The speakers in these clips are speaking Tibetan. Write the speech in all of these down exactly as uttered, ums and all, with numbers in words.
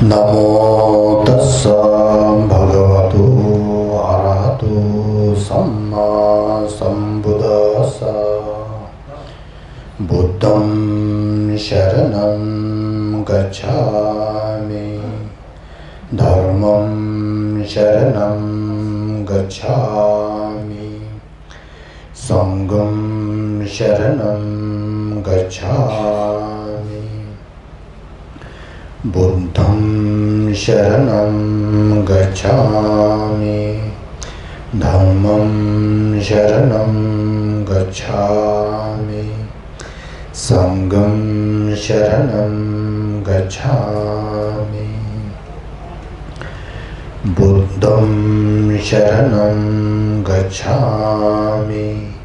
Namo tassa bhagavato arahato sammāsambuddhassa. Buddhaṃ saraṇaṃ gacchāmi. Dhammaṃ saraṇaṃ gacchāmi. Saṅghaṃ saraṇaṃ gacchāmi. Buddhaṃ saraṇaṃ gacchāmi. Dhammaṃ saraṇaṃ gacchāmi. Saṅghaṃ saraṇaṃ gacchāmi. Buddhaṃ saraṇaṃ gacchāmi.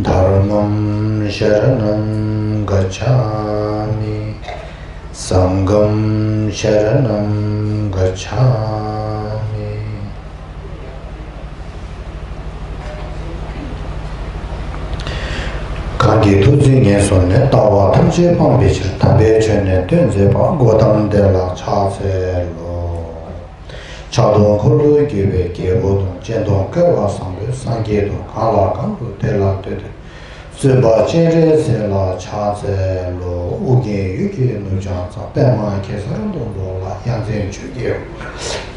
Dhammaṃ saraṇaṃ gacchāmi. Saṅghaṃ saraṇaṃ gacchāmi. གང་གིས་ཐུགས་བརྩེ་ངེས་བཟུང་ནས། ལྟ་བ་ཐམས་ཅད་སྤང་བའི་ཕྱིར། དམ་པའི་ཆོས་ནི་སྟོན་མཛད་པ། གཽ་ཏམ་དེ་ལ་ཕྱག་འཚལ་ལོ། ཕྱག་སྟོང་འཁོར་ལོས་སྒྱུར་བའི་རྒྱལ་པོ་དང་། སྤྱན་སྟོང་སྐལ་བ་བཟང་པོས། སངས་རྒྱས་དང་གང་ལ་གང་འདུལ་དེ་ལ་འདུད་དེ། བཙུན་པ་སྤྱན་རས་གཟིགས་ལ་ཕྱག་འཚལ་ལོ། ཨོ་རྒྱན་ཡུལ་གྱི་ནུབ་བྱང་མཚམས། པདྨ་གེ་སར་སྡོང་པོ་ལ། ཡ་མཚན་མཆོག་གི་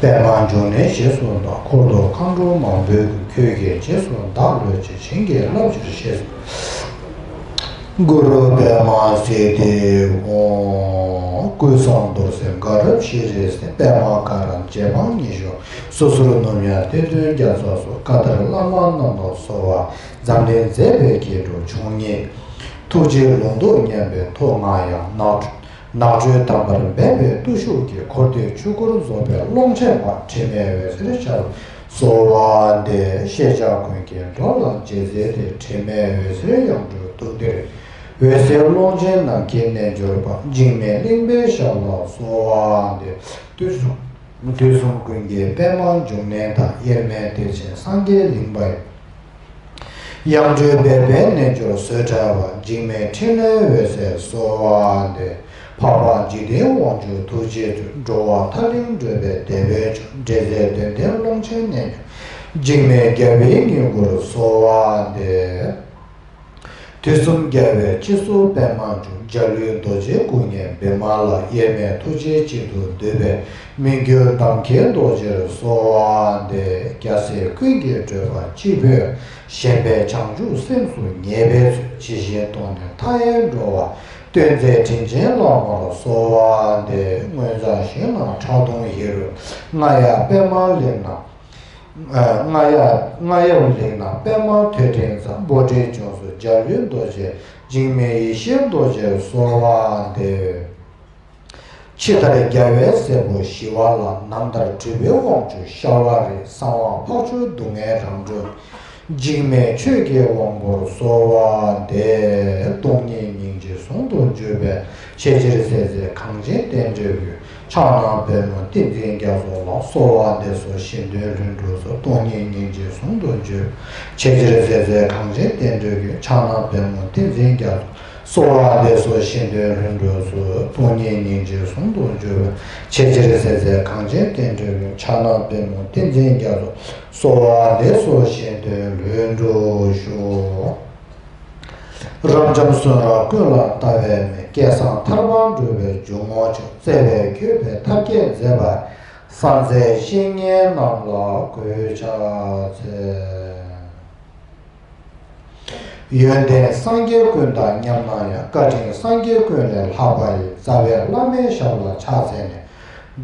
དབང་པདྨ་འབྱུང་གནས་ཞེས་སུ་བཏགས། འཁོར་དུ་མཁའ་འགྲོ་མང་པོས་ཀུན། ཁྱོད་ཀྱི་རྗེས་སུ་བདག་བསླུས་ཀྱིས། བྱིན་གྱིས་བརླབ་ཕྱིར་གཤེགས་སུ། གུ་རུ་པདྨ་སིདྡྷི་ཧཱུྃ། ཀུན་བཟང་རྡོར་སེམས་དགའ་རབ་ཤྲཱི་སེ། པདྨ་ག་ར་རྗེ་འབངས་ཉི་ཤུ། སོ་སོར་སྣུབས་ཡང་གཏེར་སྟོན་རྒྱ་མཚོ་སོགས། བཀའ་དར་བླ་མ་རྣམས་ལ་གསོལ་བ། འཛམ་གླིང་མཛེས་པའི་སྐྱེ་འགྲོ་འབྱུང་གནས། ཐུགས་རྗེའི་ལུང་རྟོགས་སྙན་པའི་ཐོག་མ་ཡང་། ནགས་ནགས་ཁྲོད་དམ་པར་སྦས་པའི་བརྟུལ་ཞུགས་ཀྱིས། འཁོར་འདས་ཆོས་འཁོར་རྫོགས་པའི་ཀློང་ཆེན་པ། དྲི་མེད་འོད་ཟེར་ཤར་བར་གསོལ་བ་འདེབས། ཤེས་བྱ་ཀུན་གྱི་འགྲོ་ལ་རྗེས་གཟིགས་ཏེ། དྲི་མེད་འོད་ཟེར་ཡང་སྤྲུལ་ཐུགས་གཏེར། འོད་གསལ་ཀློང་ཆེན་ནམ་མཁའི་རྣལ་འབྱོར་པ། འཇིགས་མེད་གླིང་པའི་ཞབས་ལ་གསོལ་བ་འདེབས། དུས་གསུམ་དུས་གསུམ་ཀུན་གྱི་པདྨ་འབྱུང་གནས་དང་། དབྱེར་མེད་གཏེར་ཆེན་སངས་རྒྱས་གླིང་པ་ཡི། ཡང་སྤྲུལ་སྦས་པའི་རྣལ་འབྱོར་བཟོ་གྲྭ་པ། འཇིགས་མེད་ཕྲིན་ལས་འོད་ཟེར་གསོལ་བ་འདེབས། འཕགས་པ་འཇིག་རྟེན་དབང་ཕྱུག་ཐུགས་རྗེ་མཐུས། འགྲོ་བ་ཐར་རིང་བགྲོད་པའི་དེད་དཔོན་མཆོག་འབྲེལ་ཚད་དོན་ལྡན་ཀློང་ཆེན་རྣལ་འབྱོར། འཇིགས་མེད་རྒྱལ་བའི་སྙིང་པོར་གསོལ་བ་འདེབས། དུས་གསུམ་རྒྱལ་བའི་སྤྱི་གཟུགས་པདྨ་འབྱུང་། འཇའ་ལུས་རྡོ་རྗེའི་སྐུ་བརྙེས་བི་མ་ལ། དབྱེར་མེད་ཐུགས་རྗེའི་སྤྱི་གཏེར་འདུས་པའི། མི་འགྱུར་འདམ་མཁའི་རྡོ་རྗེར་གསོལ་བ་འདེབས། རྒྱལ་སྲས་ཀུན་གྱི་སྤྲུལ་པ་སྤྱི་བོས། བཞེངས་པའི་བྱང་ཆུབ་སེམས་སུ་ངེས་པའི་ཚུལ། ཇི་བཞིན་སྟོང་ནས་མཐའ་ཡས་འགྲོ་བ། སྟོན་མཛད་དྲིན་ཅན་བླ་མར་གསོལ་བ་འདེབས། མངོན་རྫོགས་ཞིང་ན་ཁྲག་འཐུང་ཧེ་རུ། རྔ་ཡབ་པདྨ་གླིང་ན། རྔ་ཡབ་རྔ་ཡབ་གླིང་ན་པདྨ་ཐོད་ཕྲེང་རྩལ། རྦོད་གྲོལ་ལྗོངས་སུ་འཇའ་ལུས་རྡོ་རྗེ། འཇིགས་མེད་ཡེ་ཤེས་རྡོ་རྗེར་གསོལ་བ་འདེབས། ཕྱི་ལྟར་རྒྱལ་བའི་སྲས་པོ་ཞི་བ་ལྷ། ནང་ལྟར་གྲུབ་པའི་དབང་ཕྱུག་ཤ་བ་རི། གསང་བ་འཕགས་མཆོག་སྡུག་བསྔལ་རང་གྲོལ། འཇིགས་མེད་ཆོས་ཀྱི་དབང་པོར་གསོལ་བ་འདེབས། སྟོང་ཉིད་སྙིང་རྗེ་ཟུང་དུ་འཇུག་པའི། ཆེས་ཆེར་གསལ་མཛད་གངས་ཅན་རྟེན་འབྲེལ་རྒྱུད། ཕྱག་ན་པདྨོ་བསྟན་འཛིན་རྒྱ་མཚོ་ལ། གསོལ་བ་འདེབས་སོ་གཞན་དོན་ལྷུན་གྲུབ་སོགས། སྟོང་ཉིད་སྙིང་རྗེ་ཟུང་དུ་འཇུག་ཆེས་ཆེར་གསལ་མཛད་གངས་ཅན་རྟེན་འབྲེལ་རྒྱུད། ཕྱག་ན་པདྨོ་བསྟན་འཛིན་རྒྱ་མཚོ། གསོལ་བ་འདེབས་སོ་གཞན་དོན་ལྷུན་གྲུབ་སོགས། སྟོང་ཉིད་སྙིང་རྗེ་ཟུང་དུ་འཇུག་པའི། ཆེས་ཆེར་གསལ་མཛད་གངས་ཅན་རྟེན་འབྲེལ་རྒྱུད། ཕྱག་ན་པདྨོ་བསྟན་འཛིན་རྒྱ་མཚོ། གསོལ་བ་འདེབས་སོ་གཞན་དོན་ལྷུན་གྲུབ་ཤོག་རབ་འབྱམས་གསུང་རབ་ཀུན་ལ་ལྟ་བའི་མིག་སྐལ་བཟང་ཐར་པར་འགྲོ་བའི་འཇུག་ངོགས་མཆོག་བརྩེ་བས་བསྐྱོད་པའི་ཐབས་མཁས་མཛད་པ། གསང་མཛད་བཤེས་གཉེན་རྣམས་ལ་གུས་ཕྱག་འཚལ། ཡོན་ཏན་སངས་རྒྱས་ཀུན་དང་མཉམ་ན་ཡང་། བཀའ་དྲིན་སངས་རྒྱས་ཀུན་ལས་ལྷག་པ་ཡི། རྩ་བའི་བླ་མའི་ཞབས་ལ་ཕྱག་འཚལ་ནས།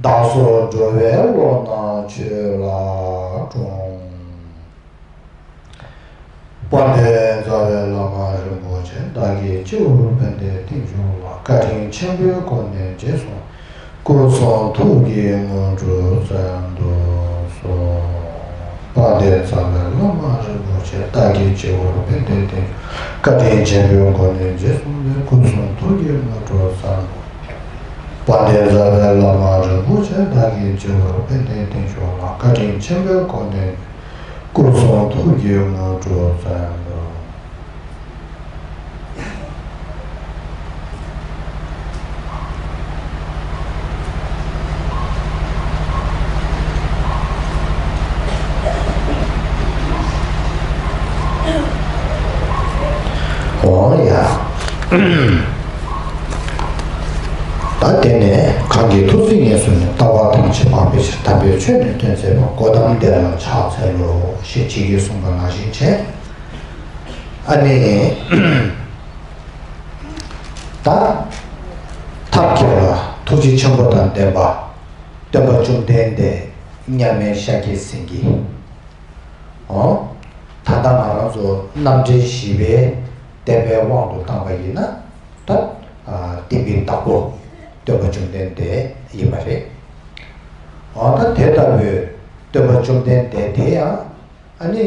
བདག་སོགས་འགྲོ་བའི་བློ་སྣ་ཆོས་ལ་དྲངས། དཔལ་ལྡན་རྩ་བའི་བླ་མ་རིན་པོ་ཆེ། བདག་གི་སྤྱི་བོར་ཕན་བདེའི་རྟེན་བྱུང་བ། བཀའ་དྲིན་ཆེན་པོའི་སྒོ་ནས་རྗེས་སུ། སྐུ་གསུང་ཐུགས་ཀྱི་དངོས་གྲུབ་བསྩལ་དུ་གསོལ། དཔལ་ལྡན་རྩ་བའི་བླ་མ་རིན་པོ་ཆེ། བདག་གི་སྤྱི་བོར་ཕན་བདེའི་རྟེན་བྱུང་། བཀའ་དྲིན་ཆེན་པོའི་སྒོ་ནས་རྗེས་སུ། སྐུ་གསུང་ཐུགས་ཀྱི་དངོས་གྲུབ་བསྩལ་དུ། དཔལ་ལྡན་རྩ་བའི་བླ་མ་རིན་པོ་ཆེ། བདག་གི་སྤྱི་བོར་ཕན་བདེའི་རྟེན་བྱུང་བ། བཀའ་དྲིན་ཆེན་པོའི་སྒོ་ནས། སྐུ་གསུང་ཐུགས་ཀྱི་དངོས་གྲུབ་བསྩལ་དུ། ད་དེ་ནས་གང་གིས་ཐུགས་བརྩེ་ཉེར་བཟུང་ནས། ལྟ་བ་ཐམས་ཅད་སྤང་བའི་ཕྱིར། དམ་པའི་ཆོས་ནི་སྟོན་མཛད་པ། གོའུ་ཏམ་དེ་ལ་ཕྱག་འཚལ་ལོ། ཞེས་ཇི་སྐད་གསུངས་པ་ནང་བཞིན་བྱས། ཨ་ནི། ད་ཐབས་མཁས་པ་ཐུགས་རྗེ་ཆེན་པོ་དང་ལྡན་པ། སྟོན་པ་བཅོམ་ལྡན་འདས་མཉམ་མེད་ཤཱཀྱ་སེང་གེ། འོ། ད་ལྟ་ང་རང་ཚོ་རྣམ་འགྲེལ་བཞི་པའི་བསྟན་པའི་དབང་དུ་བཏང་པ་ཡིན་ན། ད་ཨ་བསྟན་པའི་བདག་པོ་སྟོན་པ་བཅོམ་ལྡན་འདས་ཡིན་པ་རེད། འོ། ད་དེ་ལྟ་བུའི་སྟོན་པ་བཅོམ་ལྡན་འདས་དེ་ཡང་ཨ་ནི་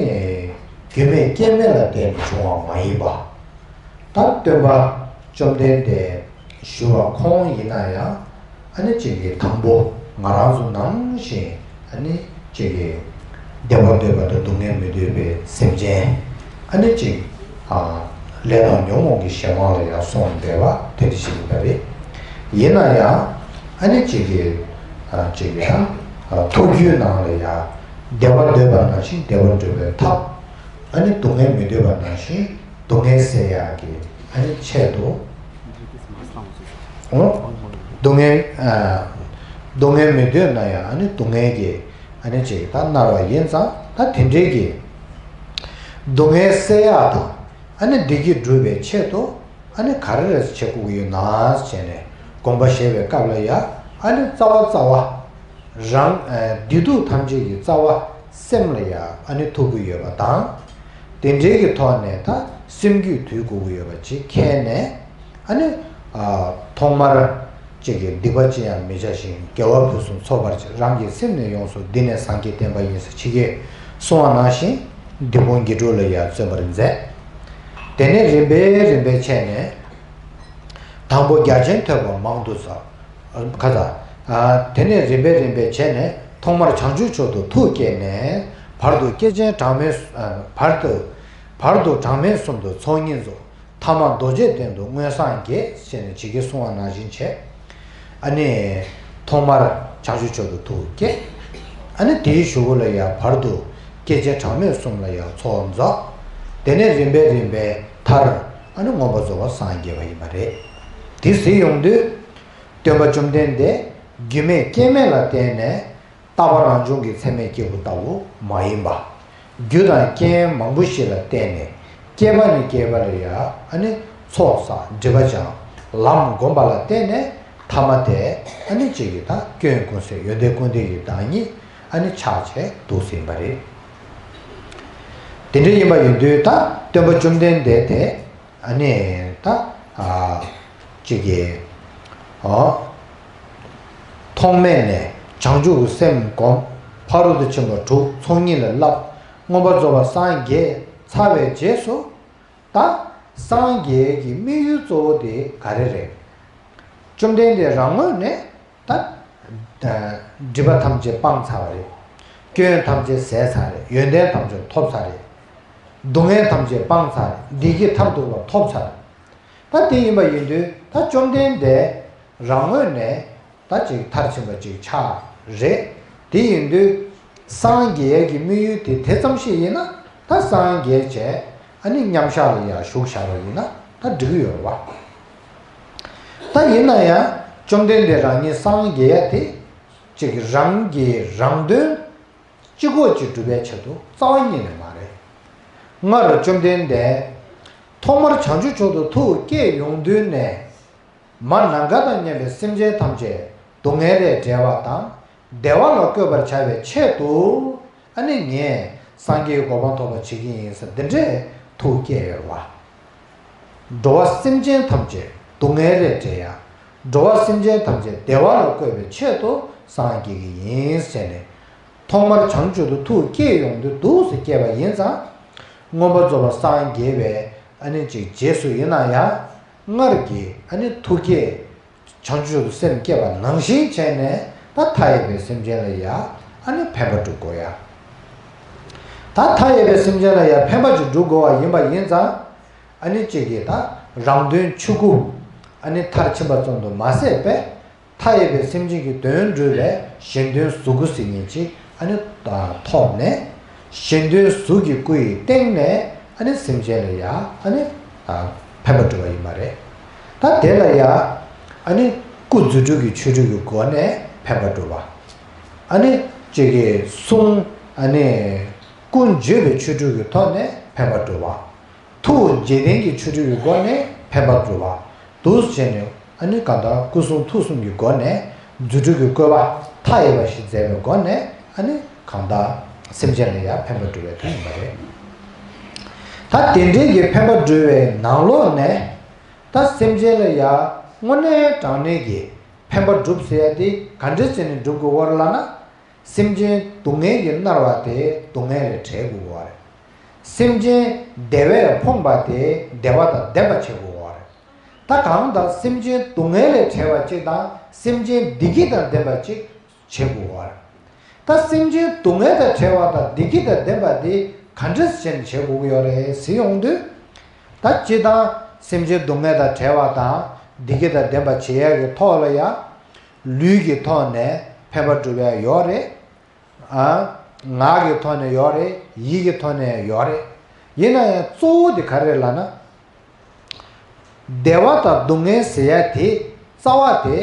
རྒྱུ་མེད་རྐྱེན་མེད་ལ་བརྟེན་ནས་བྱུང་བ་མ་ཡིན་པ། ད་སྟོན་པ་བཅོམ་ལྡན་འདས་ཞུ་བ་ཁོང་ཡིན་ན་ཡང་། ཨ་ནི་གཅིག་གིས་དང་པོ་ང་རང་ཚོ་ནང་བཞིན། ཨ་ནི་གཅིག་གིས་བདེ་བ་འདོད་པ་དང་སྡུག་བསྔལ་མི་འདོད་པའི་སེམས་ཅན། ཨ་ནི་གཅིག་ཨ་ལས་དང་ཉོན་མོངས་ཀྱི་གཞན་དབང་ལ་ཡང་སོང་བསྡད་པ་དེ་འདྲ་ཞིག་ཡིན་པ་རེད། ཡིན་ན་ཡང་ཨ་ནི་གཅིག་གིས་ཨ་གཅིག་གིས་ཨ་ཐུགས་རྒྱུད་ནང་ལ་ཡང་བདེ་བ་འདོད་པ་ནང་བཞིན་བདེ་བ་འདོད་པའི་ཐབས། ཨ་ནི་སྡུག་བསྔལ་མི་འདོད་པ་ནང་བཞིན་སྡུག་བསྔལ་སེལ་ཡག་གི་ཨ་ནི་ཆེད་དུ། འོ། སྡུག་བསྔལ་ཨ་སྡུག་བསྔལ་མི་འདོད་ན་ཡང་ཨ་ནི་སྡུག་བསྔལ་གྱི་ཨ་ནི་ཅིག་ད་མནར་བ་ཡིན་ཙང་། ད་དེ་འདྲའི་གི་སྡུག་བསྔལ་སེལ་ཡག་དང་། ཨ་ནི་བདེ་སྐྱིད་སྒྲུབ་པའི་ཆེད་དུ། ཨ་ནི་ག་རེ་རེད་བྱེད་དགོས་ཀྱི་ཡོད་ན་བྱས་ནས་དགོངས་པ་བཞེས་པའི་སྐབས་ལ་ཡ། ཨ་ནི་རྩ་བ་རྩ་བ་རང་ཨ་བདེ་སྡུག་ཐམས་ཅད་ཀྱི་རྩ་བ་སེམས་ལ་ཡ་ཨ་ནི་ཐུག་གི་ཡོད་པ་དང་། དེ་འདྲའི་གི་ཐོག་ནས་ད་སེམས་རྒྱུད་དུལ་དགོས་ཀྱི་ཡོད་པ་ཅིག་མཁྱེན་ནས། ཨ་ནི་ཨ་ཐོག་མར་གཅིག་གིས་སྡིག་པ་ཅི་ཡང་མི་བྱ་ཞིང་། དགེ་བ་ཕུན་སུམ་ཚོགས་པར་བྱ། རང་གི་སེམས་ནི་ཡོངས་སུ། འདི་ནི་སངས་རྒྱས་བསྟན་པ་ཡིན། ཟེར་ཇི་སྐད་གསུངས་པ་ནང་བཞིན་སྡིག་སྤོང་དགེ་སྒྲུབ་ལ་ཡང་བརྩོན་པར་མཛད། དེ་ནས་རིམ་པས་རིམ་པས་བྱས་ནས། དང་པོ་རྒྱ་ཆེན་ཐོས་པ་མང་དུ་བསགས། ཁ་ས། དེ་ནས་རིམ་པས་རིམ་པས་བྱས་ནས། ཐོག་མར་བྱང་ཆུབ་མཆོག་ཏུ་ཐུགས་བསྐྱེད་ནས། བར་དུ་སྐྱེས་ཆེན་གྲངས་མེད། བར་དུ་བར་དུ་གྲངས་མེད་གསུམ་དུ་ཚོགས་གཉིས་རྫོགས། ཐ་མ་རྡོ་རྗེ་གདན་དུ་མངོན་སངས་རྒྱས། ཞེས་ནས་ཇི་སྐད་གསུངས་པ་ནང་བཞིན་བྱས། ཨ་ནི་ཐོག་མར་བྱང་ཆུབ་མཆོག་ཏུ་ཐུགས་བསྐྱེད། ཨ་ནི་དེའི་གཞུག་གུ་ལ་ཡང་བར་དུ་སྐྱེས་ཆེན་གྲངས་མེད་གསུམ་ལ་ཡང་ཚོགས་རྫོགས། དེ་ནས་རིམ་པས་རིམ་པས་མཐར་ཨ་ནི་མངོན་པར་རྫོགས་པར་སངས་རྒྱས་པ་ཡིན་པ་རེད། དེ་ཟེར་ཡོང་དུས། སྟོན་པ་བཅོམ་ལྡན་འདས་རྒྱུ་མེད་རྐྱེན་མེད་ལ་བརྟེན་ནས། རྟག་པ་རང་བྱུང་གི་ཚད་མའི་སྐྱེས་བུ་ལྟ་བུ་མ་ཡིན་པ། རྒྱུ་དང་རྐྱེན་མང་པོ་ཞིག་ལ་བརྟེན་ནས། སྐྱེས་པ་ནས་སྐྱེས་པ་ལ་ཡང་ཨ་ནི་ཚོགས་བསགས། སྒྲིབ་པ་སྦྱངས། ལམ་བསྒོམས་པ་ལ་བརྟེན་ནས། ཐ་མ་དེ་ཨ་ནི་གཅིག་གིས་ད་སྐྱོན་ཀུན་ཟད་ཡོན་ཏན་ཀུན་ལྡན་གྱི་བདག་ཉིད་ཨ་ནི་ཆགས་བྱས་འདུག་ཟིན་པ་རེད། དེ་འདྲ་ཡིན་པ་ཡིན་དུས། ད་སྟོན་པ་བཅོམ་ལྡན་འདས་དེ་ཨ་ནི་ད་ཨ་གཅིག་གིས། ཨོ། ཐོག་མེད་ནས་བྱང་ཆུབ་ཀྱི་སེམས་བསྒོམ། ཕ་རོལ་ཏུ་ཕྱིན་པ་དྲུག་ཚོགས་གཉིས་ལ་བསླབ། མངོན་པར་རྫོགས་པར་སངས་རྒྱས་ཚར་བའི་རྗེས་སུ། ད་སངས་རྒྱས་ཀྱི་དམིགས་ཡུལ་གཙོ་བོ་དེ་ག་རེ་རེད། བཅོམ་ལྡན་འདས་རང་ངོས་ནས་ད་སྒྲིབ་པ་ཐམས་ཅད་སྤངས་ཚར་བ་རེད། སྐྱོན་ཐམས་ཅད་ཟད་ཚར་རེད། ཡོན་ཏན་ཐམས་ཅད་ཐོབ་ཚར་རེད། སྡུག་བསྔལ་ཐམས་ཅད་སྤངས་ཚར་རེད། བདེ་སྐྱིད་མཐར་ཐུག་པ་ཐོབ་ཚར་རེད། ད་དེ་ཡིན་པ་ཡིན་དུས། ད་བཅོམ་ལྡན་འདས་རང་ངོས་ནས་ད་ཅིག་མཐར་ཕྱིན་པ་ཅིག་ཆགས་རེད། དེ་ཡིན་དུས་སངས་རྒྱས་ཀྱི་དམིགས་ཡུལ་དེ་དེ་ཙམ་ཞིག་ཡིན་ན། ད་སངས་རྒྱས་བྱས་ཨ་ནི་མཉམ་བཞག་ལ་ཡང་བཞུགས་བཞག་པ་ཡིན་ན་ད་འགྲིག་གི་ཡོད་རེད་བ། ད་ཡིན་ན་ཡང་བཅོམ་ལྡན་འདས་རང་ཉིད་སངས་རྒྱས་ཡ་དེ་ཅིག་རང་གི་རང་དོན་གཅིག་པོ་ཅིག་སྒྲུབ་པའི་ཆེད་དུ་རྩ་བ་ཉིད་ནས་མ་རེད། སྔར་བཅོམ་ལྡན་འདས་ཐོག་མར་བྱང་ཆུབ་མཆོག་ཏུ་ཐུགས་བསྐྱེད་ཡོང་དུས་ནས། མ་ནམ་མཁའ་དང་མཉམ་པའི་སེམས་ཅན་ཐམས་ཅད་སྡུག་བསྔལ་ལས་བསྒྲལ་བ་དང་བདེ་བ་ལ་བཀོད་པར་བྱ་བའི་ཆེད་དུ། ཨ་ནི་ངས་སངས་རྒྱས་གོ་འཕང་ཐོབ་པར་བྱེད་ཀྱི་ཡིན་ཟེར་འདི་འདྲའི་ཐུགས་བསྐྱེད་ཡོད་པ། འགྲོ་བ་སེམས་ཅན་ཐམས་ཅད་སྡུག་བསྔལ་ལས་བསྒྲལ་ཡ། འགྲོ་བ་སེམས་ཅན་ཐམས་ཅད་བདེ་བ་ལ་བཀོད་པའི་ཆེད་དུ་སངས་རྒྱས་ཀྱི་ཡིན་ཟེར་ནས། ཐོག་མར་བྱང་ཆུབ་ཏུ་ཐུགས་བསྐྱེད་ཡོང་དུས་འདུག་སེ་བསྐྱེད་པ་ཡིན་ཙང་། མངོན་པར་རྫོགས་པར་སངས་རྒྱས་པའི་ཨ་ནི་ཅིག་རྗེས་སུ་ཡིན་ན་ཡང་། སྔར་གྱི་ཨ་ནི་ཐུགས་བསྐྱེད་བྱང་ཆུབ་ཏུ་སེམས་བསྐྱེད་པ་ནང་བཞིན་བྱས་ནས། ད་མཐའ་ཡས་པའི་སེམས་ཅན་ལ་ཡང་ཨ་ནི་ཕན་པ་སྒྲུབ་དགོས་ཡ། ད་མཐའ་ཡས་པའི་སེམས་ཅན་ལ་ཡང་ཕན་པ་ཅིག་སྒྲུབ་དགོས་པ་ཡིན་པ་ཡིན་ཙང་། ཨ་ནི་གཅིག་གིས་ད་རང་དོན་ཆོས་སྐུ་ཨ་ནི་མཐར་ཕྱིན་པ་ཙམ་དུ་མ་ཟད་པས། མཐའ་ཡས་པའི་སེམས་ཅན་གྱི་དོན་སྒྲུབ་པའི་གཞན་དོན་གཟུགས་སྐུ་ཟེར་མཁན་ཅིག་ཨ་ནི་ཐོབ་ནས། གཞན་དོན་གཟུགས་ཀྱི་སྐུ་ཡི་སྟེང་ནས་ཨ་ནི་སེམས་ཅན་ལ་ཡང་ཨ་ནི་ཕན་པ་སྒྲུབ་པ་ཡིན་པ་རེད། ད་དེ་ལ་ཡ། ཨ་ནི་སྐུ་རྫུ་འཕྲུལ་གྱི་ཆོ་འཕྲུལ་གྱི་སྒོ་ནས་ཕན་པ་སྒྲུབ་པ། ཨ་ནི་གཅིག་གིས་གསུང་། ཨ་ནི་སྐུ་བརྗོད་པའི་ཆོ་འཕྲུལ་གྱི་ཐོག་ནས་ཕན་པ་སྒྲུབ་པ། ཐུགས་རྗེ་བརྟན་གྱི་ཆོ་འཕྲུལ་གྱི་སྒོ་ནས་ཕན་པ་སྒྲུབ་པ། འདུག་བྱས་ནས་ཨ་ནི་གང་ལྟར་སྐུ་གསུང་ཐུགས་གསུམ་གྱི་སྒོ་ནས་རྫུ་འཕྲུལ་གྱི་བཀོད་པ་མཐའ་ཡས་པ་ཞིག་མཛད་པའི་སྒོ་ནས་ཨ་ནི་གང་ལྟར་སེམས་ཅན་ལ་ཡང་ཕན་པ་སྒྲུབ་པའི་དོན་ཡིན་པ་རེད། ད་དེ་འདྲའི་གི་ཕན་པ་སྒྲུབ་པའི་ནང་ལོགས་ནས། ད་སེམས་ཅན་ལ་ཡང་དངོས་གནས་དྲང་གནས་ཀྱི་ཕན་པ་སྒྲུབ་ཟེར་ཡ་དེ་ག་འདྲ་བྱས་ནས་སྒྲུབ་དགོས་པ་རེད་ལབ་ན། སེམས་ཅན་སྡུག་བསྔལ་གྱིས་མནར་བ་དེ་སྡུག་བསྔལ་ལས་བྲལ་དགོས་པ་རེད། སེམས་ཅན་བདེ་བས་ཕོངས་པ་དེ་བདེ་བ་དང་ལྡན་པ་བྱེད་དགོས་པ་རེད། ད་གང་ལྟར་སེམས་ཅན་སྡུག་བསྔལ་ལས་བྲལ་བ་གཅིག་དང་སེམས་ཅན་བདེ་སྐྱིད་དང་ལྡན་པ་གཅིག་བྱེད་དགོས་པ་རེད། ད་སེམས་ཅན་སྡུག་བསྔལ་དང་བྲལ་བ་དང་བདེ་སྐྱིད་དང་ལྡན་པ་དེ་ག་འདྲ་བྱས་ནས་བྱེད་དགོས་ཀྱི་ཡོད་རེད་ཟེར་ཡོང་དུས། ད་སྤྱིར་བཏང་སེམས་ཅན་སྡུག་བསྔལ་དང་བྲལ་བ་དང་བདེ་སྐྱིད་དང་ལྡན་པ་བྱེད་ཡག་གི་ཐོག་ལ་ཡང་ལུས་ཀྱི་ཐོག་ནས་ཕན་པ་སྒྲུབ་ཡག་ཡོད་རེད། ཨ། ངག་གི་ཐོག་ནས་ཡོད་རེད། ཡིད་ཀྱི་ཐོག་ནས་ཡོད་རེད། ཡིན་ན་ཡང་གཙོ་བོ་དེ་ག་རེ་རེད་ལབ་ན། བདེ་བ་དང་སྡུག་བསྔལ་ཟེར་ཡ་དེ་རྩ་བ་དེ་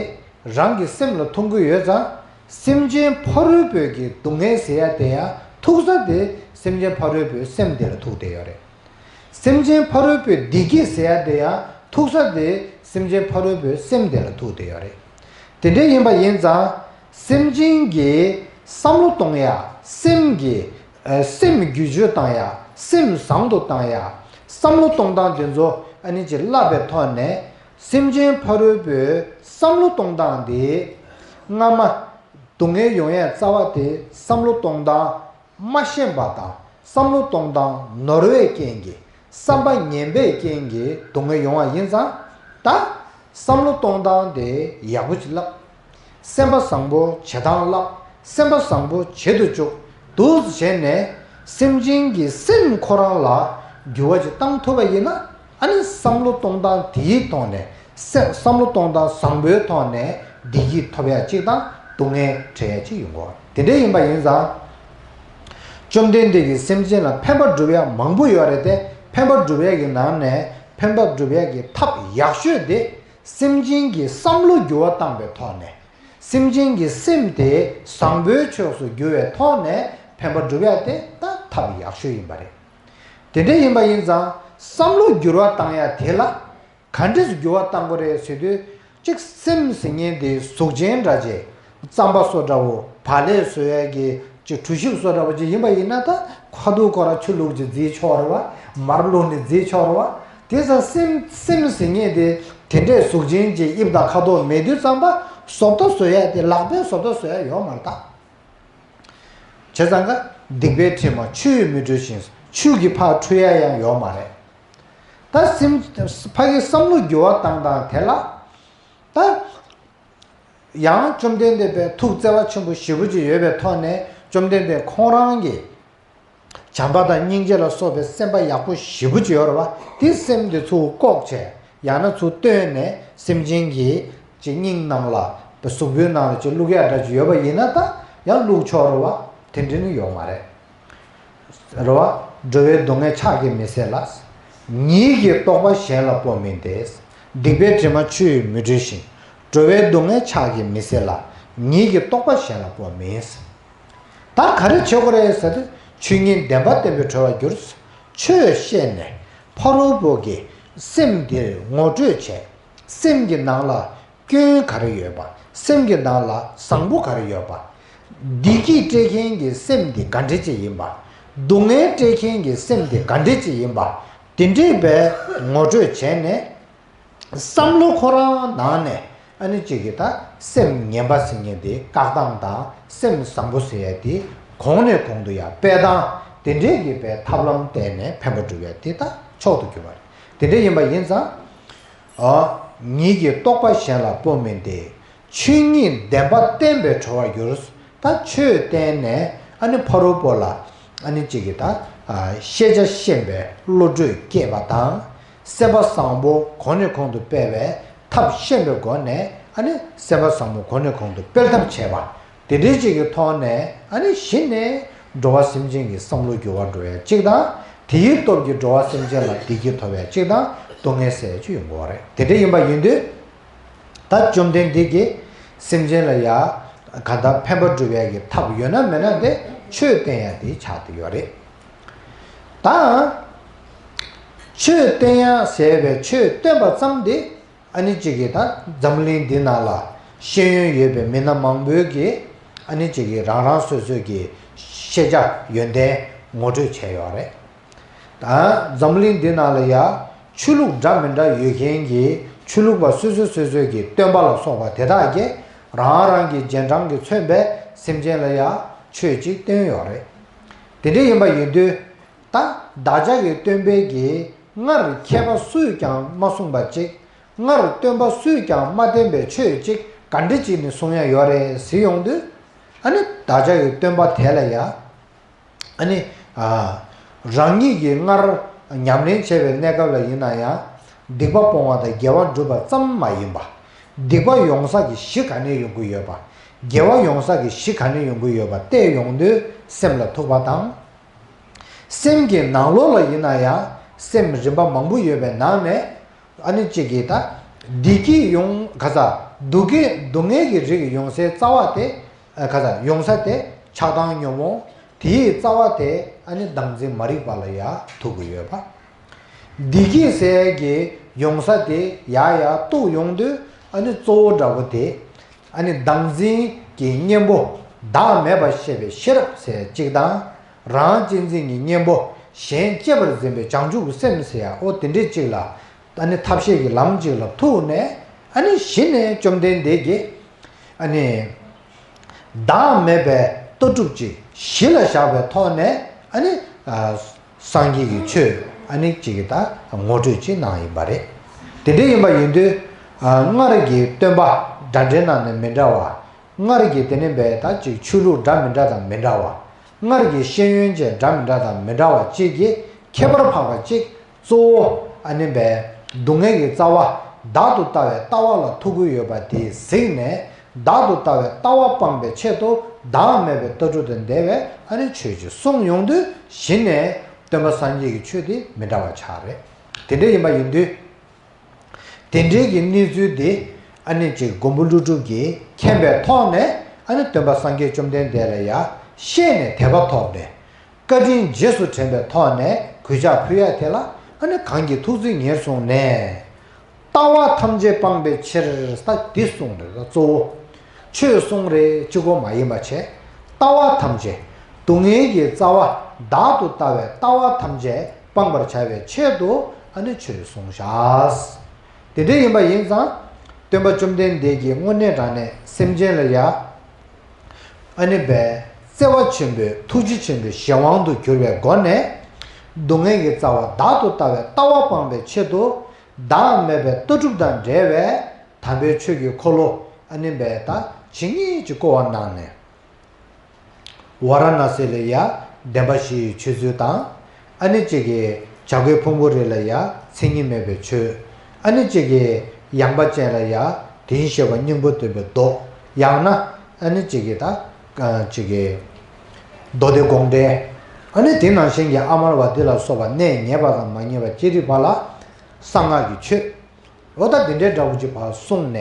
རང་གི་སེམས་ལ་མཐོང་གི་ཡོད་ཙང་། སེམས་ཅན་ཕ་རོལ་པོའི་གི་སྡུག་བསྔལ་ཟེར་ཡ་དེ་ཡང་ཐུག་ས་དེ་སེམས་ཅན་ཕ་རོལ་པོའི་སེམས་དེ་ལ་ཐུག་བསྡད་ཡོད་རེད། སེམས་ཅན་ཕ་རོལ་པོའི་བདེ་སྐྱིད་ཟེར་ཡ་དེ་ཡང་ཐུག་ས་དེ་སེམས་ཅན་ཕ་རོལ་པོའི་སེམས་དེ་ལ་ཐུག་བསྡད་ཡོད་རེད། དེ་འདྲ་ཡིན་པ་ཡིན་ཙང་། སེམས་ཅན་གྱི་བསམ་བློ་གཏོང་ཡ། སེམས་ཀྱི་ཨ། སེམས་བསྒྱུར་བཅོས་བཏང་ཡ། སེམས་བཟང་དུ་བཏང་ཡ། བསམ་བློ་གཏོང་སྟངས་དེ་ཚོ་ཨ་ནི་ཅིག་བསླབ་པའི་ཐོག་ནས། སེམས་ཅན་ཕ་རོལ་པོའི་བསམ་བློ་གཏོང་སྟངས་དེ་སྔ་མ་སྡུག་བསྔལ་ཡོང་ཡ་རྩ་བ་དེ་བསམ་བློ་གཏོང་སྟངས་མ་ཤེས་པ་དང་། བསམ་བློ་གཏོང་སྟངས་ནོར་བའི་རྐྱེན་གྱིས། བསམ་པ་ངན་པའི་རྐྱེན་གྱིས་སྡུག་བསྔལ་ཡོང་བ་ཡིན་ཙང་། ད་བསམ་བློ་གཏོང་སྟངས་དེ་ཡག་པོ་ཅིག་བསླབ། སེམས་པ་བཟང་པོ་བྱེད་སྟངས་བསླབ། སེམས་པ་བཟང་པོ་བྱེད་དུ་བཅུག་འདུག་བྱས་ནས་སེམས་ཅན་གྱི་སེམས་ཁོ་རང་ལ་འགྱུར་བ་ཅིག་བཏང་ཐུབ་པ་ཡིན་ན། ཨ་ནི་བསམ་བློ་གཏོང་སྟངས་དེའི་ཐོག་ནས། སེམས་བསམ་བློ་གཏོང་སྟངས་བཟང་པོའི་ཐོག་ནས་བདེ་སྐྱིད་ཐོབ་ཡ་གཅིག་དང་སྡུག་བསྔལ་བྲལ་ཡ་གཅིག་ཡོང་གི་ཡོད་རེད། དེ་འདྲ་ཡིན་པ་ཡིན་ཙང་། བཅོམ་ལྡན་འདས་ཀྱིས་སེམས་ཅན་ལ་ཕན་པ་སྒྲུབ་ཡ་མང་པོ་ཡོད་རེད་དེ། ཕན་པ་སྒྲུབ་ཡ་གི་ནང་ནས་ཕན་པ་སྒྲུབ་ཡ་གི་ཐབས་ཡག་ཤོས་དེ། སེམས་ཅན་གྱི་བསམ་བློ་འགྱུར་བ་བཏང་པའི་ཐོག་ནས། སེམས་ཅན་གྱི་སེམས་དེ་བཟང་པོའི་ཕྱོགས་སུ་འགྱུར་བའི་ཐོག་ནས་ཕན་པ་སྒྲུབ་ཡ་དེ་ད་ཐབས་ཡག་ཤོས་ཡིན་པ་རེད། དེ་འདྲ་ཡིན་པ་ཡིན་ཙང་བསམ་བློ་འགྱུར་བ་བཏང་ཡ་དེ་ལ་ག་འདྲས་སུ་འགྱུར་བ་བཏང་དགོས་རེད་ཟེར་དུས། གཅིག་སེམས་ཟེར་མཁན་དེ་གཟུགས་ཅན་འདྲ་ཅིག་རྩམ་པ་བཟོ་འདྲ་བོ། བག་ལེབ་བཟོ་ཡ་གི་ཅིག་གྲུ་ཞིབ་བཟོ་འདྲ་བོ་ཅིག་ཡིན་པ་ཡིན་ན། ད་ཁ་ཐུག་ཁོ་རང་ཆུ་བླུགས་ཅིག་བརྫིས་ཆོག་རེད་བ། མར་བླུགས་ནས་བརྫིས་ཆོག་རེད་བ། དེ་ཙང་སེམས་སེམས་ཟེར་མཁན་དེ་དེ་འདྲའི་གཟུགས་ཅན་གྱི་དབྱིབས་དང་ཁ་དོག་མེད་དུས་ཙམ་པ། བཟོ་ལྟ་བཟོ་ཡ་དེ་ལག་པས་བཟོ་ལྟ་བཟོ་ཡ་ཡོད་མ་རེད་ད། བྱས་ཙང་ཀ། སྡིག་པའི་དྲི་མ་ཆུ་ཡིས་མི་འཁྲུ་ཞིང་། ཆུ་གིས་ཕར་འཁྲུ་ཡ་ཡང་ཡོད་མ་རེད། ད་སེམས་ཕ་གི་བསམ་བློ་འགྱུར་བ་བཏང་སྟངས་དེ་ལ། ད་ཡང་བཅོམ་ལྡན་འདས་པའི་ཐུགས་བརྩེ་བ་ཆེན་པོ་ཞེ་པོ་ཅིག་ཡོད་པའི་ཐོག་ནས། བཅོམ་ལྡན་འདས་ཁོང་རང་གིས་བྱམས་པ་དང་སྙིང་རྗེ་ལ་སོགས་པའི་སེམས་པ་ཡག་པོ་ཞེ་པོ་ཅིག་ཡོད་རེད་བ། དེ་སེམས་དེ་ཚུར་བཀོག་བྱས། ཡང་ན་ཚུར་བཏོན་ནས་སེམས་ཅན་གྱི་ཅིག་སྙིང་ནང་ལ། གཟུགས་པོའི་ནང་ལ་ཅིག་བླུག་ཡ་འདྲ་ཅིག་ཡོད་པ་ཡིན་ན། ད་ཡང་བླུག་ཆོག་རེད་བ། དེ་འདྲ་ནི་ཡོད་མ་རེད། རེད་བ། འགྲོ་བའི་སྡུག་བསྔལ་ཕྱག་གིས་མི་སེལ་ལ། ཉིད་ཀྱི་རྟོགས་པ་གཞན་ལ་སྤོ་མིན་ཏེ། སྡིག་པའི་དྲི་མ་ཆུ་ཡིས་མི་འཁྲུ་ཞིང་། འགྲོ་བའི་སྡུག་བསྔལ་ཕྱག་གིས་མི་སེལ་ལ། ཉིད་ཀྱི་རྟོགས་པ་གཞན་ལ་སྤོ་མིན། ད་ག་རེ་བྱེད་དགོས་རེད་ཟེར་དུས། ཆོས་ཉིད་བདེན་པ་བསྟན་པས་གྲོལ་བར་འགྱུར། ཆོས་བཤད་ནས་ཕ་རོལ་པོ་གི་སེམས་འདིར་ངོ་སྤྲོད་བྱས། སེམས་ཀྱི་ནང་ལ་སྐྱོན་ག་རེ་ཡོད་པ། སེམས་ཀྱི་ནང་ལ་བཟང་པོ་ག་རེ་ཡོད་པ། བདེ་སྐྱིད་སྤྲད་མཁན་གྱི་སེམས་འདི་ག་འདྲ་ཅིག་ཡིན་པ། སྡུག་བསྔལ་སྤྲད་མཁན་གྱི་སེམས་འདི་ག་འདྲ་ཅིག་ཡིན་པ། དེ་འདྲའི་བའི་ངོ་སྤྲོད་བྱས་ནས། བསམ་བློ་ཁོ་རང་ནང་ནས་ཨ་ནི་གཅིག་གིས་ད་སེམས་ངན་པ་ཟེར་མཁན་དེ་བཀག་སྟངས་དང་། སེམས་བཟང་པོ་ཟེར་ཡ་དེ་གོང་ནས་གོང་དུ་ཡར་སྤེལ་སྟངས། དེ་འདྲའི་གི་བའི་ཐབས་ལམ་བསྟེན་ནས་ཕན་པ་སྒྲུབ་ཡ་དེ་ད་མཆོག་ཏུ་གྱུར་པ་རེད། དེ་འདྲ་ཡིན་པ་ཡིན་ཙང་། ཨ། ཉིད་ཀྱི་རྟོགས་པ་གཞན་ལ་སྤོ་མིན་ཏེ། ཆོས་ཉིད་བདེན་པ་བསྟན་པས་གྲོལ་བར་འགྱུར། ད་ཆོས་བསྟན་ནས་ཨ་ནི་ཕ་རོལ་པོ་ལ་ཨ་ནི་གཅིག་གིས་ད་ཨ་ཤེས་བྱ་ཤེས་པའི་བློ་གྲོས་བསྐྱེད་པ་དང་། སེམས་པ་བཟང་པོ་གོང་ནས་གོང་དུ་སྤེལ་བའི་ཐབས་ཤེས་པའི་སྒོ་ནས། ཨ་ནི་སེམས་པ་བཟང་པོ་གོང་ནས་གོང་དུ་སྤེལ་ཐབས་བྱས་པ། དེ་འདྲའི་གཅིག་གི་ཐོག་ནས་ཨ་ནི་གཞི་ནས་འགྲོ་བ་སེམས་ཅན་གྱི་བསམ་བློ་འགྱུར་བ་འགྲོ་ཡ་གཅིག་དང་། དེའི་སྟོབས་ཀྱིས་འགྲོ་བ་སེམས་ཅན་ལ་བདེ་སྐྱིད་ཐོབ་ཡ་གཅིག་དང་། སྡུག་བསྔལ་ཟེར་ཅིག་ཡོང་གི་ཡོད་རེད། དེ་འདྲ་ཡིན་པ་ཡིན་དུས། ད་བཅོམ་ལྡན་འདས་ཀྱིས་སེམས་ཅན་ལ་ཡ་གང་ལྟར་ཕན་པ་སྒྲུབ་ཡ་གི་ཐབས་ཡོད་ན་མེད་ན་དེ་ཆོས་བསྟན་ཡ་དེ་ཆགས་བསྡད་ཡོད་རེད། ད་ཆོས་བསྟན་ཡ་ཟེར་བའི་ཆོས་བསྟན་པ་ཙམ་དེ། ཨ་ནི་གཅིག་གིས་ད་འཛམ་གླིང་འདི་ནང་ལ་ཤེས་ཡོན་ཡོད་པའི་མི་སྣ་མང་པོས་ཀྱིས་ཨ་ནི་གཅིག་གིས་རང་རང་སོ་སོའི་གི་ཤེས་བྱ་ཡོན་ཏན་ངོ་སྤྲོད་བྱས་ཡོད་རེད། ད་འཛམ་གླིང་འདི་ནང་ལ་ཡ་ཆོས་ལུགས་འདྲ་མི་འདྲ་ཡོད་མཁན་གྱི་ཆོས་ལུགས་པ་སོ་སོ་སོ་སོའི་གི་སྟོན་པ་ལ་སོགས་པ་དེ་དག་གིས་རང་རང་གི་རྗེས་འབྲང་གིས་མཚོན་པའི་སེམས་ཅན་ལ་ཡ་ཆོས་ཅིག་བསྟན་ཡོད་རེད། དེ་འདྲ་ཡིན་པ་ཡིན་དུས། ད་བདག་ཅག་གི་སྟོན་པས་ཀྱིས་སྔར་མཁས་པ་སུས་ཀྱང་མ་གསུངས་པ་ཅིག་སྔར་སྟོན་པ་སུས་ཀྱང་མ་བསྟན་པའི་ཆོས་ཅིག་ག་འདྲ་ཅིག་ནས་གསུང་ཡ་ཡོད་རེད་ཟེར་ཡོང་དུས། ཨ་ནི་བདག་ཅག་གི་སྟོན་པ་དེ་ལ་ཡ། ཨ་ནི། ཨ། རང་ཉིད་ཀྱིས་སྔར་ཉམས་ལེན་བྱས་པའི་གནས་སྐབས་ལ་ཡིན་ན་ཡང་། སྡིག་པ་སྤོང་བ་དང་དགེ་བ་སྒྲུབ་པ་ཙམ་མ་ཡིན་པ། སྡིག་པ་ཡོང་ས་ཀྱི་གཞི་ག་ནས་ཡོང་གི་ཡོད་པ། དགེ་བ་ཡོང་ས་ཀྱི་གཞི་ག་ནས་ཡོང་གི་ཡོད་པ་བལྟས་ཡོང་དུས་སེམས་ལ་ཐུག་པ་དང་། སེམས་ཀྱི་ནང་ལོགས་ལ་ཡིན་ན་ཡང་སེམས་རིམ་པ་མང་པོ་ཡོད་པའི་ནང་ནས། ཨ་ནི་གཅིག་གིས་ད་བདེ་སྐྱིད་ཡོང་ག་ས་སྡུག་གི་སྡུག་བསྔལ་གྱི་རིགས་ཡོང་སའི་རྩ་བ་དེ། ཨ། ག་ས་ཡོང་ས་དེ་ཆགས་སྡང་ཉོན་མོངས་དེའི་རྩ་བ་དེ་ཨ་ནི་བདག་འཛིན་མ་རིག་པ་ལ་ཡ་ཐུག་གི་ཡོད་པ། བདེ་སྐྱིད་ཟེར་གྱི་ཡོང་ས་དེ་ཡ་ཡ་གཏུག་ཡོང་དུས་ཨ་ནི་གཙོ་བོ་འདྲ་བོ་དེ། ཨ་ནི་བདག་འཛིན་གྱི་གཉེན་པོ་བདག་མེད་པར་ཤེས་པའི་ཤེས་རབ་ཟེར་གཅིག་དང་། རང་གཅེས་འཛིན་གྱི་གཉེན་པོ་གཞན་གཅེས་པར་འཛིན་པའི་བྱང་ཆུབ་ཀྱི་སེམས་ཟེར་ཡ་ཨོ་དེ་འདྲས་གཅིག་ལ། ཨ་ནི་ཐབས་ཤེས་ཀྱི་ལམ་གཅིག་ལ་ཐུག་ནས། ཨ་ནི་གཞི་ནས་བཅོམ་ལྡན་འདས་ཀྱིས། ཨ་ནི། བདག་མེད་པའི་ལྟ་གྲུབ་ཅིག་གཞི་ལ་བཞག་པའི་ཐོག་ནས། ཨ་ནི། ཨ། སངས་རྒྱས་ཀྱི་ཆོས་ཨ་ནི་གཅིག་གི་ད་ངོ་སྤྲོད་ཅིག་གནང་ཡིན་པ་རེད། དེ་འདྲ་ཡིན་པ་ཡིན་དུས། ཨ། སྔར་གྱི་སྟོན་པ་འདྲ་འདྲའི་ནང་ནས་མི་འདྲ་བ། སྔར་གྱི་དེ་ནས་བས་ད་ཅིག་ཆོས་ལུགས་འདྲ་མི་འདྲ་དང་མི་འདྲ་བ། སྔར་གྱི་ཤེས་ཡོན་ཅན་འདྲ་མི་འདྲ་དང་མི་འདྲ་བ་གཅིག་གིས་ཁྱད་པར་འཕགས་པ་གཅིག་གཙོ་བོ་ཨ་ནི་བས་སྡུག་བསྔལ་གྱི་རྩ་བ་བདག་ཏུ་ལྟ་བའི་ལྟ་བ་ལ་ཐུག་གི་ཡོད་པ་དེ་གཟིགས་ནས། བདག་ཏུ་ལྟ་བའི་ལྟ་བ་སྤངས་པའི་ཆེད་དུ་བདག་མེད་པའི་ལྟ་གྲུབ་དང་འབྲེལ་བའི་ཨ་ནི་ཆོས་ཅིག་གསུངས་ཡོང་དུས་གཞི་ནས་སྟོན་པ་སངས་རྒྱས་ཀྱི་ཆོས་དེ་མི་འདྲ་བ་ཆགས་རེད། དེ་འདྲ་ཡིན་པ་ཡིན་དུས། དེ་འདྲའི་གི་གནས་ཚུལ་དེ་ཨ་ནི་ཅིག་མགོན་པོ་ཀླུ་སྒྲུབ་ཀྱིས་མཁྱེན་པའི་ཐོག་ནས། ཨ་ནི་སྟོན་པ་སངས་རྒྱས་བཅོམ་ལྡན་འདས་ལ་ཡ་ཤེས་ནས་དད་པ་ཐོབ་ནས། བཀའ་དྲིན་རྗེས་སུ་དྲན་པའི་ཐོག་ནས་གུས་ཕྱག་ཕུལ་ཡ་དེ་ལ། ཨ་ནི་གང་གི་ཐུགས་བརྩེ་ཉེར་བཟུང་ནས། ལྟ་བ་ཐམས་ཅད་སྤངས་པའི་ཕྱིར། ད་འདི་གསུངས་རེད། ད་གཙོ་བོ། ཆོས་གསུངས་རེད་གཅིག་པོ་མ་ཡིན་པ་བྱས། ལྟ་བ་ཐམས་ཅད། སྡུག་བསྔལ་གྱི་རྩ་བ་བདག་ཏུ་ལྟ་བའི་ལྟ་བ་ ཐམས་ཅད་སྤང་བར་བྱ་བའི་ཆེད་དུ་ཨ་ནི་ཆོས་གསུངས་བཞག་དེ་འདྲ་ཡིན་པ་ཡིན་ཙང་། སྟོན་པ་བཅོམ་ལྡན་འདས་ཀྱིས་དངོས་གནས་དྲང་གནས་སེམས་ཅན་ལ་ཡ། ཨ་ནི་བས་བརྩེ་བ་ཆེན་པོས་ཐུགས་རྗེ་ཆེན་པོའི་གཞན་དབང་དུ་གྱུར་བའི་སྒོ་ནས། སྡུག་བསྔལ་གྱི་རྩ་བ་བདག་ཏུ་ལྟ་བའི་ལྟ་བ་སྤངས་པའི་ཆེད་དུ། བདག་མེད་པའི་ལྟ་གྲུབ་དང་འབྲེལ་བའི་དམ་པའི་ཆོས་ཀྱི་འཁོར་ལོ་ཨ་ནི་བས་ད་ཇི་སྙེད་ཅིག་བསྐོར་བ་གནང་ནས། ཝཱ་ར་ཎཱ་སི་ལ་ཡ་བདེན་པ་བཞི་ཡི་ཆོས་ཚུལ་དང་། ཨ་ནི་གཅིག་གིས་བྱ་རྒོད་ཕུང་པོ་རེ་ལ་ཡ་མཚན་ཉིད་མེད་པའི་ཆོས། ཨ་ནི་གཅིག་གིས་ཡངས་པ་ཅན་ལ་ཡ་དེ་བཞིན་གཤེགས་པ་སྙིང་པོ་འདོན་པའི་མདོ། ཡང་ན་ཨ་ནི་གཅིག་གིས་ད་གཅིག་གིས་མདོ་སྡེ་དགོངས་འགྲེལ། ཨ་ནི་དེ་ནང་བཞིན་གྱི་ཨ་མར་བ་ཏི་ལ་སོགས་པ་གནས་ངེས་པ་དང་མ་ངེས་པ་ཅི་རིགས་པ་ལ་གསང་སྔགས་ཀྱི་ཆོས། འོ་ད་འདི་འདྲའི་འདྲ་བོ་ཅིག་ཕར་གསུངས་ནས།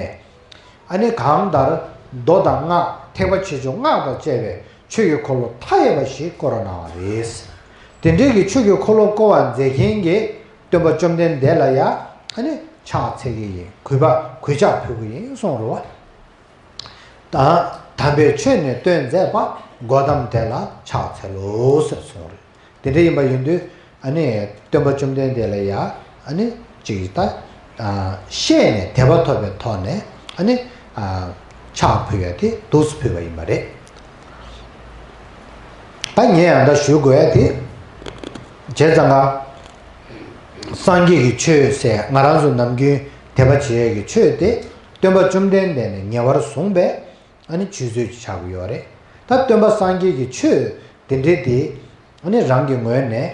ཨ་ནི་གང་ལྟར་མདོ་དང་སྔགས་ཐེག་པ་ཆེ་ཆུང་སྔགས་དང་བཅས་པའི་ཆོས་ཀྱི་འཁོར་ལོ་མཐའ་ཡས་པ་ཞིག་བསྐོར་ར་གནང་བ་རེད། དེ་འདྲའི་གི་ཆོས་ཀྱི་འཁོར་ལོ་བསྐོར་བར་མཛད་མཁན་གྱི་སྟོན་པ་བཅོམ་ལྡན་འདས་ལ་ཡ་ཨ་ནི་ཕྱག་འཚལ་གྱི་ཡིན། གུས་པ་གུས་ཕྱག་ཕུལ་གྱི་ཡིན་གསུངས་རེད་བ། དང་། དམ་པའི་ཆོས་ནི་སྟོན་མཛད་པ། གོ་ཏམ་དེ་ལ་ཕྱག་འཚལ་ལོ་ཟེར་གསུངས་རེད། དེ་འདྲ་ཡིན་པ་ཡིན་དུས་ཨ་ནི་སྟོན་པ་བཅོམ་ལྡན་འདས་ལ་ཡ་ཨ་ནི་ཅིག་ད་ཤེས་ནས་དད་པ་ཐོབ་པའི་ཐོག་ནས་ཨ་ནི་ཕྱག་ཕུལ་ཡ་དེ་འདུག་སེ་ཕུལ་བ་ཡིན་པ་རེད། ད་ངས་ཡང་ད་ཞུ་དགོས་ཡ་དེ་བྱས་ཙང་ཀ་སངས་རྒྱས་ཀྱི་ཆོས་ཟེར་ང་རང་ཚོ་ནམ་རྒྱུན་དད་པ་བྱེད་ཡ་གི་ཆོས་དེ་སྟོན་པ་བཅོམ་ལྡན་འདས་ནས་ཉེ་བར་བཟུང་བའི་ཨ་ནི་ཆུད་ཟོས་ཀྱི་ཆགས་ཀྱི་ཡོད་རེད། ད་སྟོན་པ་སངས་རྒྱས་ཀྱི་ཆོས་དེ་འདྲའི་དེ་ཨ་ནི་རང་གི་ངོས་ནས་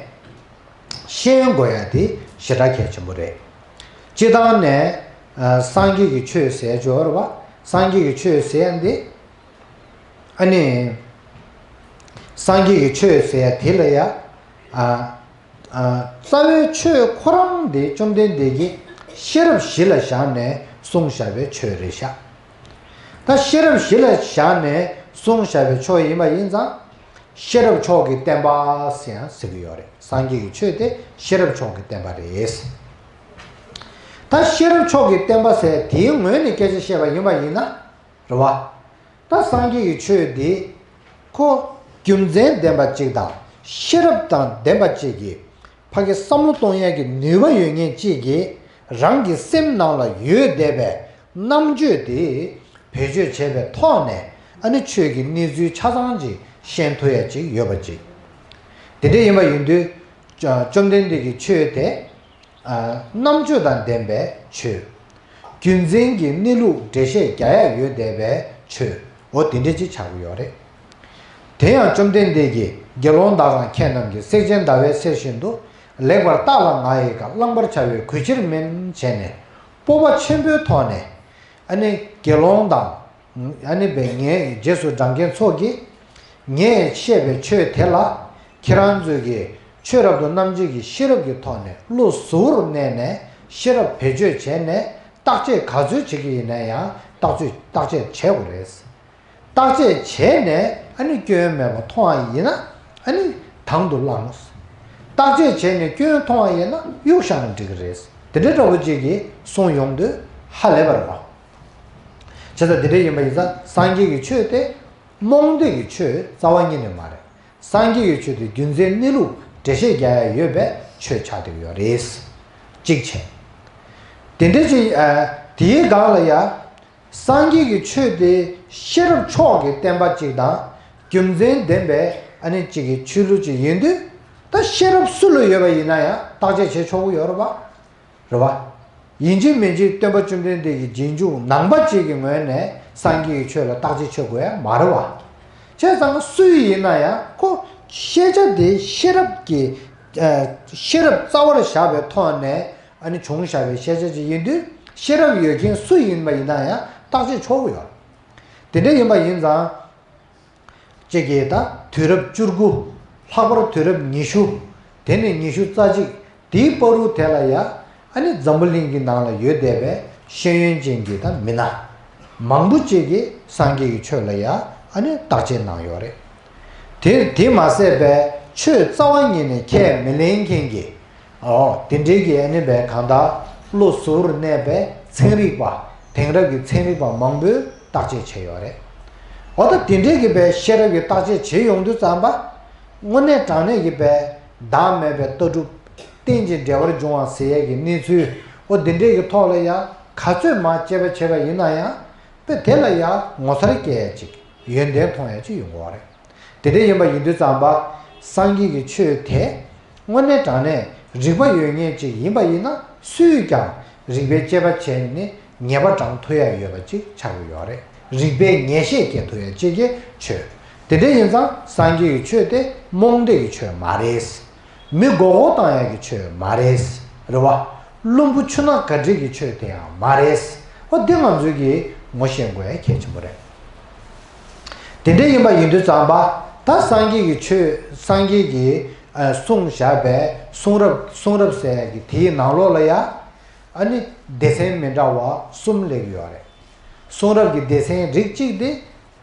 ཤེས་དགོས་ཡ་དེ་ཞེ་དྲག་གལ་ཆེན་པོ་རེད། སྤྱིར་བཏང་ནས་ཨ་སངས་རྒྱས་ཀྱི་ཆོས་ཟེར་ཡ་ཅིག་ཡོད་རེད་བ། སངས་རྒྱས་ཀྱི་ཆོས་ཟེར་ཡ་འདི་ཨ་ནི་སངས་རྒྱས་ཀྱི་ཆོས་ཟེར་ཡ་དེ་ལ་ཡ་ཨ། རྩ་བའི་ཆོས་ཁོ་རང་དེ་བཅོམ་ལྡན་འདས་ཀྱིས་ཤེས་རབ་གཞི་ལ་བཞག་ནས་གསུངས་བཞག་པའི་ཆོས་རེད་ཤག་ད་ཤེས་རབ་གཞི་ལ་བཞག་ནས་གསུངས་བཞག་པའི་ཆོས་ཡིན་པ་ཡིན་ཙང་། ཤེས་རབ་མཆོག་གི་བསྟན་པ་ཟེར་ཡང་ཟེར་གྱི་ཡོད་རེད། སངས་རྒྱས་ཀྱི་ཆོས་དེ་ཤེས་རབ་མཆོག་གི་བསྟན་པ་རེད། ད་ཤེས་རབ་མཆོག་གི་བསྟན་པ་ཟེར་དེའི་ངོས་ནས་སྐད་ཆ་བཤད་པ་ཡིན་པ་ཡིན་ན། རེད་བ། ད་སངས་རྒྱས་ཀྱི་ཆོས་འདི་ཁོ་རྒྱུ་མཚན་ལྡན་པ་ཅིག་དང་ཤེས་རབ་དང་ལྡན་པ་ཅིག་གིས་ཕ་གི་བསམ་བློ་གཏོང་ཡས་ཀྱི་ནུས་པ་ཡོད་མཁན་ཅིག་གིས་རང་གི་སེམས་ནང་ལ་ཡོད་བསྡད་པའི་རྣམ་དཔྱོད་དེ་བེད་སྤྱོད་བྱས་པའི་ཐོག་ནས། ཨ་ནི་ཆོས་ཀྱི་གནས་ཚུལ་ཆ་ཚང་ཅིག་ཤེས་ཐུབ་ཡས་ཅིག་ཡོད་པ་ཅིག་དེ་འདྲ་ཡིན་པ་ཡིན་དུས། བཅོམ་ལྡན་འདས་ཀྱི་ཆོས་དེ། རྣམ་དཔྱོད་དང་ལྡན་པའི་ཆོས། རྒྱུ་མཚན་གྱི་གནས་ལུགས་འགྲེལ་བཤད་རྒྱག་ཡ་ཡོད་བསྡད་པའི་ཆོས། འོ་དེ་འདྲ་ཅིག་ཆགས་ཀྱི་ཡོད་རེད། དེ་ཡང་བཅོམ་ལྡན་འདས་ཀྱིས་དགེ་སློང་དག་དང་ཁྱེད་རྣམས་ཀྱིས་སེག་ཅན་ཟླ་བའི་གསེར་བཞིན་དུ་ལེགས་པར་བརྟགས་ལ་ང་ཡི་བཀའ་བླང་བར་བྱ་བའི་གུས་ཕྱིར་མིན་བྱས་ནས་སྤོབས་པ་ཆེན་པོའི་ཐོག་ནས། ཨ་ནི་དགེ་སློང་དང་། ཨ་ནི་བས་ངའི་རྗེས་སུ་འབྲང་མཁན་ཚོ་གིས། ངས་བཤད་པའི་ཆོས་དེ་ལ་ཁྱེད་རང་ཚོས་ཀྱིས་ཆོས་རབ་ཏུ་རྣམ་འབྱེད་ཀྱི་ཤེས་རབ་ཀྱི་ཐོག་ནས་བློ་གཟུ་བོར་གནས་ནས་ཤེས་རབ་བེད་སྤྱོད་བྱས་ནས་བརྟག་དཔྱད་ག་ཚོད་བྱེད་ཀྱི་ཡིན་ན་ཡང་བརྟག་དཔྱད་བརྟག་དཔྱད་བྱེད་དགོས་རེད། བརྟག་དཔྱད་བྱས་ནས་ཨ་ནི་སྐྱོན་མེད་པ་མཐོང་བ་ཡིན་ན་ཨ་ནི་དང་དུ་བླངས། བརྟག་དཔྱད་བྱས་ནས་སྐྱོན་མཐོང་བ་ཡིན་ན་གཡུག་བཞག་ན་འགྲིག་གི་རེད། དེ་འདྲའི་འདྲ་པོ་ཅིག་གིས་གསུངས་ཡོང་དུས་ཧ་ལས་པ་རེད་པ། བྱས་ཙང་དེ་འདྲ་ཡིན་པ་ཡིན་ཙང་སངས་རྒྱས་ཀྱི་ཆོས་དེ་རྨོངས་དད་ཀྱི་ཆོས་རྩ་བ་ཉིད་ནས་མ་རེད། སངས་རྒྱས་ཀྱི་ཆོས་དེ་རྒྱུ་མཚན་གནས་ལུགས་འགྲེལ་བཤད་རྒྱག་ཡ་ཡོད་པའི་ཆོས་ཆགས་བསྡད་ཀྱི་ཡོད་རེད། གཅིག་བྱས། དེ་འདྲ་ཅིག་ཨ། དེའི་སྒང་ལ་ཡ། སངས་རྒྱས་ཀྱི་ཆོས་དེ་ཤེས་རབ་མཆོག་གི་བསྟན་པ་ཅིག་དང་རྒྱུ་མཚན་ལྡན་པའི་ཨ་ནི་ཅིག་གི་ཆོས་ལུགས་ཅིག་ཡིན་དུས། ད་ཤེས་རབ་སུ་ལ་ཡོད་པ་ཡིན་ན་ཡང་བརྟག་དཔྱད་བྱེད་ཆོག་གི་ཡོད་རེད་པ། རེད་བ། ཡིན་གཅིག་མིན་གཅིག་སྟོན་པ་བཅོམ་ལྡན་འདས་ཀྱི་རྗེས་འཇུག་ནང་པ་ཅིག་གི་ངོས་ནས་སངས་རྒྱས་ཀྱི་ཆོས་ལ་བརྟག་དཔྱད་བྱེད་དགོས་ཡ་མ་རེད་བ། བྱས་ཙང་སུ་ཡིན་ན་ཡང་ཁོ་ཤེས་བྱ་དེ་ཤེས་རབ་ཀྱི་ཨ། ཤེས་རབ་རྩ་བར་བཞག་པའི་ཐོག་ནས་ཨ་ནི་བྱུང་བཞག་པའི་ཤེས་བྱ་ཅིག་ཡིན་དུས་ཤེས་རབ་ཡོད་མཁན་སུ་ཡིན་པ་ཡིན་ན་ཡང་བརྟག་དཔྱད་ཆོག་གི་ཡོད། དེ་འདྲ་ཡིན་པ་ཡིན་ཙང་། གཅིག་གིས་ད་དུས་རབས་བཅུ་དགུ། ལྷག་པར་དུས་རབས་ཉི་ཤུ། དེ་ནས་ཉི་ཤུ་རྩ་གཅིག། དེའི་བར་དུ་དེ་ལ་ཡ། ཨ་ནི་འཛམ་བུ་གླིང་གི་ནང་ལ་ཡོད་བསྡད་པའི་ཤེས་ཡོན་ཅན་གྱི་ད་མི་སྣ་མང་པོ་ཅིག་གིས་སངས་རྒྱས་ཀྱི་ཆོས་ལ་ཡ་ཨ་ནི་བརྟག་དཔྱད་གནང་ཡོད་རེད། དེ་དེ་མ་ཟད་པའི་ཆོས་རྩ་བ་ཉིད་ནས་ཁས་མི་ལེན་མཁན་གྱི། ཨོ། དེ་འདྲའི་གི་ཨ་ནི་བས་གང་ལྟར་བློ་གཟུ་བོར་གནས་པའི་ཚན་རིག་པ། དེང་རབས་ཀྱི་ཚན་རིག་པ་མང་པོས་བརྟག་དཔྱད་བྱས་ཡོད་རེད། འོ་ད་དེ་འདྲའི་གི་བས་ཤེས་རབ་ཀྱི་བརྟག་དཔྱད་བྱེད་ཡོང་དུས་ཙམ་པ། དངོས་གནས་དྲང་གནས་ཀྱི་བས་བདག་མེད་པའི་ལྟ་གྲུབ། རྟེན་ཅིང་འབྲེལ་བར་འབྱུང་བ་ཟེར་ཡས་ཀྱི་གནས་ཚུལ། འོ་དེ་འདྲའི་གི་ཐོག་ལ་ཡང་ག་ཚོད་མང་དཔྱད་པ་བྱས་པ་ཡིན་ན་ཡང་། དཔེ་དེ་ལ་ཡང་ངོ་མཚར་སྐྱེ་ཡས་ཅིག་ཡོན་ཏན་མཐོང་ཡས་ཅིག་ཡོང་གི་ཡོད་རེད། དེ་འདྲ་ཡིན་པ་ཡིན་དུས་ཙམ་པ། སངས་རྒྱས་ཀྱི་ཆོས་དེ་དངོས་གནས་དྲང་གནས་རིག་པ་ཡོད་མཁན་ཅིག་ཡིན་པ་ཡིན་ན་སུས་ཀྱང་རིག་པའི་དཔྱད་པ་བྱས་ནས་ངེས་པ་དྲངས་ཐུབ་ཡ་ཡོད་པ་ཅིག་ཆགས་ཀྱི་ཡོད་རེད། རིག་པའི་ངེས་ཤེས་སྐྱེ་ཐུབ་ཡ་ཅིག་གི་ཆོས། དེ་འདྲ་ཡིན་ཙང་སངས་རྒྱས་ཀྱི་ཆོས་དེ་རྨོངས་དད་ཀྱི་ཆོས་མ་རེད། མི་མགོ་སྐོར་བཏང་ཡག་གི་ཆོས་མ་རེད། རེད་བ། བླུན་པོ་ཆུ་ནག་ག་འགྲིག་གི་ཆོས་དེ་ཡང་མ་རེད། འོ་འདི་ང་ཚོས་ཀྱིས་ངོ་ཤེས་དགོས་ཡ་གལ་ཆེན་པོ་རེད། དེ་འདྲ་ཡིན་པ་ཡིན་དུས་ཙམ་པ། ད་སངས་རྒྱས་ཀྱི་ཆོས་སངས་རྒྱས་ཀྱིས་ཨ། གསུངས་བཞག་པའི་གསུང་རབ་གསུང་རབ་ཟེར་ཡ་གི་དེའི་ནང་ལོགས་ལ་ཡ། ཨ་ནི་སྡེ་ཚན་མི་འདྲ་བ་གསུམ་སླེབས་ཡོད་རེད། གསུང་རབ་ཀྱི་སྡེ་ཚན་རིགས་གཅིག་དེ།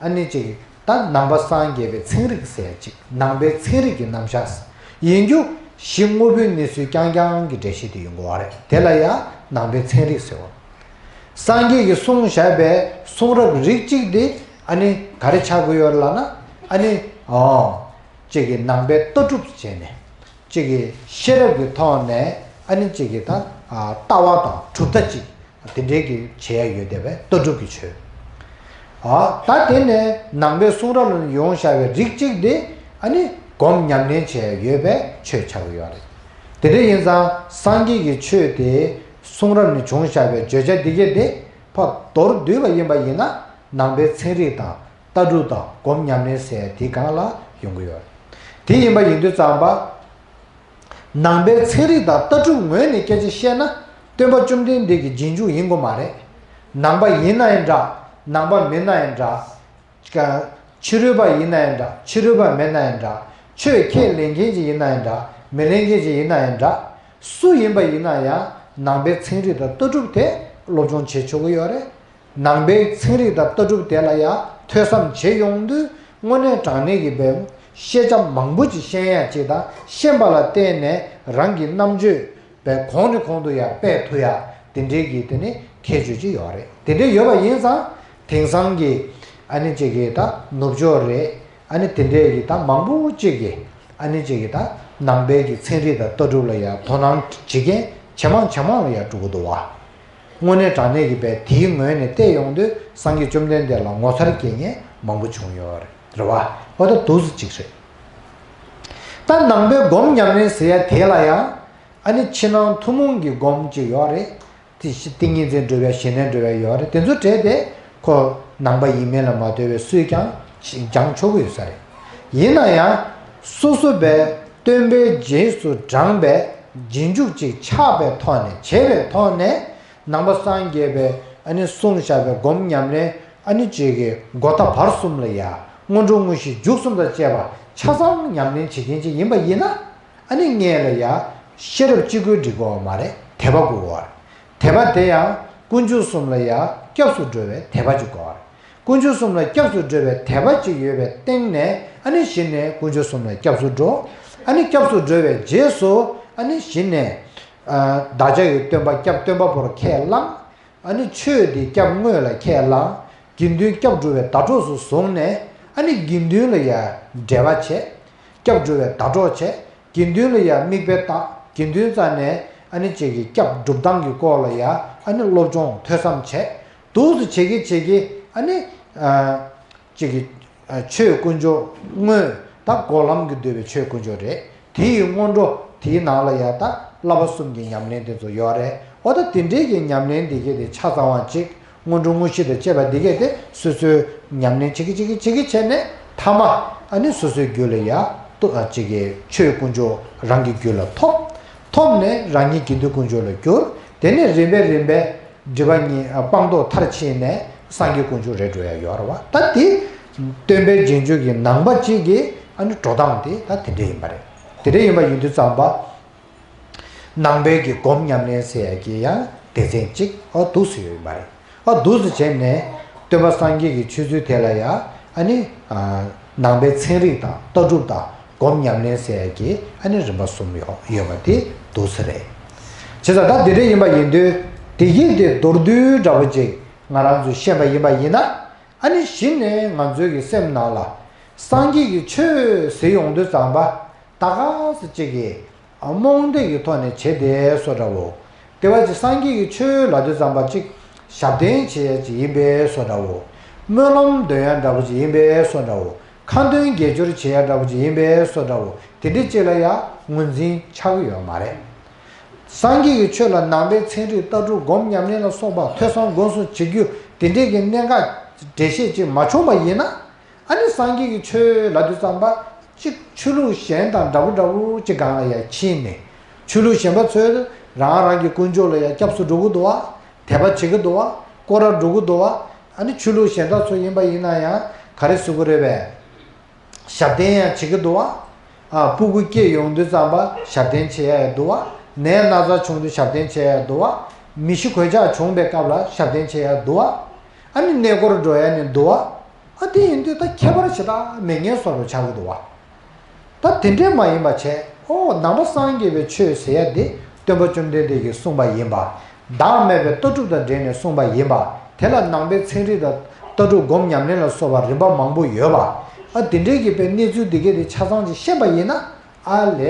ཨ་ནི་གཅིག་ད་ནང་པ་སངས་རྒྱས་པའི་ཚན་རིག་ཟེར་གཅིག་ནང་པའི་ཚན་རིག་གི་རྣམ་གཞག་ཡིན་རྒྱུ། གཞི་དངོས་པོའི་གནས་ཚུལ་རྐྱང་རྐྱང་གི་འགྲེལ་བཤད་དེ་ཡོང་གི་ཡོད་རེད། དེ་ལ་ཡང་ནང་པའི་ཚན་རིག་ཟེར་བ། སངས་རྒྱས་ཀྱིས་གསུངས་བཞག་པའི་གསུང་རབ་རིགས་གཅིག་དེ་ཨ་ནི་ག་རེ་ཆགས་ཀྱི་ཡོད་ལབ་ན། ཨ་ནི་ཨོ། གཅིག་གི་ནང་པའི་ལྟ་གྲུབ་བྱས་ནས། གཅིག་གི་ཤེས་རབ་ཀྱི་ཐོག་ནས་ཨ་ནི་གཅིག་གི་ད་ལྟ་བ་དང་གྲུབ་མཐའ་གཅིག་དེ་འདྲའི་གི་བྱེད་ཡ་ཡོད་བསྡད་པའི་ལྟ་གྲུབ་ཀྱི་ཆོས། ཨ། ད་དེ་ནས་ནང་པའི་གསུང་རབ་ལ་ཡོང་བཞག་པའི་རིགས་གཅིག་དེ་ཨ་ནི་སྒོམ་ཉམས་ལེན་བྱེད་ཡ་ཡོད་པའི་ཆོས་ཆགས་ཀྱི་ཡོད་རེད། དེ་འདྲ་ཡིན་ཙང་སངས་རྒྱས་ཀྱི་ཆོས་དེ་གསུང་རབ་ནས་བྱུང་བཞག་པའི་བརྗོད་བྱ་འདི་གས་དེ་ཕར་མདོར་བསྡུས་པ་ཡིན་པ་ཡིན་ན་ནང་པའི་ཚན་རིག་དང་ལྟ་གྲུབ་དང་སྒོམ་ཉམས་ལེན་ཟེར་ཡ་དེ་སྒང་ལ་ཡོང་གི་ཡོད་རེད། དེ་ཡིན་པ་ཡིན་དུས་ཙམ་པ། ནང་པའི་ཚན་རིག་དང་ལྟ་གྲུབ་ངོས་ནས་སྐད་ཆ་བཤད་ན་སྟོན་པ་བཅོམ་ལྡན་འདས་ཀྱི་རྗེས་འཇུག་ཡིན་དགོས་མ་རེད། ནང་པ་ཡིན་ན་ཡང་འདྲ། ནང་པ་མིན་ན་ཡང་འདྲ། ཕྱི་རོལ་པ་ཡིན་ན་ཡང་འདྲ། ཕྱི་རོལ་པ་མིན་ན་ཡང་འདྲ། ཆོས་ཁས་ལེན་མཁན་ཅིག་ཡིན་ན་ཡང་འདྲ། མི་ལྷན་རྒྱས་ཅིག་ཡིན་ན་ཡང་འདྲ། སུ་ཡིན་པ་ཡིན་ན་ཡང་ནང་པའི་ཚན་རིག་དང་ལྟ་གྲུབ་དེ་སློབ་སྦྱོང་བྱེད་ཆོག་གི་ཡོད་རེད། ནང་པའི་ཚན་རིག་དང་ལྟ་གྲུབ་དེ་ལ་ཡང་ཐོས་བསམ་བྱེད་ཡོང་དུས་དངོས་གནས་དྲང་གནས་ཀྱི་བའི་ཤེས་བྱ་མང་པོ་ཅིག་ཤེས་ཡ་ཅིག་དང་ཤེས་པ་ལ་བརྟེན་ནས་རང་གི་རྣམ་དཔྱོད་པའི་གོང་ནས་གོང་དུ་ཡར་སྤེལ་ཐུབ་ཡ་དེ་འདྲའི་གི་དེ་ནི་ཁྱད་ཆོས་ཅིག་ཡོད་རེད། དེ་འདྲའི་ཡོད་པ་ཡིན་ཙང་དེང་སང་གི་ཨ་ནི་ཅིག་གི་ད་ནུབ་ཕྱོགས་རེད། ཨ་ནི་དེ་འདྲའི་གི་ད་མང་པོ་ཅིག་གི་ཨ་ནི་ཅིག་གི་ད་ནང་པའི་གི་ཚན་རིག་དང་ལྟ་གྲུབ་ལ་ཡ་དོ་སྣང་བྱེད་མཁན་ཇེ་མང་ཇེ་མང་ལ་ཡ་འགྲོ་གི་འདུག་བ། དངོས་གནས་དྲང་གནས་ཀྱི་བས་དེའི་ངོས་ནས་བལྟས་ཡོང་དུས་སངས་རྒྱས་བཅོམ་ལྡན་འདས་ལ་ངོ་མཚར་སྐྱེ་མཁན་མང་པོ་བྱུང་ཡོད་རེད་བ། འོ་ད་འདུག་སེ་ཅིག་རེད། ད་ནང་པའི་སྒོམ་ཉམས་ལེན་ཟེར་ཡ་དེ་ལ་ཡང་ཨ་ནི་ཕྱི་ནང་ཐུན་མོང་གི་སྒོམ་ཅིག་ཡོད་རེད། དེ་ཏིང་ངེ་འཛིན་སྒྲུབ་པའི་ཞི་གནས་སྒྲུབ་པའི་ཡོད་རེད། དེ་ཚོ་བྲལ་ཏེ་ཁོ་ནང་པ་ཡིན་མིན་ལ་མ་ལྟོས་པའི་སུས་ཀྱང་སྦྱང་ཆོག་གི་ཡོད་ས་རེད། ཡིན་ན་ཡང་སོ་སོ་བའི་སྟོན་པའི་རྗེས་སུ་འབྲངས་པའི་རྗེས་འཇུག་ཅིག་ཆགས་པའི་ཐོག་ནས་བྱས་པའི་ཐོག་ནས་ནང་པ་སངས་རྒྱས་པའི་ཨ་ནི་གསུངས་བཞག་པའི་སྒོམ་ཉམས་ལེན་ཨ་ནི་ཅིག་གི་སྒོ་ཐ་བར་གསུམ་ལ་ཡ་སྔོན་འགྲོ་དངོས་གཞི་མཇུག་གསུམ་དང་བཅས་པ་ཆ་ཚང་ཉམས་ལེན་བྱེད་མཁན་ཅིག་ཡིན་པ་ཡིན་ན། ཨ་ནི་ངེད་ལ་ཡ་ཤེས་རབ་སྤྱི་སྒོས་འགྲིག་གོ་མ་རེད། དད་པ་དགོས་གོ་རེད། དད་པ་དེ་ཡང་དཀོན་མཆོག་གསུམ་ལ་ཡ་སྐྱབས་སུ་འགྲོ་བའི་དད་པ་ཅིག་དགོས་རེད། དཀོན་མཆོག་གསུམ་ལ་སྐྱབས་སུ་འགྲོ་བའི་དད་པ་ཅིག་ཡོད་པའི་སྟེང་ནས་ཨ་ནི་གཞི་ནས་དཀོན་མཆོག་གསུམ་ལ་སྐྱབས་སུ་འགྲོ། ཨ་ནི་སྐྱབས་སུ་འགྲོ་བའི་རྗེས་སུ་ཨ་ནི་གཞི་ནས་བདག་ཅག་གི་སྟོན་པ་སྐྱབས་སྟོན་པ་པོར་ཁས་བླངས། ཨ་ནི་ཆོས་འདི་སྐྱབས་དངོས་ལ་ཁས་བླངས། དགེ་འདུན་སྐྱབས་འགྲོ་བའི་ཟླ་གྲོགས་སུ་བཟུང་ནས་ཨ་ནི་དགེ་འདུན་ལ་ཡ་འབྲེལ་བ་བྱས། སྐྱབས་འགྲོ་བའི་ཟླ་གྲོགས་བྱས། དགེ་འདུན་ལ་ཡ་མིག་དཔེ་བལྟ། དགེ་འདུན་རྩ་ནས་ཨ་ནི་ཅིག་གི་སྐྱབས་སྒྲུབ་སྟངས་ཀྱི་སྐོར་ལ་ཡ་ཨ་ནི་སློབ་སྦྱོང་ཐོས་བསམ་བྱས། འདུག་སེ་བྱེད་ཀྱི་བྱེད་ཀྱི་ཨ་ནི་ཅིག་གི་ཆོས་དཀོན་མཆོག་དངོས་ད་འགོག་ལམ་གྱི་འདོད་པའི་ཆོས་དཀོན་མཆོག་རེད། དེ་ཡི་སྔོན་འགྲོ་དེའི་ནང་ལ་ཡ་ད་བསླབ་པ་གསུམ་གྱི་ཉམས་ལེན་དེ་ཚོ་ཡོད་རེད། འོ་ད་དེ་འདྲའི་གི་ཉམས་ལེན་འདི་གས་དེ་ཆ་ཚང་བ་ཅིག་སྔོན་འགྲོ་དངོས་གཞི་དང་བཅས་པ་འདི་གས་དེ་སོ་སོའི་ཉམས་ལེན་བྱེད་ཀྱི་བྱེད་ཀྱི་བྱེད་ཀྱི་བྱས་ནས་མཐའ་མ་ཨ་ནི་སོ་སོའི་རྒྱུད་ལ་ཡ་ཏོ་ཨ་ཅིག་གི་ཆོས་དཀོན་མཆོག་རང་གི་རྒྱུད་ལ་ཐོབ། ཐོབ་ནས་རང་ཉིད་དགེ་འདུན་དཀོན་མཆོག་ལ་གྱུར། དེ་ནས་རིམ་པས་རིམ་པས་སྒྲིབ་པ་གཉིས་ཨ་སྤངས་རྟོགས་མཐར་ཕྱིན་ནས་སངས་རྒྱས་དཀོན་མཆོག་རེད་འགྲོ་ཡ་ཡོད་རེད་བ། ད་དེ་སྟོན་པའི་རྗེས་འཇུག་གི་ནང་པ་གཅིག་གི་ཨ་ནི་འགྲོ་སྟངས་དེ་ད་དེ་འདྲ་ཡིན་པ་རེད། དེ་འདྲ་ཡིན་པ་ཡིན་དུས་ཙམ་པ། ནང་པའི་གི་སྒོམ་ཉམས་ལེན་ཟེར་ཡ་གི་ཡང་སྡེ་ཚན་གཅིག་ཨ་འདུག་སེ་ཡོད་ཡིན་པ་རེད། ཨ་འདུག་སེ་བྱས་ནས་སྟོན་པ་སངས་རྒྱས་ཀྱི་ཆོས་ཚུལ་དེ་ལ་ཡ་ཨ་ནི་ཨ་ནང་པའི་ཚན་རིག་དང་ལྟ་གྲུབ་དང་སྒོམ་ཉམས་ལེན་ཟེར་ཡ་གི་ཨ་ནི་རིམ་པ་གསུམ་ཡོད་ཡོད་པ་དེ་འདུག་སེ་རེད། བྱས་ཙང་ད་འདི་འདྲ་ཡིན་པ་ཡིན་དུས་དེ་གི་དེ་མདོར་བསྡུས་འདྲ་པོ་ཅིག་ང་རང་ཚོས་ཤེས་པ་ཡིན་པ་ཡིན་ན། ཨ་ནི་གཞི་ནས་ང་ཚོའི་གི་སེམས་ནང་ལ་སངས་རྒྱས་ཀྱི་ཆོས་ཟེར་ཡོང་དུས་ཙམ་པ་ད་ག་སེ་ཅིག་གི་རྨོངས་དད་ཀྱི་ཐོག་ནས་བྱེད་བསྡད་བཟོ་འདྲ་བོ། དེ་བ་ཅིག་སངས་རྒྱས་ཀྱི་ཆོས་ལབ་དུས་ཙམ་པ་ཅིག་ཞབས་བརྟན་བྱེད་ཡ་ཅིག་ཡིན་པའི་བཟོ་འདྲ་བོ། སྨོན་ལམ་འདོན་ཡ་འདྲ་བོ་ཅིག་ཡིན་པའི་བཟོ་འདྲ་བོ། ཁ་འདོན་དགེ་སྦྱོར་བྱེད་ཡ་འདྲ་བོ་ཅིག་ཡིན་པའི་བཟོ་འདྲ་བོ། དེ་འདྲ་ཅིག་ལ་ཡ་ངོས་འཛིན་ཆགས་ཀྱི་ཡོད་མ་རེད། སངས་རྒྱས་ཀྱི་ཆོས་ལ་ནང་པའི་ཚན་རིག་ལྟ་གྲུབ་སྒོམ་ཉམས་ལེན་ལ་སོགས་པ་ཐོས་བསམ་སྒོམ་གསུམ་བྱེད་རྒྱུ་དེ་འདྲས་ཀྱི་གནད་འགག་འགྲེལ་བཤད་ཅིག་མ་བྱུང་བ་ཡིན་ན། ཨ་ནི་སངས་རྒྱས་ཀྱི་ཆོས་ལབ་དུས་ཙམ་པ་གཅིག་ཆོས་ལུགས་གཞན་དང་འདྲ་པོ་འདྲ་པོ་ཅིག་སྒང་ལ་ཡ་ཕྱིན་ནས། ཆོས་ལུགས་གཞན་པ་ཚོས་རང་རང་གི་དཀོན་མཆོག་ལ་ཡ་སྐྱབས་སུ་འགྲོ་གི་འདུག་བ། དད་པ་བྱེད་ཀྱི་འདུག་བ། སྐོར་ར་འགྲོ་གི་འདུག་བ། ཨ་ནི་ཆོས་ལུགས་གཞན་དག་ཚོ་ཡིན་པ་ཡིན་ན་ཡང་ག་རེ་ཟེར་གི་རེད་པས། ཞབས་བརྟན་ཡང་བྱེད་ཀྱི་འདུག་བ། ཨ་སྤུ་གུ་སྐྱེས་ཡོང་དུས་ཙམ་པ་ཞབས་བརྟན་བྱེད་ཡ་ཡང་འདུག་བ། ནད་ན་ཚ་བྱུང་དུས་ཞབས་བརྟན་བྱེད་ཡ་ཡང་འདུག་བ། མི་ཤི་གོད་ཆག་བྱུང་བའི་སྐབས་ལ་ཞབས་བརྟན་བྱེད་ཡ་འདུག་བ། ཨ་ནི་གནས་སྐོར་འགྲོ་ཡ་ནི་འདུག་བ། ཨ་དེ་ཡིན་དུས་ད་ཁྱད་པར་བྱེད་སྟངས་མེད་ངེས་བཟོ་འདྲ་ཆགས་ཀྱི་འདུག་བ། ད་དེ་འདྲས་མ་ཡིན་པ་བྱས། ཨོ་ནང་པ་སངས་རྒྱས་པའི་ཆོས་ཟེར་ཡ་དེ་སྟོན་པ་བཅོམ་ལྡན་འདས་ཀྱིས་གསུངས་པ་ཡིན་པ། བདག་མེད་པའི་ལྟ་གྲུབ་དང་འབྲེལ་ནས་གསུངས་པ་ཡིན་པ། དེ་ལ་ནང་པའི་ཚན་རིག་དང་ལྟ་གྲུབ་སྒོམ་ཉམས་ལེན་ལ་སོགས་པ་རིམ་པ་མང་པོ་ཡོད་པ། ཨ་དེ་འདྲས་ཀྱི་པའི་གནས་ཚུལ་འདི་གས་དེ་ཆ་ཚང་ཅིག་ཤེས་པ་ཡིན་ན། ཨ་ལས་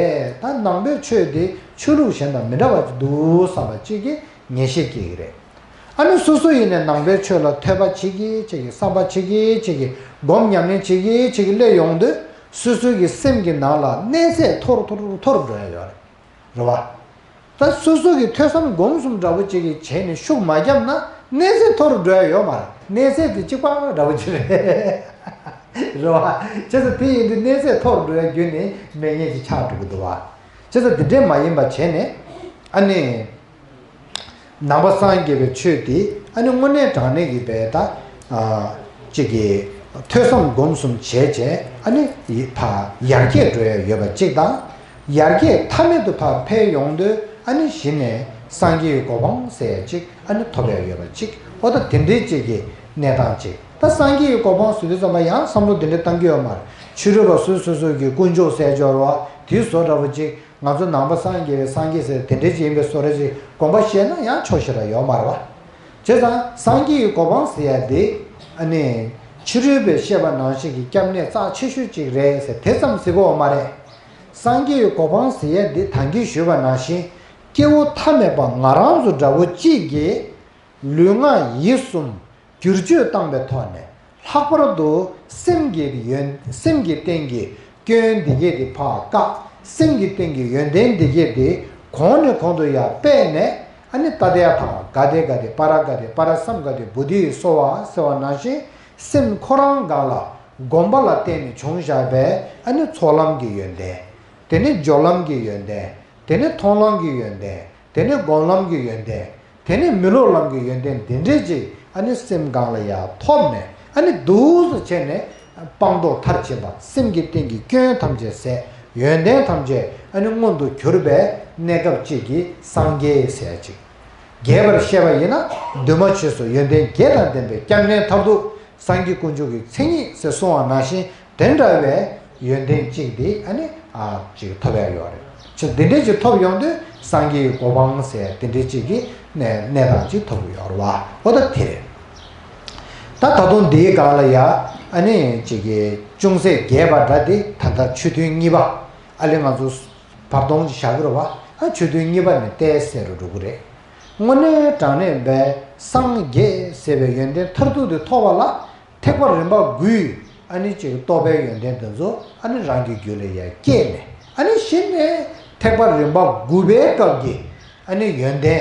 ད་ནང་པའི་ཆོས་དེ་ཆོས་ལུགས་གཞན་དང་མི་འདྲ་བ་ཅིག་འདུག་བསམ་པ་ཅིག་གི་ངེས་ཤེས་སྐྱེ་གི་རེད། ཨ་ནི་སོ་སོ་ཡིན་ནས་ནང་པའི་ཆོས་ལ་ཐོས་པ་བྱེད་ཀྱི་བྱེད་ཀྱི་བསམ་པ་བྱེད་ཀྱི་བྱེད་ཀྱི་སྒོམ་ཉམས་ལེན་བྱེད་ཀྱི་བྱེད་ཀྱི་སླེབས་ཡོང་དུས་སོ་སོ་གི་སེམས་ཀྱི་ནང་ལ་གནས་ཚད་མཐོ་རུ་མཐོ་རུ་མཐོ་རུ་འགྲོ་ཡ་ཡོད་རེད། རེད་བ། ད་སོ་སོ་གི་ཐོས་བསམ་སྒོམ་གསུམ་འདྲ་བོ་ཅིག་གི་བྱས་ནས་ཤུགས་མ་བརྒྱབ་ན་གནས་ཚད་མཐོ་རུ་འགྲོ་ཡ་ཡོད་མ་རེད། གནས་ཚད་དེ་གཅིག་པ་འདྲ་བོ་ཅིག་རེད། རེད་བ། བྱས་ཙང་དེ་ཡིན་དུས་གནས་ཚད་མཐོ་རུ་འགྲོ་ཡ་བརྒྱུད་ནས་མེད་མཁན་ཅིག་ཆགས་འགྲོ་གི་འདུག་བ། བྱས་ཙང་དེ་འདྲས་མ་ཡིན་པ་བྱས་ནས་ཨ་ནི། ནང་པ་སངས་རྒྱས་པའི་ཆོས་དེ་ཨ་ནི་དངོས་གནས་དྲང་གནས་ཀྱི་བས་ད་ཨ་གཅིག་གི་ཐོས་བསམ་སྒོམ་གསུམ་བྱས་བྱས་ཨ་ནི་ཡི་ཕ་ཡར་རྒྱས་འགྲོ་ཡ་ཡོད་པ་གཅིག་དང་། ཡར་རྒྱས་མཐའ་མེད་དུ་ཕར་འཕེལ་ཡོང་དུས་ཨ་ནི་གཞི་ནས་སངས་རྒྱས་ཀྱི་གོ་འཕང་ཟེར་ཡ་ཅིག་ཨ་ནི་ཐོབ་ཡ་ཡོད་པ་ཅིག་འོ་ད་དེ་འདྲའི་ཅིག་གི་གནས་སྟངས་ཅིག་ད་སངས་རྒྱས་ཀྱི་གོ་འཕང་ཟེར་དུས་ཙམ་པ་ཡང་བསམ་བློ་དེ་འདྲ་བཏང་གི་ཡོད་མ་རེད། ཕྱི་རོལ་པ་སོ་སོ་སོ་གི་དཀོན་མཆོག་ཟེར་འབྱོར་བ་དེའི་བཟོ་འདྲ་པོ་ཅིག་ང་ཚོ་ནང་པ་སངས་རྒྱས་པའི་སངས་རྒྱས་ཟེར་དེ་འདྲའི་ཅིག་ཡིན་པའི་བཟོ་འདྲ་ཅིག་དགོངས་པ་བཞེས་ན་ཡང་ཆོག་ཤེས་ར་ཡོད་མ་རེད་བ། བྱས་ཙང་སངས་རྒྱས་ཀྱི་གོ་འཕང་ཟེར་ཡ་དེ་ཨ་ནི་ཕྱི་རོལ་པས་བཤད་པ་ནང་བཞིན་གྱི་སྐྱབས་གནས་རྩ་ཆེ་ཤོས་ཅིག་རེད་ཟེར་དེ་ཙམ་ཟེར་གོ་མ་རེད། སངས་རྒྱས་ཀྱི་གོ་འཕང་ཟེར་ཡ་འདི་ད་གིན་ཞུས་པ་ནང་བཞིན་སྐྱེ་བོ་ཐ་མལ་པ་ང་རང་ཚོ་འདྲ་བོ་གཅིག་གིས་ལུས་ངག་ཡིད་གསུམ་བསྒྱུར་བཅོས་བཏང་པའི་ཐོག་ནས་ལྷག་པར་དུ་སེམས་ཀྱི་ཡོན་སེམས་ཀྱི་སྟེང་གི་སྐྱོན་འདི་གས་དེ་ཕར་བཀག་སེམས་ཀྱི་སྟེང་གི་ཡོན་ཏན་འདི་གས་དེ་གོང་ནས་གོང་དུ་ཡར་སྤེལ་ནས་ཨ་ནི་ད་ལྟ་ཡ་དང་ག་དེ་ག་དེ་པ་ར་ག་དེ་པ་ར་སམ་ག་དེ་བོ་དྷི་ཡི་སོ་བ་ཟེར་བ་ནང་བཞིན་སེམས་ཁོ་རང་སྒང་ལ་སྒོམ་པ་ལ་བརྟེན་ནས་བྱུང་བཞག་པའི་ཨ་ནི་ཚོགས་ལམ་གྱི་ཡོན་ཏན། དེ་ནས་སྦྱོར་ལམ་གྱི་ཡོན་ཏན། དེ་ནས་མཐོང་ལམ་གྱི་ཡོན་ཏན། དེ་ནས་སྒོམ་ལམ་གྱི་ཡོན་ཏན། དེ་ནས་མི་སློབ་ལམ་གྱི་ཡོན་ཏན་འདི་འདྲས་ཅིག་ཨ་ནི་སེམས་སྒང་ལ་ཡར་ཐོབ་ནས་ཨ་ནི་འདུག་སེ་བྱས་ནས་སྤངས་རྟོགས་མཐར་ཕྱིན་པ་སེམས་ཀྱི་སྟེང་གི་སྐྱོན་ཐམས་ཅད་ཟད་ཡོན་ཏན་ཐམས་ཅད་ཨ་ནི་མངོན་དུ་གྱུར་པའི་གནས་སྐབས་ཅིག་གིས་སངས་རྒྱས་ཟེར་ཅིག་རྒྱས་པར་བཤད་པ་ཡིན་ན་འདུས་མ་བྱས་སུ་ཡོན་ཏན་བརྒྱད་དང་ལྡན་པའི་སྐྱབས་གནས་མཐར་ཐུག་སངས་རྒྱས་དཀོན་མཆོག་གི་མཚན་ཉིད་ཟེར་གསུངས་པ་ནང་བཞིན་དེ་འདྲ་བའི་ཡོན་ཏན་གཅིག་དེ་ཨ་ནི་ཨ་ཅིག་ཐོབ་ཡ་ཡོད་རེད། ཅིག་དེ་འདྲས་ཅིག་ཐོབ་ཡོང་དུས་སངས་རྒྱས་ཀྱི་གོ་འཕང་ཟེར་དེ་འདྲས་ཅིག་གི་གནས་གནས་སྟངས་ཅིག་ཐོབ་ཀྱི་ཡོད་རེད་བ། འོ་ད་དེ་རེད། ད་ད་དུང་འདིའི་སྒང་ལ་ཡ་ཨ་ནི་ཅིག་གི་ཅུང་ཟད་རྒྱས་པ་འདྲ་དེ་ད་ལྟ་ཆོས་ཐུན་གཉིས་པ་ཨ་ལེ་ང་ཚོ་བར་སྟོང་ཅིག་བཞག་གི་རེད་བ། ཨ་ཆོས་ཐུན་གཉིས་པ་ནས་ཏོག་ཙམ་རུ་འགྲོ་གི་རེད། དངོས་གནས་དྲང་གནས་པའི་སངས་རྒྱས་ཟེར་བའི་ཡོན་ཏན་མཐར་ཐུག་ཏུ་ཐོབ་པ་ལ་ཐེག་པ་རིམ་པ་དགུའི་ཨ་ནི་ཅིག་རྟོགས་པའི་ཡོན་ཏན་དེ་ཚོ་ཨ་ནི་རང་གི་རྒྱུད་ལ་ཡར་སྐྱེས་ནས་ཨ་ནི་གཞི་ནས་ཐེག་པ་རིམ་པ་དགུ་པའི་སྐབས་ཀྱི་ཨ་ནི་ཡོན་ཏན་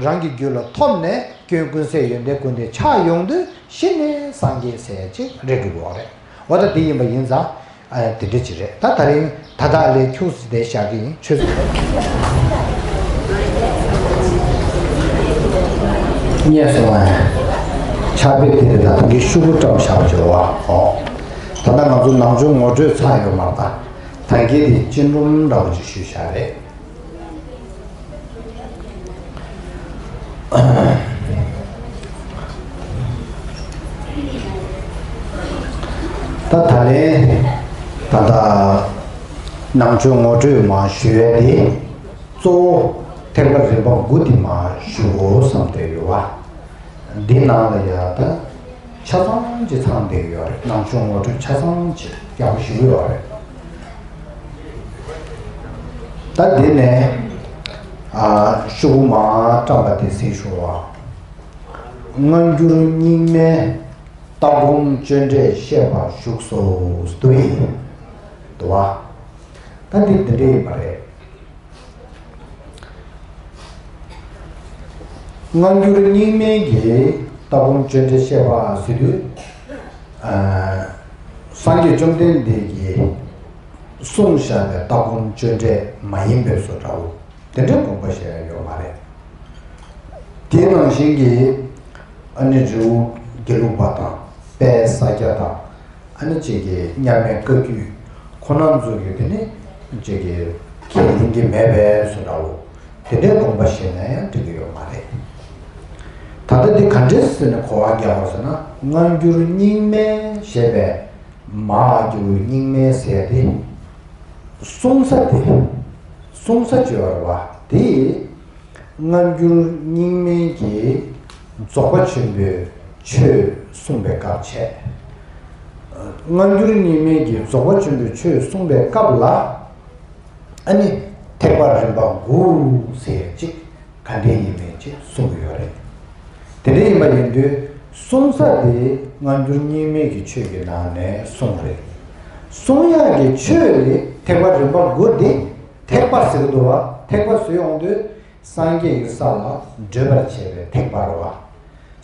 རང་གི་རྒྱུད་ལ་ཐོབ་ནས་སྐྱོན་ཀུན་ཟད་ཡོན་ཏན་ཀུན་ལྡན་ཆགས་ཡོང་དུས་གཞི་ནས་སངས་རྒྱས་ཟེར་ཅིག་རེད་འགྲོ་གི་ཡོད་རེད། འོ་ད་དེ་ཡིན་པ་ཡིན་ཙང་། ཨ་དེ་འདྲ་ཅིག་རེད། ད་ད་རིང་ད་ལྟ་ལས་ཁྱུག་ཙམ་དེ་བཞག་གི་ཡིན། ཆོས་ཚོ་རྙེད་སོང་ང་། ཕྱག་དཔེ་དེ་རེད། ད་ད་གིན་ཤོག་བུ་བཀྲམ་བཞག་པ་བྱོས་བ། ཨོ། ད་ལྟ་ང་ཚོ་ནང་ཆོས་ངོ་སྤྲོད་ཚར་ཡོད་མ་རེད། ད་ད་གིན་དེ་སྤྱི་སྒྲོམ་འདྲ་བོ་ཅིག་ཞུས་བཞག་རེད། ད་ད་ལན་ད་ལྟ་ནང་ཆོས་ངོ་སྤྲོད་མར་ཞུ་ཡས་དེ་གཙོ་བོ་ཐེག་པ་རིམ་པ་དགུ་དེ་མར་ཞུ་དགོས་བསམ་བསྡད་ཡོད་བ། འདི་ནང་ལ་ཡ་ད་ཆ་ཚང་ཅིག་ཚང་བསྡད་ཡོད་རེད། ནང་ཆོས་ངོ་སྤྲོད་ཆ་ཚང་ཅིག་ཡག་པོ་ཞུ་གི་ཡོད་རེད། ད་འདི་ནས་ཨ་ཤོག་གུ་མར་བཀྲམ་པ་དེ་གཟིགས་ཤོག་ཨ། སྔ་འགྱུར་རྙིང་མའི་ལྟ་སྒོམ་སྤྱོད་འབྲས་བཤད་པ་བཞུགས་སོ་ཟེར་དུས་ཡིན་འདུག་བ། ད་འདི་འདི་འདྲ་ཡིན་པ་རེད། སྔ་འགྱུར་རྙིང་མའི་གི་ལྟ་སྒོམ་སྤྱོད་འབྲས་བཤད་པ་ཟེར་དུས། ཨ་སངས་རྒྱས་བཅོམ་ལྡན་འདས་ཀྱིས་གསུངས་བཞག་པའི་ལྟ་སྒོམ་སྤྱོད་འབྲས་མ་ཡིན་པའི་བཟོ་འདྲ་བོ་དེ་འདྲའི་དགོངས་པ་བཞེས་ཡ་ཡོད་མ་རེད། དེ་ནང་བཞིན་གྱི་ཨ་ནི་རི་བོ་དགེ་ལུགས་པ་དང་དཔལ་ས་སྐྱ་དང་། ཨ་ནི་ཅིག་གི་མཉམ་མེད་བཀའ་བརྒྱུད་ཁོ་ན་ཚོ་གི་དེ་ནི་ཅིག་གི་ཁས་ལེན་གྱི་མེད་པའི་བཟོ་འདྲ་བོ་དེ་འདྲའི་དགོངས་པ་བཞེས་ན་ཡང་འགྲིག་གི་ཡོད་མ་རེད། ད་ལྟ་འདི་ག་འདྲས་ཟེར་ནས་གོ་བ་རྒྱག་དགོས་ཟེར་ན། སྔ་འགྱུར་རྙིང་མའི་ཞེས་པའི་མ་འགྱུར་རྙིང་མའི་ཟེར་ཏེ། གསུང་ས་དེ་གསུང་ས་བརྗོད་པ་རེད་བ། དེ་སྔ་འགྱུར་རྙིང་མའི་གི་རྫོགས་པ་ཆེན་པོའི་ཆོས་གསུངས་པའི་སྐབས་བྱས། སྔ་འགྱུར་རྙིང་མའི་གི་རྫོགས་པ་ཆེན་པོའི་ཆོས་གསུངས་པའི་སྐབས་ལ། ཨ་ནི་ཐེག་པ་རིམ་པ་དགུ་ཟེར་ཅིག་ག་འདྲས་ཡིན་མིན་ཅིག་གསུང་གི་ཡོད་རེད། དེ་འདྲ་ཡིན་པ་ཡིན་དུས་གསུང་ས་དེ་སྔ་འགྱུར་རྙིང་མའི་གི་ཆོས་ཀྱི་ནང་ནས་གསུངས་རེད། གསུང་ཡག་གི་ཆོས་དེ་ཐེག་པ་རིམ་པ་དགུ་དེ་ཐེག་པ་ཟེར་གི་འདུག་བ། ཐེག་པ་ཟེར་ཡོང་དུས་སངས་རྒྱས་ཀྱི་ས་ལ་བགྲོད་པར་བྱེད་པའི་ཐེག་པ་རེད་བ།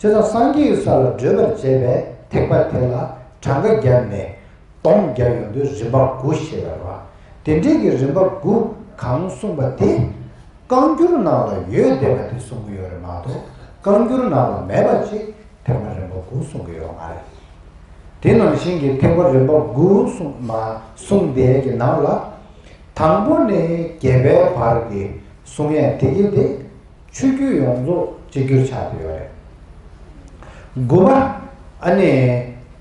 བྱས་ཙང་སངས་རྒྱས་ཀྱི་ས་ལ་བགྲོད་པར་བྱེད་པའི་ཐེག་པ་དེ་ལ་གྲངས་ཀ་བརྒྱབ་ནས། སྡོམ་རྒྱག་ཡོང་དུས་རིམ་པ་དགུ་ཞེས་པ་རེད་བ། དེ་འདྲའི་གི་རིམ་པ་དགུ་གང་གསུངས་པ་དེ་བཀའ་འགྱུར་ནང་ལ་ཡོད་བསྡད་པ་དེ་གསུང་གི་ཡོད་རེད་མ་གཏོགས་བཀའ་འགྱུར་ནང་ལ་མེད་པ་ཅིག་ཐེག་པ་རིམ་པ་དགུ་གསུང་གི་ཡོད་མ་རེད། དེ་ནང་བཞིན་གྱི་ཐེག་པ་རིམ་པ་དགུ་གསུང་མ་གསུངས་བསྡད་ཀྱི་ནང་ལ། དང་པོ་ནས་བརྒྱད་པའི་བར་གྱི་གསུང་ཡས་དེ་གི་དེ་ཆོས་བརྒྱུད་ཡོངས་རྫོགས་གཅིག་གྱུར་ཆགས་བསྡད་ཡོད་རེད། དགུ་པ། ཨ་ནི།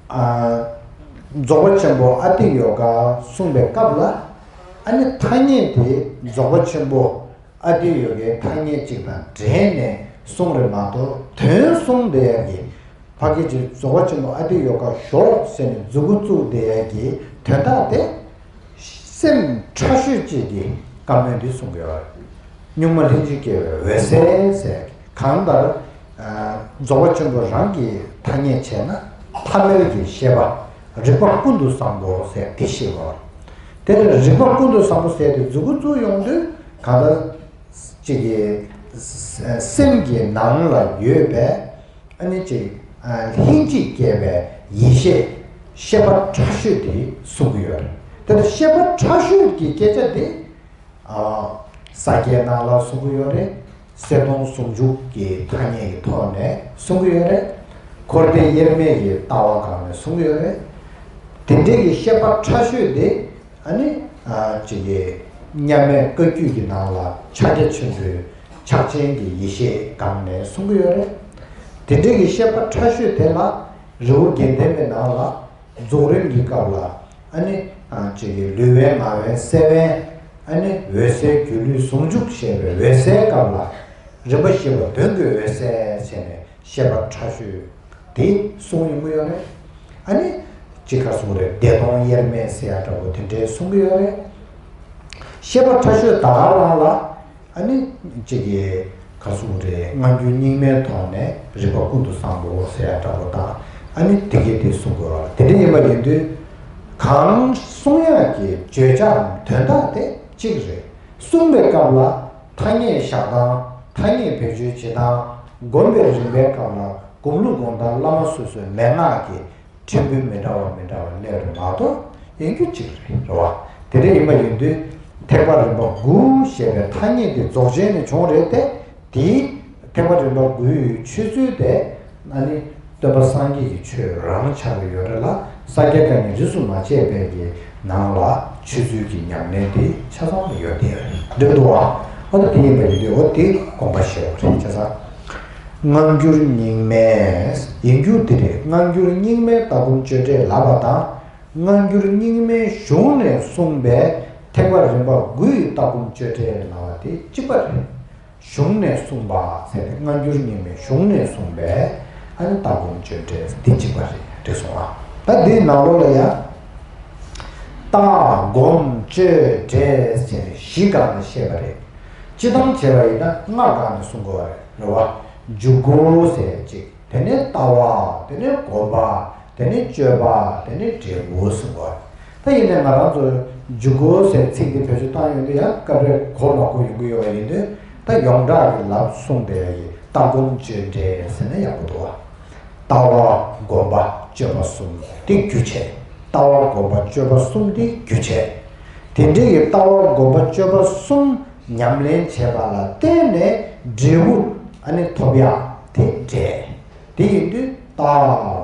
ཨ། རྫོགས་པ་ཆེན་པོ་ཨ་ཏི་ཡོ་ག་གསུངས་པའི་སྐབས་ལ། ཨ་ནི་ཐ་སྙད་དེ་རྫོགས་པ་ཆེན་པོ་ཨ་ཏི་ཡོ་གའི་ཐ་སྙད་ཅིག་དང་འབྲེལ་ནས་གསུངས་རེད་མ་གཏོགས། དོན་གསུངས་བསྡད་ཡག་གི་ཕ་གི་ཅིག་རྫོགས་པ་ཆེན་པོ་ཨ་ཏི་ཡོ་ག་ཞོག་ཟེར་ནས་མཛུ་གུ་བཙུགས་བསྡད་ཡག་གི་དོན་དག་དེ། སེམས་ཕྲ་ཤོས་གཅིག་གི་བཀའ་མོལ་འདི་གསུང་གི་ཡོད་རེད། གཉུག་མ་ལྷན་ཅིག་སྐྱེས་པའི་འོད་གསལ་ཟེར། གང་ལྟར། ཨ། རྫོགས་པ་ཆེན་པོ་རང་གི་ཐ་སྙད་བྱས་ན་ཐ་མལ་གྱི་ཤེས་པ། རིག་པ་ཀུན་ཏུ་བཟང་པོ་ཟེར་འདི་ཤེས་དགོས་རེད། དེ་ལ་རིག་པ་ཀུན་ཏུ་བཟང་པོ་ཟེར་དེ་མཛུ་གུ་བཙུགས་ཡོང་དུས་གང་ལྟར་གཅིག་གི་སེམས་ཀྱི་ནང་ལ་ཡོད་པའི། ཨ་ནི་ཅིག་ཨ། ལྷན་ཅིག་སྐྱེས་པའི་ཡེ་ཤེས་ཤེས་པ་ཕྲ་ཤོས་དེ་གསུང་གི་ཡོད་རེད། དེ་ལ་ཤེས་པ་ཕྲ་ཤོས་ཀྱི་སྐད་ཆ་དེ། ཨ། ས་སྐྱའི་ནང་ལ་གསུང་གི་ཡོད་རེད། གསལ་སྟོང་ཟུང་འཇུག་གི་ཐ་སྙད་ཀྱི་ཐོག་ནས་གསུང་གི་ཡོད་རེད། འཁོར་འདས་དབྱེར་མེད་ཀྱི་ལྟ་བ་སྒང་ནས་གསུང་གི་ཡོད་རེད། དེ་འདྲའི་གི་ཤེས་པ་ཕྲ་ཤོས་དེ། ཨ་ནི། ཨ། ཅིག་གི་མཉམ་མེད་བཀའ་བརྒྱུད་ཀྱི་ནང་ལ་ཕྱག་རྒྱ་ཆེན་པོའི་ཕྱག་ཆེན་གྱི་ཡེ་ཤེས་སྒང་ནས་གསུང་གི་ཡོད་རེད། དེ་འདྲའི་གི་ཤེས་པ་ཕྲ་ཤོས་དེ་ལ་རི་བོ་དགེ་ལྡན་པའི་ནང་ལ་རྫོགས་རིམ་གྱི་སྐབས་ལ། ཨ་ནི། ཨ། ཅིག་གི་ལུས་དབེན་ངག་དབེན་སེམས་དབེན། ཨ་ནི་འོད་གསལ་སྒྱུ་ལུས་ཟུང་འཇུག་ཞེས་པའི་འོད་གསལ་སྐབས་ལ། རིམ་པ་བཞི་པ་དོན་གྱི་འོད་གསལ་བྱས་ནས། ཤེས་པ་ཕྲ་ཤོས་དེ་གསུང་ཡོང་གི་ཡོད་རེད། ཨ་ནི་གཅིག་ག་གསུང་རེད། བདེ་སྟོང་དབྱེར་མེད་ཟེར་ཡ་འདྲ་པོ་དེ་འདྲའི་གསུང་གི་ཡོད་རེད། ཤེས་པ་ཕྲ་ཤོས་ད་ག་རང་ལ། ཨ་ནི་གཅིག་གི་ག་གསུང་རེད། སྔ་འགྱུར་རྙིང་མའི་ཐོག་ནས་རིག་པ་ཀུན་ཏུ་བཟང་པོ་ཟེར་ཡ་འདྲ་པོ་དང་། ཨ་ནི་དེ་གའི་དེ་གསུང་དགོས་པ་དེ་འདྲ་ཡིན་པ་ཡིན་དུས། གང་གསུང་ཡག་གི་བརྗོད་བྱའམ་དོན་དག་དེ་གཅིག་རེད། གསུང་བའི་སྐབས་ལ་ཐ་སྙད་བཞག་སྟངས། ཐ་སྙད་བེད་སྤྱོད་བྱེད་སྟངས། སྒོམ་པའི་རིམ་པའི་སྐབས་ལ་སྒོམ་ལུགས་སྒོམ་སྟངས། བླ་མ་སོ་སོའི་མན་ངག་གི་ཕྲན་བུ་མི་འདྲ་བ་མི་འདྲ་བ་སླེབས་རེད་མ་གཏོགས་ཡིན་རྒྱུ་གཅིག་རེད། རེད་བ། དེ་འདྲ་ཡིན་པ་ཡིན་དུས་ཐེག་པ་རིམ་པ་དགུ་ཞེས་པའི་ཐ་སྙད་དེ་རྫོགས་ཆེན་ནས་བྱུང་རེད་དེ། དེའི་ཐེག་པ་རིམ་པ་དགུའི་ཆོས་ཚུལ་དེ། ཨ་ནི་སྟོན་པ་སངས་རྒྱས་ཀྱི་ཆོས་རང་ཆགས་ཀྱི་ཡོད་རེད་ལ། ས་སྐྱ་བཀའ་རྙིང་རིས་སུ་མ་ཆད་པའི་གི་ནང་ལ་ཆོས་ཚུལ་གྱི་ཉམས་ལེན་དེ་ཆ་ཚང་ལ་ཡོད་དེ་རེད། འགྲིག་འདུག་བ། ཨོ་ད་དེ་ཡིན་པ་ཡིན་དུས་ཨོ་དེ་དགོངས་པ་བཞེས་པ་རེད། ཆ་ཚང་། སྔ་འགྱུར་རྙིང་མའི་ཡིན་རྒྱུ་དེ་རེད། སྔ་འགྱུར་རྙིང་མའི་ལྟ་སྒོམ་སྤྱོད་འབྲས་ལབ་པ་དང་། སྔ་འགྱུར་རྙིང་མའི་གཞུང་ནས་གསུངས་པའི་ཐེག་པ་རིམ་པ་དགུའི་ལྟ་སྒོམ་སྤྱོད་འབྲས་ལབ་པ་དེ་གཅིག་པ་རེད། གཞུང་ནས་གསུངས་པ་ཟེར་ཏེ། སྔ་འགྱུར་རྙིང་མའི་གཞུང་ནས་གསུངས་པའི་ཨ་ནི་ལྟ་སྒོམ་སྤྱོད་འབྲས་འདི་གཅིག་པ་རེད། འགྲིག་སོང་ཨ། ད་འདིའི་ནང་ལོགས་ལ་ཡང་ལྟ་སྒོམ་སྤྱོད་འབྲས་ཟེར་ནས་གཞི་སྒང་ནས་བཤད་པ་རེད། སྤྱི་བཏང་བྱས་པ་ཡིན་ན་ལྔ་སྒང་ནས་གསུང་དགོས་པ་རེད། རེད་བ། འཇུག་སྒོ་ཟེར་གཅིག་དེ་ནས་ལྟ་བ། དེ་ནས་སྒོམ་པ། དེ་ནས་སྤྱོད་པ། དེ་ནས་འབྲས་བུ་གསུངས་པ། ད་ཡིན་ནའི་ང་རང་ཚོ་འཇུག་སྒོ་ཟེར་ཚིག་འདི་བེད་སྤྱོད་བཏང་ཡོང་དུས་ཡང་སྐབས་རེ་གོ་མ་གོ་ཡོང་གི་ཡོད་པ་ཡིན་དུས། ད་ཡོངས་གྲགས་ཀྱི་ལབ་གསུངས་བསྡད་ཡ་ཡི་ལྟ་སྒོམ་སྤྱོད་འབྲས་ཟེར་ན་ཡག་པོ་འདུག་བ། ལྟ་བ་སྒོམ་པ་སྤྱོད་པ་གསུམ་དེ་རྒྱུ་བྱས། ལྟ་བ་སྒོམ་པ་སྤྱོད་པ་གསུམ་དེ་རྒྱུ་བྱས། དེ་འདྲའི་གི་ལྟ་བ་སྒོམ་པ་སྤྱོད་པ་གསུམ་ཉམས་ལེན་བྱས་པ་ལ་བརྟེན་ནས་འབྲས་བུ་ཨ་ནི་ཐོབ་ཡག་དེ་འབྲས། དེ་ཡིན་དུས་ལྟ་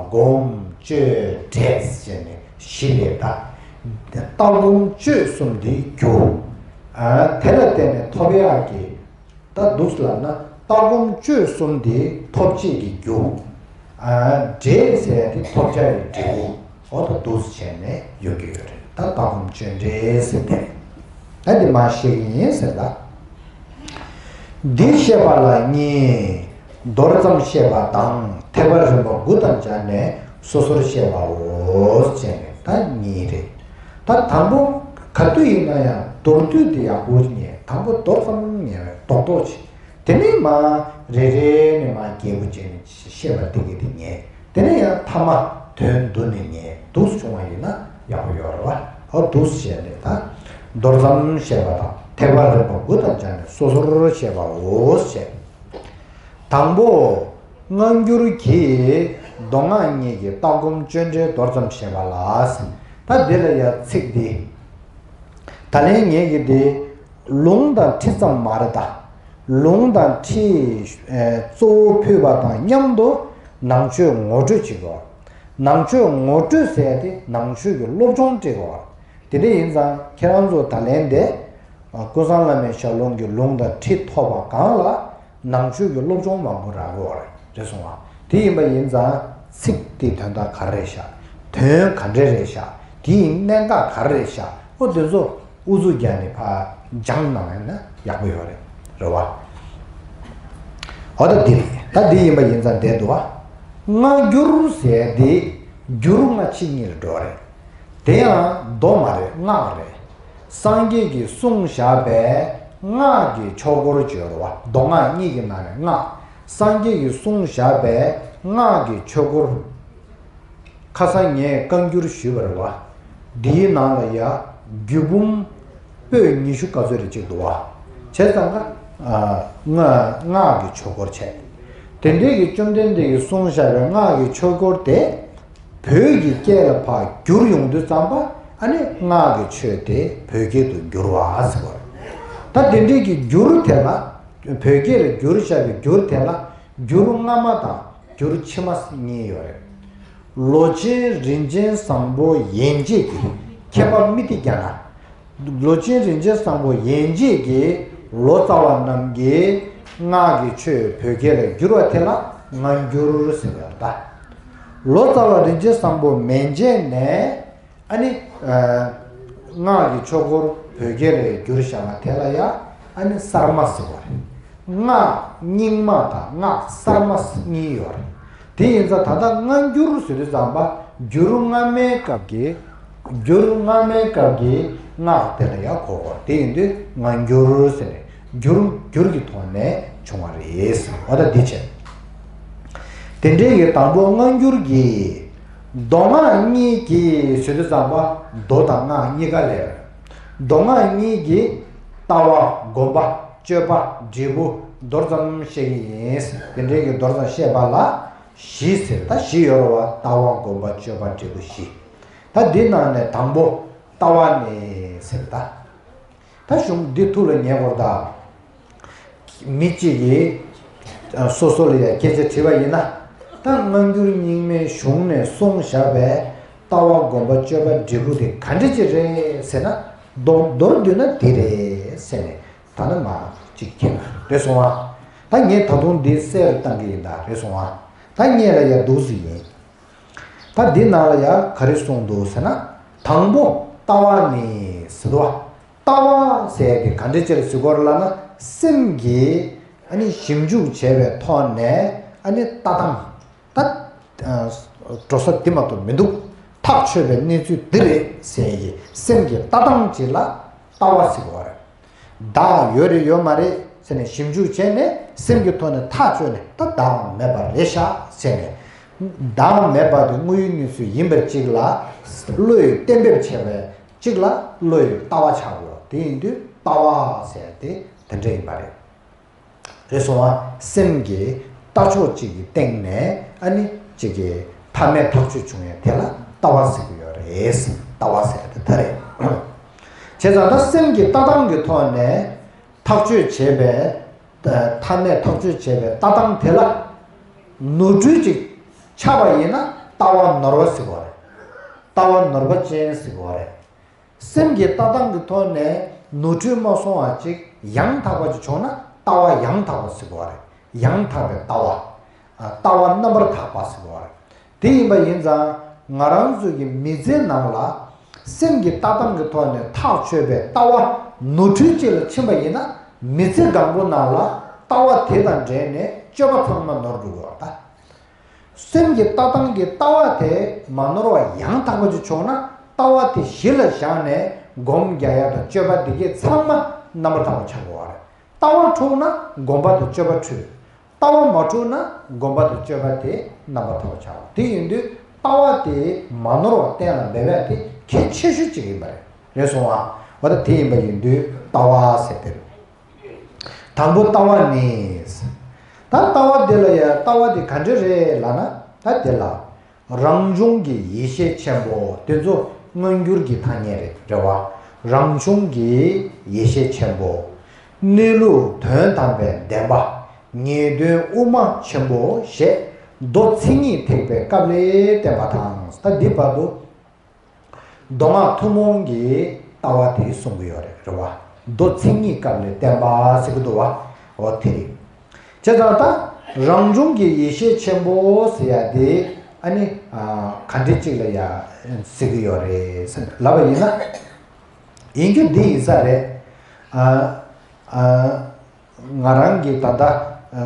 སྒོམ་སྤྱོད་འབྲས་ཟེར་ནས་བཞི་ལས། ད་ལྟ་སྒོམ་སྤྱོད་གསུམ་དེ་རྒྱུ། ཨ། དེ་ལ་བརྟེན་ནས་ཐོབ་ཡག་གི། ད་འདུག་ལབ་ན་ལྟ་སྒོམ་སྤྱོད་གསུམ་དེ་ཐོབ་བྱེད་ཀྱི་རྒྱུ། ཨ། འབྲས་ཟེར་ཡ་དེ་ཐོབ་བྱ་ཡི་འབྲས་བུ། འོ་ད་འདུག་བྱས་ནས་ཡོང་གི་ཡོད་རེད། ད་ལྟ་སྒོམ་སྤྱོད་འབྲས་ཟེར་དེ་རེད། ད་འདི་མ་བཤད་ཀྱི་ཡིན་ཟེར་ད། འདི་བཤད་པ་ལ་གཉིས། མདོར་ཙམ་བཤད་པ་དང་ཐེག་པ་རིམ་པ་དགུ་དང་སྦྱར་ནས་སོ་སོར་བཤད་པའོ་ཟེར་ནས་ད་གཉིས་རེད། ད་དང་པོ་ག་དུས་ཡིན་ན་ཡང་མདོར་བསྡུས་དེ་ཡག་པོ་ཉན། དང་པོ་མདོར་ཙམ་ཉན། རྡོག་རྡོག་བྱེད། དེ་ནས་མར་རེ་རེ་ནས་མར་རྒྱས་པོ་བྱས་ནས་བཤད་པ་དེ་གི་དེ་ཉན། དེ་ནས་ཡང་མཐའ་མ་དོན་བསྡུ་ནས་ཉན། འདུག་སེ་བྱུང་བ་ཡིན་ན་ཡག་པོ་ཡོད་རེད་བ། ཨོ་འདུག་སེ་བྱས་ནས་ད་མདོར་ཙམ་བཤད་པ་དང་ཐེག་པ་རིམ་པ་དགུ་དང་སྦྱར་ནས་སོ་སོར་བཤད་པའོ་ཞེས། དང་པོ། སྔ་འགྱུར་གྱི་མདོ་སྔགས་གཉིས་ཀྱི་ལྟ་སྒོམ་སྤྱོད་འབྲས་མདོར་ཙམ་བཤད་པ་ལ། ད་འདི་ལ་ཡང་ཚིག་འདི། ད་ལན་ངེད་ཀྱི་འདི་ལུང་དང་ཁྲིད་ཙམ་མ་རེད་ད། ལུང་དང་ཁྲིད་གཙོ་བོ་ཕུད་པ་དང་མཉམ་དུ་ནང་ཆོས་ངོ་སྤྲོད་བྱེད་དགོས། ནང་ཆོས་ངོ་སྤྲོད་ཟེར་ཡ་དེ་ནང་ཆོས་ཀྱི་སློབ་སྦྱོང་སྤྲད་དགོས། དེ་འདྲ་ཡིན་ཙང་ཁྱེད་རང་ཚོ་ད་ལན་དེ་ཀུན་བཟང་བླ་མའི་ཞལ་ལུང་གི་ལུང་དང་ཁྲིད་ཐོབ་པ་གང་ལ་ནང་ཆོས་ཀྱི་སློབ་སྦྱོང་མང་པོ་རག་གི་ཡོད་རེད། རེད་སོང་ང་། དེ་ཡིན་པ་ཡིན་ཙང་ཚིག་དེའི་དོན་དག་ག་རེ་རེད་ཤག་དོན་ག་འདྲ་རེད་ཤག་དེའི་གནད་འགག་ག་རེ་རེད་ཤག་འོ་དེ་ཚོ་ཨུ་ཚུགས་རྒྱག་ནས་ཕར་སྦྱངས་གནང་ཡ་ན་ཡག་པོ་ཡོད་རེད། རེད་བ། འོ་ད་འདི་རེད། ད་འདི་ཡིན་པ་ཡིན་ཙང་བསྡད་འདུག་བ། སྔ་འགྱུར་ཟེར་དེ་འགྱུར་སྔ་ཕྱི་གཉིས་ལ་འགྲོ་བ་རེད། དེ་ཡང་མདོ་མ་རེད། སྔགས་རེད། སངས་རྒྱས་ཀྱིས་གསུངས་བཞག་པའི་སྔགས་ཀྱི་ཆོས་སྐོར་བརྗོད་རོ་བ། མདོ་སྔགས་གཉིས་ཀྱི་ནང་ནས་སྔགས། སངས་རྒྱས་ཀྱིས་གསུངས་བཞག་པའི་སྔགས་ཀྱི་ཆོས་སྐོར། ཁ་སང་ངས་བཀའ་འགྱུར་ཞུས་པ་རེད་བ། འདིའི་ནང་ལ་ཡ་རྒྱུད་འབུམ་པོད་ཉི་ཤུ་ག་ཚོད་རེ་གཅིག་འདུག་བ། བྱས་ཙང་ཀ་སྔགས་ཀྱི་ཆོས་སྐོར་བྱས། དེ་འདྲའི་གི་བཅོམ་ལྡན་འདས་ཀྱིས་གསུངས་བཞག་པའི་སྔགས་ཀྱི་ཆོས་སྐོར་དེ། བོད་ཀྱི་སྐད་ལ་ཕར་བསྒྱུར་ཡོང་དུས་ཙམ་པ་ཨ་ནི་སྔགས་ཀྱི་ཆོས་དེ་བོད་སྐད་དུ་བསྒྱུར་བ་ཟེར་བ་རེད། ད་དེ་འདྲའི་གི་བསྒྱུར་དེ་ལ་བོད་སྐད་ལ་བསྒྱུར་བཞག་པའི་བསྒྱུར་དེ་ལ་བསྒྱུར་སྔ་མ་དང་བསྒྱུར་ཕྱི་མ་གཉིས་ཡོད་རེད། ལོ་ཆེན་རིན་ཆེན་བཟང་པོ་ཡན་ཆད་ཀྱི་མཁས་པ་མི་ཏི་རྒྱ་ན། ལོ་ཆེན་རིན་ཆེན་བཟང་པོ་ཡན་ཆད་ཀྱི་ལོ་ཙཱ་བ་རྣམས་ཀྱིས་སྔགས་ཀྱི་ཆོས་བོད་སྐད་ལ་བསྒྱུར་བ་དེ་ལ་སྔ་འགྱུར་ཟེར་བ་ད། ལོ་ཙཱ་བ་རིན་ཆེན་བཟང་པོ་མན་ཆད་ནས་ཨ་ནི་སྔགས་ཀྱི་ཆོས་སྐོར་བོད་སྐད་ལ་བསྒྱུར་བཞག་པ་དེ་ལ་ཡང་ཨ་ནི་གསར་མ་ཟེར་བ་རེད། སྔགས་རྙིང་མ་དང་སྔགས་གསར་མ་གཉིས་ཡོད་རེད། དེ་ཡིན་ཙང་ད་ལྟ་སྔ་འགྱུར་ཟེར་དུས་ཙམ་པ་འགྱུར་སྔ་མའི་སྐབས་ཀྱི་འགྱུར་སྔ་མའི་སྐབས་ཀྱི་སྔགས་དེ་ལ་ཡང་གོ་དགོས། དེ་ཡིན་དུས་སྔ་འགྱུར་ཟེར་ནས་འགྱུར་འགྱུར་གྱི་ཐོག་ནས་བྱུང་བ་རེད། འོ་ད་འདི་བྱས། དེ་འདྲའི་གི་དང་པོ་སྔ་འགྱུར་གྱི་མདོ་སྔགས་གཉིས་ཀྱི་ཟེར་དུས་ཙམ་པ་མདོ་དང་སྔགས་གཉིས་ཀ་ལས། མདོ་སྔགས་གཉིས་ཀྱི་ལྟ་བ་སྒོམ་པ་སྤྱོད་པ་འབྲས་བུ་མདོར་ཙམ་བཤད་ཀྱི་ཡིན། དེ་འདྲའི་གི་མདོར་ཙམ་བཤད་པ་ལ་བཞི་ཟེར། ད་བཞི་ཡོད་རེད་བ། ལྟ་བ་སྒོམ་པ་སྤྱོད་པ་འབྲས་བུ་བཞི། ད་འདི་ནང་ནས་དང་པོ་ལྟ་བ་ནི་ཟེར་ད། ད་གཞུང་འདི་ཐུགས་ལ་ངེས་དགོས་རེད་ད། མི་གཅིག་གིས་སོ་སོ་ལ་ཡང་སྐད་ཆ་དྲིས་པ་ཡིན་ན། ད་སྔ་འགྱུར་རྙིང་མའི་གཞུང་ནས་གསུངས་བཞག་པའི་ལྟ་བ་སྒོམ་པ་སྤྱོད་པ་འབྲས་བུ་དེ་ག་འདྲ་ཅིག་རེད་ཟེར་ན། མདོར་མདོར་བསྡུས་ན་འདི་རེད་ཟེར་ནས་ད་ནི་མ་གཅིག་ཁྱེད་རེད་སོང་ཨ། ད་ངས་ད་དུང་འདི་གསལ་རུ་བཏང་གི་ཡིན་ད། རེད་སོང་ཨ། ད་ངས་ལ་ཡ་འདུག་སེ་ཡིན། ད་འདི་ནང་ལ་ཡ་ག་རེ་གསུངས་འདུག་ཟེར་ན། དང་པོ་ལྟ་བ་ནི་ཟེར་དོ། ལྟ་བ་ཟེར་དེ་ག་འདྲ་ཅིག་ལ་ཟེར་དགོས་རེད་ལབ་ན། སེམས་ཀྱིས་ཨ་ནི་ཞིབ་འཇུག་བྱས་པའི་ཐོག་ནས་ཨ་ནི་ལྟ་སྟངས་ད་འགྲོ་ས་འདི་མ་གཏོགས་མི་འདུག་ཐག་ཆོད་པའི་གནས་ཚུལ་འདི་རེད་ཟེར་གྱི་སེམས་ཀྱི་ལྟ་སྟངས་ཅིག་ལ་ལྟ་བ་ཟེར་དགོས་རེད། བདག་ཡོད་རེད་ཡོད་མ་རེད་ཟེར་ནས་ཞིབ་འཇུག་བྱས་ནས་སེམས་ཀྱི་ཐོག་ནས་ཐག་གཅོད་ནས་ད་བདག་མེད་པ་རེད་ཤག་ཟེར་ནས། བདག་མེད་པ་དེ་དངོས་ཡོད་གནས་ཚུལ་ཡིན་པའི་གཅིག་ལ། བློས་གཏན་འབེབས་བྱས་པའི་གཅིག་ལ་བློས་ལྟ་བ་ཆགས་དགོས། དེ་ཡིན་དུས་ལྟ་བ་ཟེར་དེ་དེ་འདྲ་ཡིན་པ་རེད། རེད་སོང་བ། སེམས་ཀྱི་ལྟ་ཕྱོགས་གཅིག་གི་སྟེང་ནས་ཨ་ནི་གཅིག་གི་མཐའ་མའི་ཐག་གཅོད་བྱུང་ཡས་དེ་ལ་ལྟ་བ་ཟེར་གྱི་ཡོད་རེད། ལྟ་བ་ཟེར་དེ་ད་རེད། བྱས་ཙང་ད་སེམས་ཀྱི་ལྟ་སྟངས་ཀྱི་ཐོག་ནས་ཐག་གཅོད་བྱས་པའི་མཐའ་མའི་ཐག་གཅོད་བྱས་པའི་ལྟ་སྟངས་དེ་ལ་ནོར་འཁྲུལ་ཅིག་ཆགས་པ་ཡིན་ན་ལྟ་བ་ནོར་བ་ཟེར་གྱི་ཡོད་རེད། ལྟ་བ་ནོར་བ་ཅན་ཟེར་གྱི་ཡོད་རེད། སེམས་ཀྱི་ལྟ་སྟངས་ཀྱི་ཐོག་ནས་ནོར་འཁྲུལ་མ་སོང་བ་ཅིག་ཡང་དག་པ་ཅིག་བྱུང་ན་ལྟ་བ་ཡང་དག་པ་ཟེར་དགོས་པ་རེད། ཡང་དག་པའི་ལྟ་བ། ལྟ་བ་རྣམ་པར་དག་པ་ཟེར་དགོས་པ་རེད། དེ་ཡིན་པ་ཡིན་ཙང་ང་རང་ཚོ་གི་མི་ཚེའི་ནང་ལ་སེམས་ཀྱི་ལྟ་སྟངས་ཀྱི་ཐོག་ནས་ཐག་ཆོད་པའི་ལྟ་བ་ནོར་འཁྲུལ་ཅིག་ལ་ཕྱིན་པ་ཡིན་ན་མི་ཚེ་གང་པོ་ནང་ལ་ལྟ་བ་དེ་དང་འབྲེལ་ནས་སྤྱོད་པ་ཚང་མ་ནོར་འགྲོ་གི་ཡོད་རེད་ད། སེམས་ཀྱི་ལྟ་སྟངས་ཀྱི་ལྟ་བ་དེ་མ་ནོར་བ་ཡང་དག་པ་ཅིག་བྱུང་ན་ལྟ་བ་དེ་གཞི་ལ་བཞག་ནས་སྒོམ་རྒྱག་ཡ་དང་སྤྱོད་པ་འདི་གས་ཚང་མ་རྣམ་པར་དག་པ་ཆགས་དགོས་པ་རེད། ལྟ་བ་འཁྲུགས་ན་སྒོམ་པ་དང་སྤྱོད་པ་འཁྲུགས། ལྟ་བ་མ་འཁྲུགས་ན་སྒོམ་པ་དང་སྤྱོད་པ་དེ་རྣམ་པར་དག་པ་ཆགས་པ་དེ་ཡིན་དུས་ལྟ་བ་དེ་མ་ནོར་བ་གཏན་ལ་འབེབས་ཡ་དེ་གལ་ཆེ་ཤོས་གཅིག་ཡིན་པ་རེད། རེད་སོང་བ། འོ་ད་དེ་ཡིན་པ་ཡིན་དུས་ལྟ་བ་ཟེར་དེ་རེད། དང་པོ་ལྟ་བ་ནི། ད་ལྟ་བ་འདི་ལ་ཡང་ལྟ་བ་འདི་ག་འདྲ་རེད་ལབ་ན། ད་འདི་ལ་རང་བྱུང་གི་ཡེ་ཤེས་ཆེན་པོ་དེ་ཚོ་སྔ་འགྱུར་གྱི་ཐ་སྙད་རེད་རེད་བ། རང་བྱུང་གི་ཡེ་ཤེས་ཆེན་པོ། གནས་ལུགས་དོན་དམ་པའི་བདེན་པ། ངེས་དོན་དབུ་མ་ཆེན་པོ་ཞེས་མདོ་མཚན་ཉིད་ཐེག་པའི་སྐབས་ལས་བསྟན་པ་དང་། ད་འདི་བར་དུ། མདོ་སྔགས་ཐུན་མོང་གི་ལྟ་བ་དེ་གསུང་གི་ཡོད་རེད། རེད་བ། མདོ་མཚན་ཉིད་སྐབས་ལ་བསྟན་པ་ཟེར་གི་འདུག་བ། འོ་དེ་རེད། བྱས་ཙང་ད་རང་བྱུང་གི་ཡེ་ཤེས་ཆེན་པོ་ཟེར་ཡ་དེ་ཨ་ནི་ག་འདྲ་ཅིག་ལ་ཡ་ཟེར་གི་ཡོད་རེད་ཟེར་ལབ་པ་ཡིན་ན། ཡིན་རྒྱུ་འདི་ཡིན་ས་རེད། ཨ་ཨ། ང་རང་གིས་ད་ལྟ་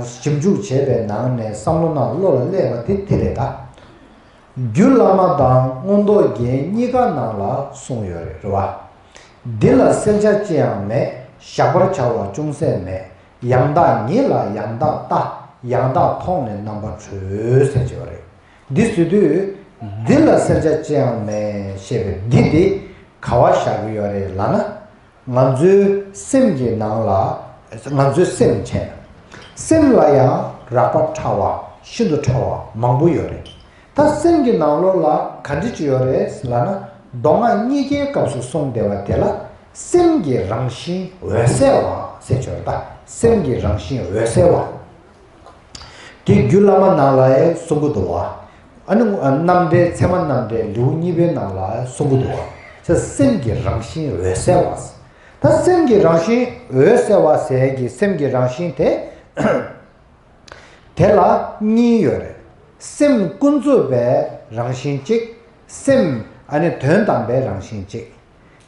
ཞིབ་འཇུག་བྱས་པའི་ནང་ནས་བསམ་བློ་ནང་བློ་ལ་སླེབས་པ་དེ་དེ་རེད་ད། རྒྱུད་བླ་མ་དང་མངོན་རྟོགས་རྒྱན་གཉིས་ཀ་ནང་ལ་གསུངས་ཡོད་རེད། རེད་བ། འདི་ལ་གསལ་ཆ་ཅི་ཡང་མེད། བཞག་པར་བྱ་བ་ཅུང་ཟད་མེད། ཡང་དག་ཉིད་ལ་ཡང་དག་ལྟ། ཡང་དག་མཐོང་ནས་རྣམ་པར་གྲོལ་ཟེར་གྱི་ཡོད་རེད། འདི་ཟེར་དུས། འདི་ལ་གསལ་ཆ་ཅི་ཡང་མེད་ཞེས་པའི་འདི་དེ་ག་བ་བཞག་གི་ཡོད་རེད་ལབ་ན། ང་ཚོའི་སེམས་ཀྱི་ནང་ལ། ང་ཚོའི་སེམས་བྱས་ན། སེམས་ལ་ཡང་རགས་པ་ཕྲ་བ་ཤིན་ཏུ་ཕྲ་བ་མང་པོ་ཡོད་རེད། ད་སེམས་ཀྱི་ནང་ལོགས་ལ་ག་འདྲ་ཅིག་ཡོད་རེད་ལབ་ན། མདོ་སྔགས་གཉིས་ཀའི་སྐབས་སུ་གསུངས་བསྡད་པ་དེ་ལ་སེམས་ཀྱི་རང་བཞིན་འོད་གསལ་བ་ཟེར་གྱི་ཡོད་རེད། ད་སེམས་ཀྱི་རང་བཞིན་འོད་གསལ་བ། དེ་རྒྱུད་བླ་མ་ནང་ལ་ཡང་གསུང་གི་འདུག་བ། ཨ་ནི་རྣམ་འགྲེལ་ཚད་མ་རྣམ་འགྲེལ་ལེའུ་གཉིས་པའི་ནང་ལ་གསུང་གི་འདུག་བ། ཚེ་སེམས་ཀྱི་རང་བཞིན་འོད་གསལ་བ། ད་སེམས་ཀྱི་རང་བཞིན་འོད་གསལ་བ་ཟེར་གྱི་སེམས་ཀྱི་རང་བཞིན་དེ། དེ་ལ་གཉིས་ཡོད་རེད། སེམས་ཀུན་རྫོབ་པའི་རང་བཞིན་གཅིག་སེམས་ཨ་ནི་དོན་དམ་པའི་རང་བཞིན་གཅིག་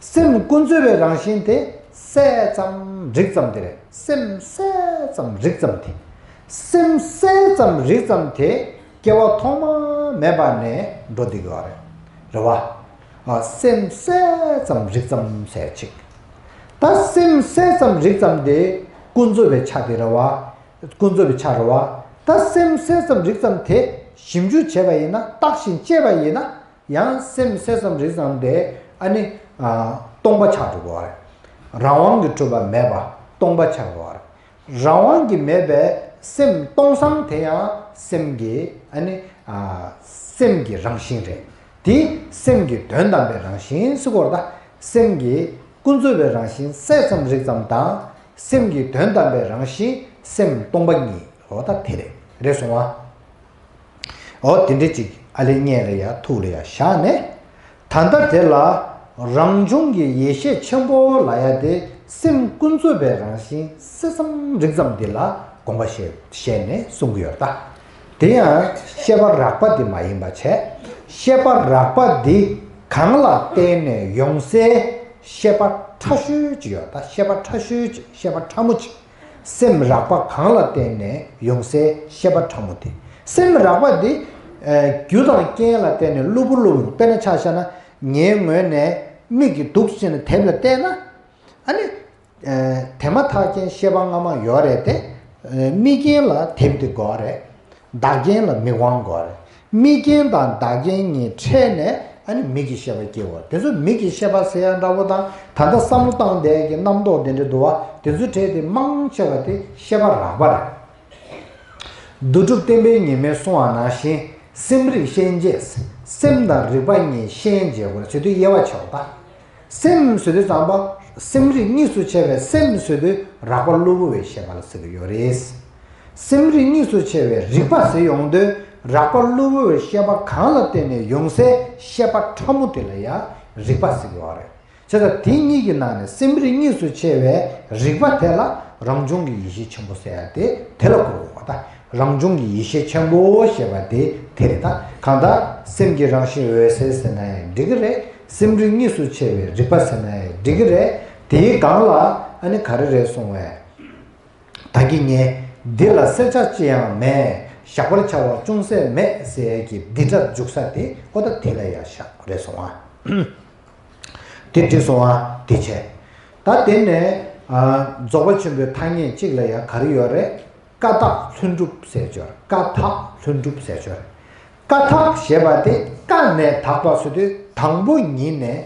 སེམས་ཀུན་རྫོབ་པའི་རང་བཞིན་དེ་གསལ་ཙམ་རིག་ཙམ་དེ་རེད། སེམས་གསལ་ཙམ་རིག་ཙམ་དེ། སེམས་གསལ་ཙམ་རིག་ཙམ་དེ་སྐྱེ་བ་ཐོག་མ་མེད་པ་ནས་འགྲོ་བསྡད་ཀྱི་ཡོད་རེད། རེད་བ། ཨ། སེམས་གསལ་ཙམ་རིག་ཙམ་ཟེར་ཅིག་ད་སེམས་གསལ་ཙམ་རིག་ཙམ་དེ་ཀུན་རྫོབ་པའི་ཆ་དེ་རེད་བ། ཀུན་རྫོབ་པའི་ཆ་རེད་བ། ད་སེམས་གསལ་ཙམ་རིག་ཙམ་དེ་ཞིབ་འཇུག་བྱས་པ་ཡིན་ན། བརྟགས་ཤིང་དཔྱད་པ་ཡིན་ན། ཡང་སེམས་གསལ་ཙམ་རིག་ཙམ་དེ་ཨ་ནི་ཨ་སྟོང་པ་ཆགས་འགྲོ་གི་ཡོད་རེད། རང་དབང་གིས་གྲུབ་པ་མེད་པ་སྟོང་པ་ཆགས་འགྲོ་གི་ཡོད་རེད། རང་དབང་གིས་མེད་པའི་སེམས་སྟོང་སང་དེ་ཡང་སེམས་ཀྱི་ཨ་ནི་ཨ་སེམས་ཀྱི་རང་བཞིན་རེད། དེ་སེམས་ཀྱི་དོན་དམ་པའི་རང་བཞིན་ཟེར་གྱི་ཡོད་རེད། ད་སེམས་ཀྱི་ཀུན་རྫོབ་པའི་རང་བཞིན་གསལ་ཙམ་རིག་ཙམ་དང་། སེམས་ཀྱི་དོན་དམ་པའི་རང་བཞིན་སེམས་སྟོང་པ་ཉིད། འོ་ད་དེ་རེད། རེད་སོང་ཨ། འོ་དེ་འདྲ་ཅིག་ཨ་ལེ་སྙན་ལ་ཡ་ཐུགས་ལ་ཡ་བཞག་ནས། ད་ལྟ་དེ་ལ་རང་བྱུང་གི་ཡེ་ཤེས་ཆེན་པོ་ལབ་ཡ་དེ་སེམས་ཀུན་རྫོབ་པའི་རང་བཞིན་གསལ་ཙམ་རིག་ཙམ་འདི་ལ་དགོངས་པ་བཞེས་བཞེས་ནས་གསུང་གི་ཡོད་ད། དེ་ཡང་ཤེས་པ་རགས་པ་དེ་མ་ཡིན་པ་བྱས། ཤེས་པ་རགས་པ་འདི་གང་ལ་བརྟེན་ནས་ཡོང་སའི་ཤེས་པ་ཕྲ་ཤོས་ཅིག་ཡོད་ད། ཤེས་པ་ཕྲ་ཤོས་ཅིག་ཤེས་པ་ཕྲ་མོ་ཅིག་སེམས་རགས་པ་གང་ལ་བརྟེན་ནས་ཡོང་སའི་ཤེས་པ་ཕྲ་མོ་དེ། སེམས་རགས་པ་འདི་ཨ་རྒྱུ་དང་རྐྱེན་ལ་བརྟེན་ནས་གློ་བུར་གློ་བུར། དཔེར་ན་ཆ་བཞག་ན་ངའི་ངོས་ནས་མིག་གིས་འདུག་ཟེར་ནས་དེབ་ལ་བལྟས་ན། ཨ་ནི་ཨ་དེ་མ་ཐག་རྐྱེན་ཤེས་པ་སྔ་མ་ཡོད་རེད་དེ། ཨ་དམིགས་རྐྱེན་ལ་དེབ་དེ་དགོས་རེད། བདག་རྐྱེན་ལ་མིག་དབང་དགོས་རེད། དམིགས་རྐྱེན་དང་བདག་རྐྱེན་གཉིས་འཕྲད་ནས་ཨ་ནི་མིག་གི་ཤེས་པ་སྐྱེ་བ། དེ་ཚོ་མིག་གི་ཤེས་པ་ཟེར་ཡ་འདྲ་པོ་དང་། ད་ལྟ་བསམ་བློ་བཏང་བསྡད་ཀྱི་རྣམ་རྟོག་དེ་འདྲ་འདུག་བ། དེ་ཚོའི་གྲས་དེ་མང་ཆེ་བ་དེ་ཤེས་པ་རགས་པ་རེད། བདུད་འཇོམས་བསྟན་པའི་ཉི་མས་གསུངས་པ་ནང་བཞིན། སེམས་རིག་ཤན་འབྱེད། སེམས་དང་རིག་པ་གཉིས་ཤན་འབྱེད་དགོས་ཟེར་དུས་དབྱེ་བ་ཕྱེ་བ་དང་། སེམས་ཟེར་དུས་ཙམ་པ། སེམས་རིག་གཉིས་སུ་ཕྱེ་བའི་སེམས་ཟེར་དུས་རགས་པ་གློ་བུར་བའི་ཤེས་པ་ལ་ཟེར་གྱི་ཡོད་རེད། སེམས་རིག་གཉིས་སུ་ཕྱེ་བའི་རིག་པ་ཟེར་ཡོང་དུས། རགས་པ་གློ་བུར་བའི་ཤེས་པ་གང་ལ་བརྟེན་ནས་ཡོང་སའི་ཤེས་པ་ཕྲ་མོ་དེ་ལ་ཡང་རིག་པ་ཟེར་གྱི་ཡོད་རེད། བྱས་ཙང་དེ་གཉིས་ཀྱི་ནང་ནས་སེམས་རིག་གཉིས་སུ་ཕྱེ་བའི་རིག་པ་དེ་ལ་རང་བྱུང་གི་ཡེ་ཤེས་ཆེན་པོ་ཟེར་ཡ་དེ་དེ་ལ་གོ་དགོས་པ་དང་། རང་བྱུང་གི་ཡེ་ཤེས་ཆེན་པོ་ཞེས་པ་དེ་དེ་རེད་ད། གང་ལྟར་སེམས་ཀྱི་རང་བཞིན་འོད་གསལ་ཟེར་ན་ཡང་འགྲིག་གི་རེད། སེམས་རིག་གཉིས་སུ་ཕྱེ་བའི་རིག་པ་ཟེར་ན་ཡང་འགྲིག་གི་རེད། དེའི་སྒང་ལ་ཨ་ནི་ག་རེ་རེད་གསུངས་པས། ད་གིན་ངས་འདི་ལ་གསལ་ཆ་ཅི་ཡང་མེད། བཞག་པར་བྱ་བ་ཅུང་ཟད་མེད་ཟེར་ཡས་ཀྱི་འདི་སྒྲ་འཇུག་ས་དེ་ཨོ་ད་དེ་ལ་ཡ་བཞག་རེད་སོང་ཨ། དེ་འགྲིག་སོང་ཨ། དེ་བྱས། ད་དེ་ནས་ཨ་རྫོགས་པ་ཆེན་པོའི་ཐ་སྙད་གཅིག་ལ་ཡ་ག་རེ་ཡོད་རེད། ཀ་དག་ལྷུན་གྲུབ་ཟེར་ཅིག་ཡོད་རེད། ཀ་དག་ལྷུན་གྲུབ་ཟེར་ཅིག་ཡོད་རེད། ཀ་དག་ཞེས་པ་དེ་ཀ་ནས་དག་པ་ཟེར་དུས་དང་པོ་ཉིད་ནས་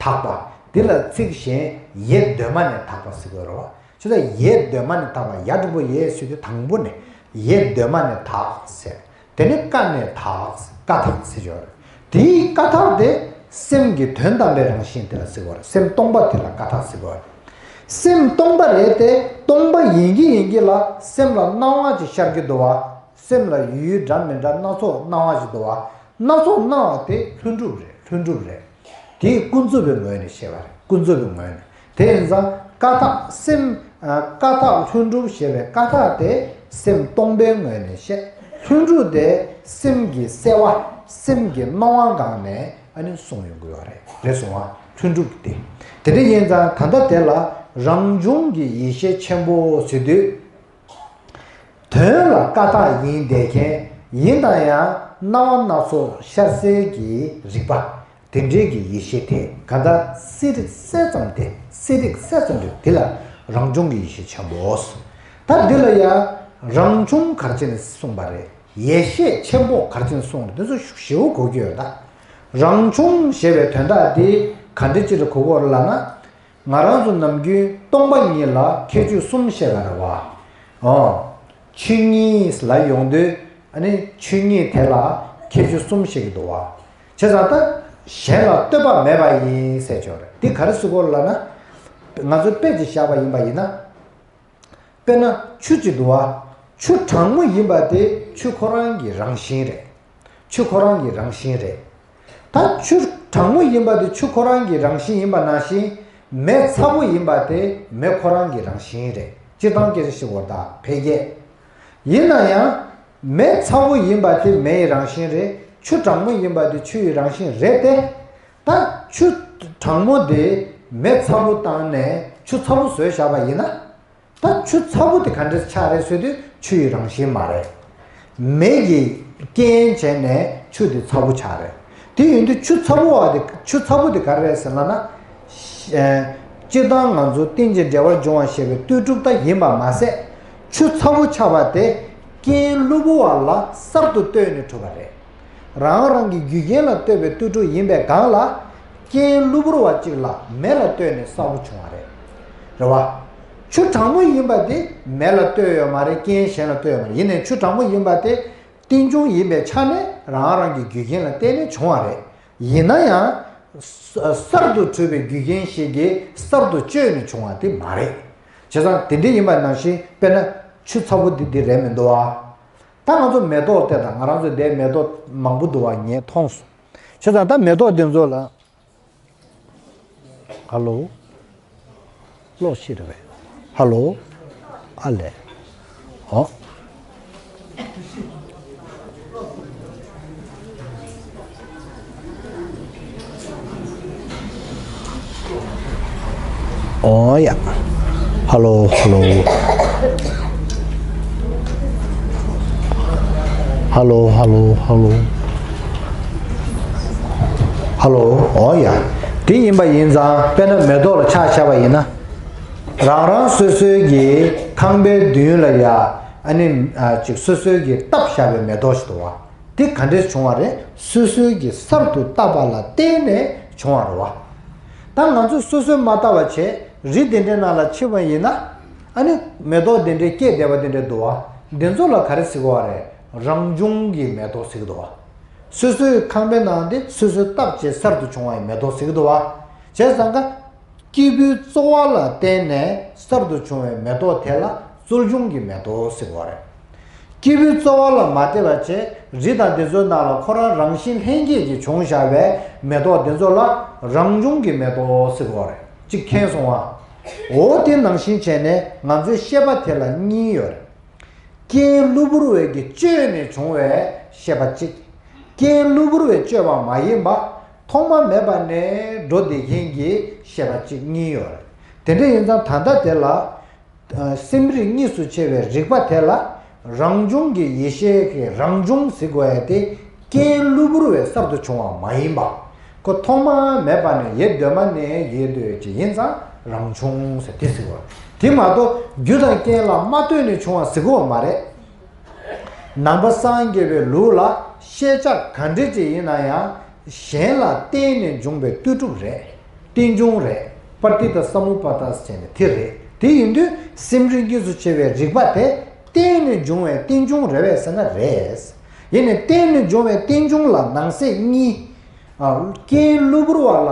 དག་པ། དེ་ལ་ཚིག་གཞན་ཡེ་གདོད་མ་ནས་དག་པ་ཟེར་གྱི་ཡོད་རེད་བ། ཅི་ལྟར་ཡེ་གདོད་མ་ནས་དག་པ། ཡ་འགྲེང་བུ་ཡེ་ཟེར་དུས་དང་པོ་ནས་ཡེ་གདོད་མ་ནས་དག་ཟེར། དེ་ནི་ཀ་ནས་དག། ཀ་དག་ཟེར་གྱི་ཡོད་རེད། དེའི་ཀ་དག་དེ་སེམས་ཀྱི་དོན་དམ་པའི་རང་བཞིན་དེ་ལ་ཟེར་གྱི་ཡོད་རེད། སེམས་སྟོང་པ་དེ་ལ་ཀ་དག་ཟེར་གྱི་ཡོད་རེད། སེམས་སྟོང་པ་རེད་དེ། སྟོང་པ་ཡིན་གྱི་ཡིན་གྱི་ལ་སེམས་ལ་སྣང་བ་ཅིག་ཤར་གྱི་འདུག་བ། སེམས་ལ་ཡུལ་ཡུལ་འདྲ་མི་འདྲ་སྣ་ཚོགས་སྣང་བ་ཅིག་འདུག་བ། སྣ་ཚོགས་སྣང་བ་དེ་ལྷུན་གྲུབ་རེད། ལྷུན་གྲུབ་རེད། དེ་ཀུན་རྫོབ་པའི་ངོས་ནས་བཤད་པ་རེད། ཀུན་རྫོབ་པའི་ངོས་ནས། དེ་ཡིན་ཙང་ཀ་དག་སེམས། ཀ་དག་ལྷུན་གྲུབ་ཞེས་པའི་ཀ་དག་དེ་སེམས་སྟོང་པའི་ངོས་ནས་བཤད། ལྷུན་གྲུབ་དེ་སེམས་ཀྱི་གསལ་བ། སེམས་ཀྱི་སྣང་བ་སྒང་ནས་ཨ་ནི་གསུངས་ཡོང་གི་ཡོད་རེད། རེད་སོང་བ། ལྷུན་གྲུབ་དེ། དེ་འདྲ་ཡིན་ཙང་ད་ལྟ་དེ་ལ་རང་བྱུང་གི་ཡེ་ཤེས་ཆེན་པོ་ཟེར་དུས། དོན་ལ་ཀ་དག་ཡིན་བསྡད་མཁན། ཡིན་ན་ཡང་སྣང་བ་སྣ་ཚོགས་ཤར་གསལ་གྱི་རིག་པ། དེ་འདྲའི་གི་ཡེ་ཤེས་དེ་ག་འདྲ་སེ་རིག་གསལ་ཙམ་དེ། སེ་རིག་གསལ་ཙམ་རེད། དེ་ལ་རང་བྱུང་གི་ཡེ་ཤེས་ཆེན་པོ། ད་འདི་ལ་ཡང་རང་བྱུང་ག་རེ་བྱས་ནས་གསུངས་པ་རེད། ཡེ་ཤེས་ཆེན་པོ་ག་རེ་བྱས་ནས་གསུངས་རེད། དེ་ཚོ་ཞེ་པོ་གོ་རྒྱུ་ཡོད་ད། རང་བྱུང་ཞེས་པའི་དོན་དག་དེ་ག་འདྲ་ཅིག་ལ་གོ་དགོས་རེད་ལབ་ན། ང་རང་ཚོ་ནམ་རྒྱུན་སྟོང་པ་ཉིད་ལ་ཁྱད་ཆོས་གསུམ་བཤད་པ་རེད་བ། ཨོ། ཆོས་ཉིད་ལ་ཡོང་དུས་ཨ་ནི་ཆོས་ཉིད་དེ་ལ་ཁྱད་ཆོས་གསུམ་བཤད་ཀྱི་འདུག་བ། བྱས་ཙང་ད་གཞན་ལ་ལྟོས་པ་མེད་པ་ཡིན་ཟེར་ཆོག་རེད། འདི་ག་རེ་ཟེར་དགོས་རེད་ལབ་ན། ང་ཚོས་དཔེ་ཅིག་བཞག་པ་ཡིན་པ་ཡིན་ན། དཔེར་ན་ཆུ་ཅིག་འདུག་བ། ཆུ་གྲང་མོ་ཡིན་པ་དེ་ཆུ་ཁོ་རང་གི་རང་བཞིན་རེད། ཆུ་ཁོ་རང་གི་རང་བཞིན་རེད། ད་ཆུ་གྲང་མོ་ཡིན་པ་དེ་ཆུ་ཁོ་རང་གི་རང་བཞིན་ཡིན་པ་ནང་བཞིན། མེ་ཚ་པོ་ཡིན་པ་དེ་མེ་ཁོ་རང་གི་རང་བཞིན་རེད། སྤྱིར་བཏང་སྐད་ཆ་བཤད་དགོས་ད་ཕལ་སྐད། ཡིན་ན་ཡང་། མེ་ཚ་པོ་ཡིན་པ་དེ་མེ་ཡི་རང་བཞིན་རེད། ཆུ་གྲང་མོ་ཡིན་པ་དེ་ཆུ་ཡི་རང་བཞིན་རེད་དེ། ད་ཆུ་གྲང་མོ་དེ་མེ་ཚ་པོ་བཏང་ནས་ཆུ་ཚ་པོ་བཟོས་བཞག་པ་ཡིན་ན། ད་ཆུ་ཚ་པོ་དེ་ག་འདྲ་ཆགས་རེད་ཟེར་དུས་ཆུ་ཡི་རང་བཞིན་མ་རེད། མེ་གི་རྐྱེན་བྱས་ནས་ཆུ་དེ་ཚ་པོ་ཆགས་རེད། དེ་ཡིན་དུས་ཆུ་ཚ་པོ་བ་དེ་ཆུ་ཚ་པོ་དེ་ག་རེ་རེད་ཟེར་ལབ་ན། ཨེ། སྤྱིར་བཏང་ང་ཚོ་རྟེན་ཅིང་འབྲེལ་བར་འབྱུང་བ་ཞེས་པའི་ལྟོས་གྲུབ་ད་ཡིན་པ་མ་ཟད། ཆུ་ཚ་པོ་ཆགས་པ་དེ་རྐྱེན་གློ་བུར་བ་ལ་གསར་དུ་ལྟོས་ནས་གྲུབ་པ་རེད། རང་རང་གི་རྒྱུ་རྐྱེན་ལ་ལྟོས་པའི་ལྟོས་གྲུབ་ཡིན་པའི་སྒང་ལ། རྐྱེན་གློ་བུར་བ་གཅིག་ལ་མེ་ལ་ལྟོས་ནས་གསར་པོ་བྱུང་བ་རེད། རེད་བ། ཆུ་གྲང་མོ་ཡིན་པ་དེ་མེ་ལ་ལྟོས་ཡོད་མ་རེད། རྐྱེན་གཞན་ལ་ལྟོས་ཡོད་མ་རེད། ཡིན་ནའི་ཆུ་གྲང་མོ་ཡིན་པ་དེ་རྟེན་འབྱུང་ཡིན་པའི་ཆ་ནས་རང་རང་གི་རྒྱུ་རྐྱེན་ལ་བརྟེན་ནས་བྱུང་བ་རེད། ཡིན་ན་ཡང་། གསར་དུ་གྲུབ་པའི་རྒྱུ་རྐྱེན་ཞིག་གིས་གསར་དུ་བཅོས་ནས་བྱུང་བ་དེ་མ་རེད། བྱས་ཙང་དེ་འདྲ་ཡིན་པ་ནང་བཞིན་དཔེར་ན་ཆུ་ཚ་པོ་འདི་འདི་རེད་མི་འདུག་ཨ། ད་ང་ཚོ་མེ་ཏོག་དེ་དང་ང་རང་ཚོ་འདིར་མེ་ཏོག་མང་པོ་འདུག་བ་ངས་མཐོང་སོང་། བྱས་ཙང་ད་མེ་ཏོག་འདི་ཚོ་ལ། ཧ་ལོ། གློག་ཤི་རེད་པས། ཧ་ལོ། ཨ་ལས། ཨོ། ཨོ་ཡ། ཧ་ལོ། ཧ་ལོ། ཧ་ལོ། ཧ་ལོ། ཧ་ལོ། ཧ་ལོ། ཨོ་ཡ། དེ་ཡིན་པ་ཡིན་ཙང་དཔེར་ན་མེ་ཏོག་ལ་ཆ་བཞག་པ་ཡིན་ན། རང་རང་སོ་སོའི་གི་ཁང་པའི་མདུན་ལ་ཡ། ཨ་ནི་ཨ་ཅིག་སོ་སོའི་གི་བཏབ་བཞག་པའི་མེ་ཏོག་ཞིག་འདུག་བ། དེ་ག་འདྲས་བྱུང་བ་རེད། སོ་སོའི་གི་གསར་དུ་བཏབ་པ་ལ་བརྟེན་ནས་བྱུང་བ་རེད་བ། ད་ང་ཚོས་སོ་སོས་མ་བཏབ་པ་བྱས་རི་དེ་འདྲའི་ནང་ལ་ཕྱིན་པ་ཡིན་ན། ཨ་ནི་མེ་ཏོག་དེ་འདྲའི་སྐྱེས་བསྡད་པ་དེ་འདྲ་འདུག་བ། འདི་ཚོ་ལ་ག་རེ་ཟེར་གི་ཡོད་རེད། རང་བྱུང་གི་མེ་ཏོག་ཟེར་གི་འདུག་བ། སོ་སོའི་ཁང་པའི་ནང་དེ་སོ་སོས་བཏབ་བྱས་གསར་དུ་བྱུང་བའི་མེ་ཏོག་ཟེར་གི་འདུག་བ། བྱས་ཙང་ཀ། སྐྱེས་བུའི་རྩོལ་བ་ལ་བརྟེན་ནས་གསར་དུ་བྱུང་བའི་མེ་ཏོག་དེ་ལ་རྩོལ་བྱུང་གི་མེ་ཏོག་ཟེར་གི་ཡོད་རེད། སྐྱེས་བུའི་རྩོལ་བ་ལ་མ་བརྟེན་པ་བྱས་རི་དང་དེ་ཚོའི་ནང་ལ་ཁོ་རང་རང་བཞིན་ལྷན་སྐྱེས་ཀྱིས་བྱུང་བཞག་པའི་མེ་ཏོག་དེ་ཚོ་ལ་རང་བྱུང་གི་མེ་ཏོག་ཟེར་གི་ཡོད་རེད། གཅིག་མཁྱེན་སོང་ཨ། འོ་དེ་ནང་བཞིན་བྱས་ནས་ང་ཚོའི་ཤེས་པ་དེ་ལ་གཉིས་ཡོད་རེད། རྐྱེན་གློ་བུར་བས་ཀྱིས་བཅོས་ནས་བྱུང་བའི་ཤེས་པ་གཅིག་རྐྱེན་གློ་བུར་བས་བཅོས་པ་མ་ཡིན་པ། ཐོག་མ་མེད་པ་ནས་འགྲོ་བསྡད་མཁན་གྱི་ཤེས་པ་གཅིག་གཉིས་ཡོད་རེད། དེ་འདྲ་ཡིན་ཙང་ད་ལྟ་དེ་ལ། སེམས་རིག་གཉིས་སུ་ཕྱེ་བའི་རིག་པ་དེ་ལ། རང་བྱུང་གི་ཡེ་ཤེས་ཀྱི་རང་བྱུང་ཟེར་དགོས་ཡ་དེ། རྐྱེན་གློ་བུར་བས་གསར་དུ་བྱུང་བ་མ་ཡིན་པ། ཁོ་ཐོག་མ་མེད་པ་ནས་ཡེ་གདོད་མ་ནས་ཡེ་གདོད་ཅིག་ཡིན་ཙང་རང་བྱུང་ཟེར་དེ་ཟེར་བ། དེ་མ་གཏོགས་རྒྱུ་དང་རྐྱེན་ལ་མ་ལྟོས་ནས་བྱུང་བ་ཟེར་གི་ཡོད་མ་རེད། ནང་པ་སངས་རྒྱས་པའི་ལུགས་ལ་ཤེས་བྱ་ག་འདྲ་ཅིག་ཡིན་ན་ཡང་གཞན་ལ་བརྟེན་ནས་འབྱུང་བའི་ལྟོས་གྲུབ་རེད། རྟེན་འབྱུང་རེད། པྲ་ཏི་ཏ་སམ་བྷུ་པ་ཏ་ཟེར་ནས་དེ་རེད། དེ་ཡིན་དུས་སེམས་རིག་གཉིས་སུ་ཕྱེ་བའི་རིག་པ་དེ་བརྟེན་ནས་འབྱུང་བའི་རྟེན་འབྱུང་རེད་པས་ཟེར་ན་རེད། ཡིན་ནའི་བརྟེན་ནས་འབྱུང་བའི་རྟེན་འབྱུང་ལ་ནང་གསེས་གཉིས། ཨ། རྐྱེན་གློ་བུར་བ་ལ།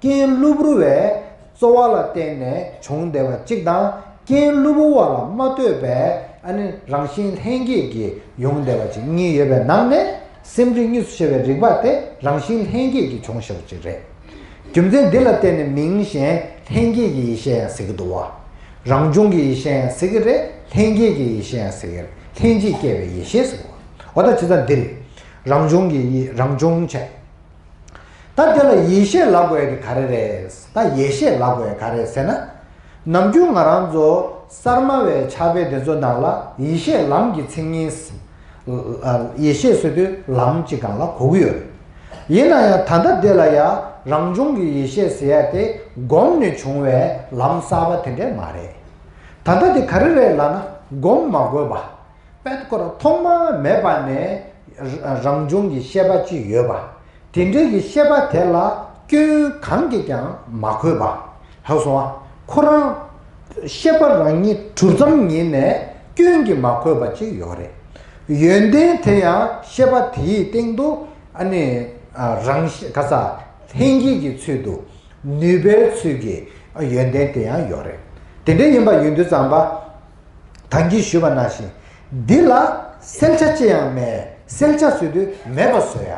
རྐྱེན་གློ་བུར་བས་རྩོལ་བ་ལ་བརྟེན་ནས་བྱུང་བསྡད་པ་གཅིག་དང་། རྐྱེན་གློ་བུར་བ་ལ་མ་ལྟོས་པའི་ཨ་ནི་རང་བཞིན་ལྷན་སྐྱེས་ཀྱིས་ཡོང་བསྡད་པ་གཅིག་གཉིས་ཡོད་པའི་ནང་ནས། སེམས་རིག་གཉིས་སུ་ཕྱེ་བའི་རིག་པ་དེ་རང་བཞིན་ལྷན་སྐྱེས་ཀྱིས་བྱུང་བཞག་པ་གཅིག་རེད། རྒྱུ་མཚན་འདི་ལ་བརྟེན་ནས་མིང་གཞན་ལྷན་སྐྱེས་ཀྱི་ཡེ་ཤེས་ཡང་ཟེར་གྱི་འདུག་བ། རང་བྱུང་གི་ཡེ་ཤེས་ཡང་ཟེར་གྱི་རེད། ལྷན་སྐྱེས་ཀྱི་ཡེ་ཤེས་ཡང་ཟེར་གྱི་རེད། ལྷན་ཅིག་སྐྱེས་པའི་ཡེ་ཤེས་ཟེར་གྱི་འདུག་བ། འོ་ད་བྱས་ཙང་འདི་རེད། རང་བྱུང་གི་ཡེ་རང་བྱུང་བྱས། ད་དེ་ལ་ཡེ་ཤེས་ལབ་དགོས་ཡ་དེ་ག་རེ་རེད། ད་ཡེ་ཤེས་ལབ་དགོས་ཡ་ག་རེ་ཟེར་ན། ནམ་རྒྱུན་ང་རང་ཚོ་གསར་མ་བའི་ཕྱག་དཔེ་དེ་ཚོ་ནང་ལ་ཡེ་ཤེས་ལམ་གྱི་མཚན་ཉིད། ཡེ་ཤེས་ཟེར་དུས་ལམ་གཅིག་སྒང་ལ་གོ་གི་ཡོད་རེད། ཡིན་ན་ཡང་ད་ལྟ་འདི་ལ་ཡང་རང་བྱུང་གི་ཡེ་ཤེས་ཟེར་ཡ་དེ་སྒོམ་ནས་བྱུང་བའི་ལམ་གསར་པ་དེ་འདྲས་མ་རེད། ད་ལྟ་འདི་ག་རེ་རེད་ལབ་ན། སྒོམ་མ་དགོས་པ། དཔལ་ཁོ་རང་ཐོག་མ་མེད་པ་ནས་རང་བྱུང་གི་ཤེས་པ་ཅིག་ཡོད་པ། དེ་འདྲའི་གི་ཤེས་པ་དེ་ལ་སྐྱོན་གང་གིས་ཀྱང་མ་གོས་པ། ཧ་གོ་སོང་ཨ། ཁོ་རང་ཤེས་པ་རང་ཉིད་གྲུབ་ཙམ་ཉིད་ནས་སྐྱོན་གྱིས་མ་གོས་པ་ཅིག་ཡོད་རེད། ཡོན་ཏན་དེ་ཡང་ཤེས་པ་དེའི་སྟེང་དུ་ཨ་ནི་རང་ཤེས་ག་ས་ལྷན་སྐྱེས་ཀྱི་ཚུལ་དུ་ནུས་པའི་ཚུལ་གྱི་ཡོན་ཏན་དེ་ཡང་ཡོད་རེད། དེ་འདྲ་ཡིན་པ་ཡིན་དུས་ཙམ་པ། ད་གིན་ཞུས་པ་ནང་བཞིན། འདི་ལ་གསལ་ཆ་ཅི་ཡང་མེད། གསལ་ཆ་ཟེར་དུས་མེད་པ་བཟོ་ཡ།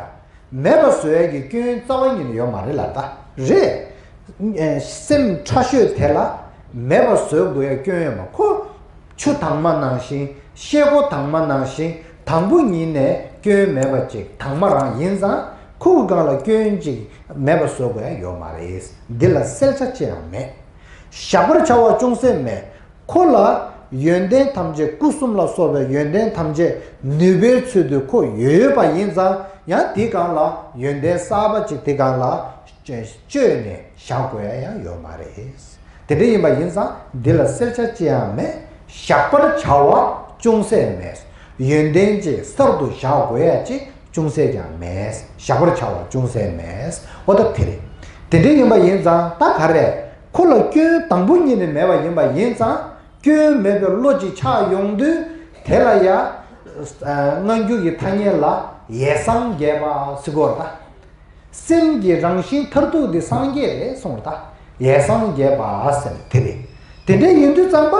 མེད་པ་བཟོ་ཡ་གི་སྐྱོན་རྩ་བ་ཉིད་ནས་ཡོད་མ་རེད་ལ་ད། རེད། ཨེ། སེམས་ཕྲ་ཤོས་དེ་ལ་མེད་པ་བཟོ་དགོས་ཡ་སྐྱོན་ཡོད་མ། ཁོ་ཆུ་དྭངས་མ་ནང་བཞིན། ཤེལ་སྒོ་དྭངས་མ་ནང་བཞིན། དང་པོ་ཉིད་ནས་སྐྱོན་མེད་པ་ཅིག་དྭངས་མ་རང་ཡིན་ཙང་། ཁོ་གི་སྒང་ལ་སྐྱོན་ཅིག་མེད་པ་བཟོ་དགོས་ཡ་ཡོད་མ་རེད། འདི་ལ་གསལ་ཆ་ཅི་ཡང་མེད། གཞག་པར་བྱ་བ་ཅུང་ཟད་མེད། ཁོ་ལ་ཡོན་ཏན་ཐམས་ཅད། སྐུ་གསུམ་ལ་སོགས་པའི་ཡོན་ཏན་ཐམས་ཅད་ནུས་པའི་ཚུལ་དུ་ཁོ་ཡོད་པ་ཡིན་ཙང་། ཡང་དེའི་སྒང་ལ་ཡོན་ཏན་གསར་པ་ཅིག་དེའི་སྒང་ལ་བཅོས་ནས་བཞག་དགོས་ཡ་ཡང་ཡོད་མ་རེད། དེ་འདྲ་ཡིན་པ་ཡིན་ཙང་འདི་ལ་གསལ་ཆ་ཅི་ཡང་མེད། གཞག་པར་བྱ་བ་ཅུང་ཟད་མེད། ཡོན་ཏན་ཅིག་གསར་དུ་བཞག་དགོས་ཡ་ཅིག་ཅུང་ཟད་ཀྱང་མེད། གཞག་པར་བྱ་བ་ཅུང་ཟད་མེད། འོ་ད་དེ་རེད། དེ་འདྲ་ཡིན་པ་ཡིན་ཙང་ད་ག་རེ། ཁོ་ལ་སྐྱོན་དང་པོ་ཉིད་ནས་མེད་པ་ཡིན་པ་ཡིན་ཙང་། སྐྱོན་མེད་པའི་བློ་ཅིག་ཆགས་ཡོང་དུས། དེ་ལ་ཡ། སྔ་འགྱུར་གྱི་ཐ་སྙད་ལ་ཡེ་སངས་རྒྱས་པ་ཟེར་གོ་ར་ད། སེམས་ཀྱི་རང་བཞིན་མཐར་ཐུག་དེ་སངས་རྒྱས་རེད་གསུངས་ར་ད། ཡེ་སངས་རྒྱས་པ་ཟེར་དེ་རེད། དེ་འདྲ་ཡིན་དུས་ཙམ་པ།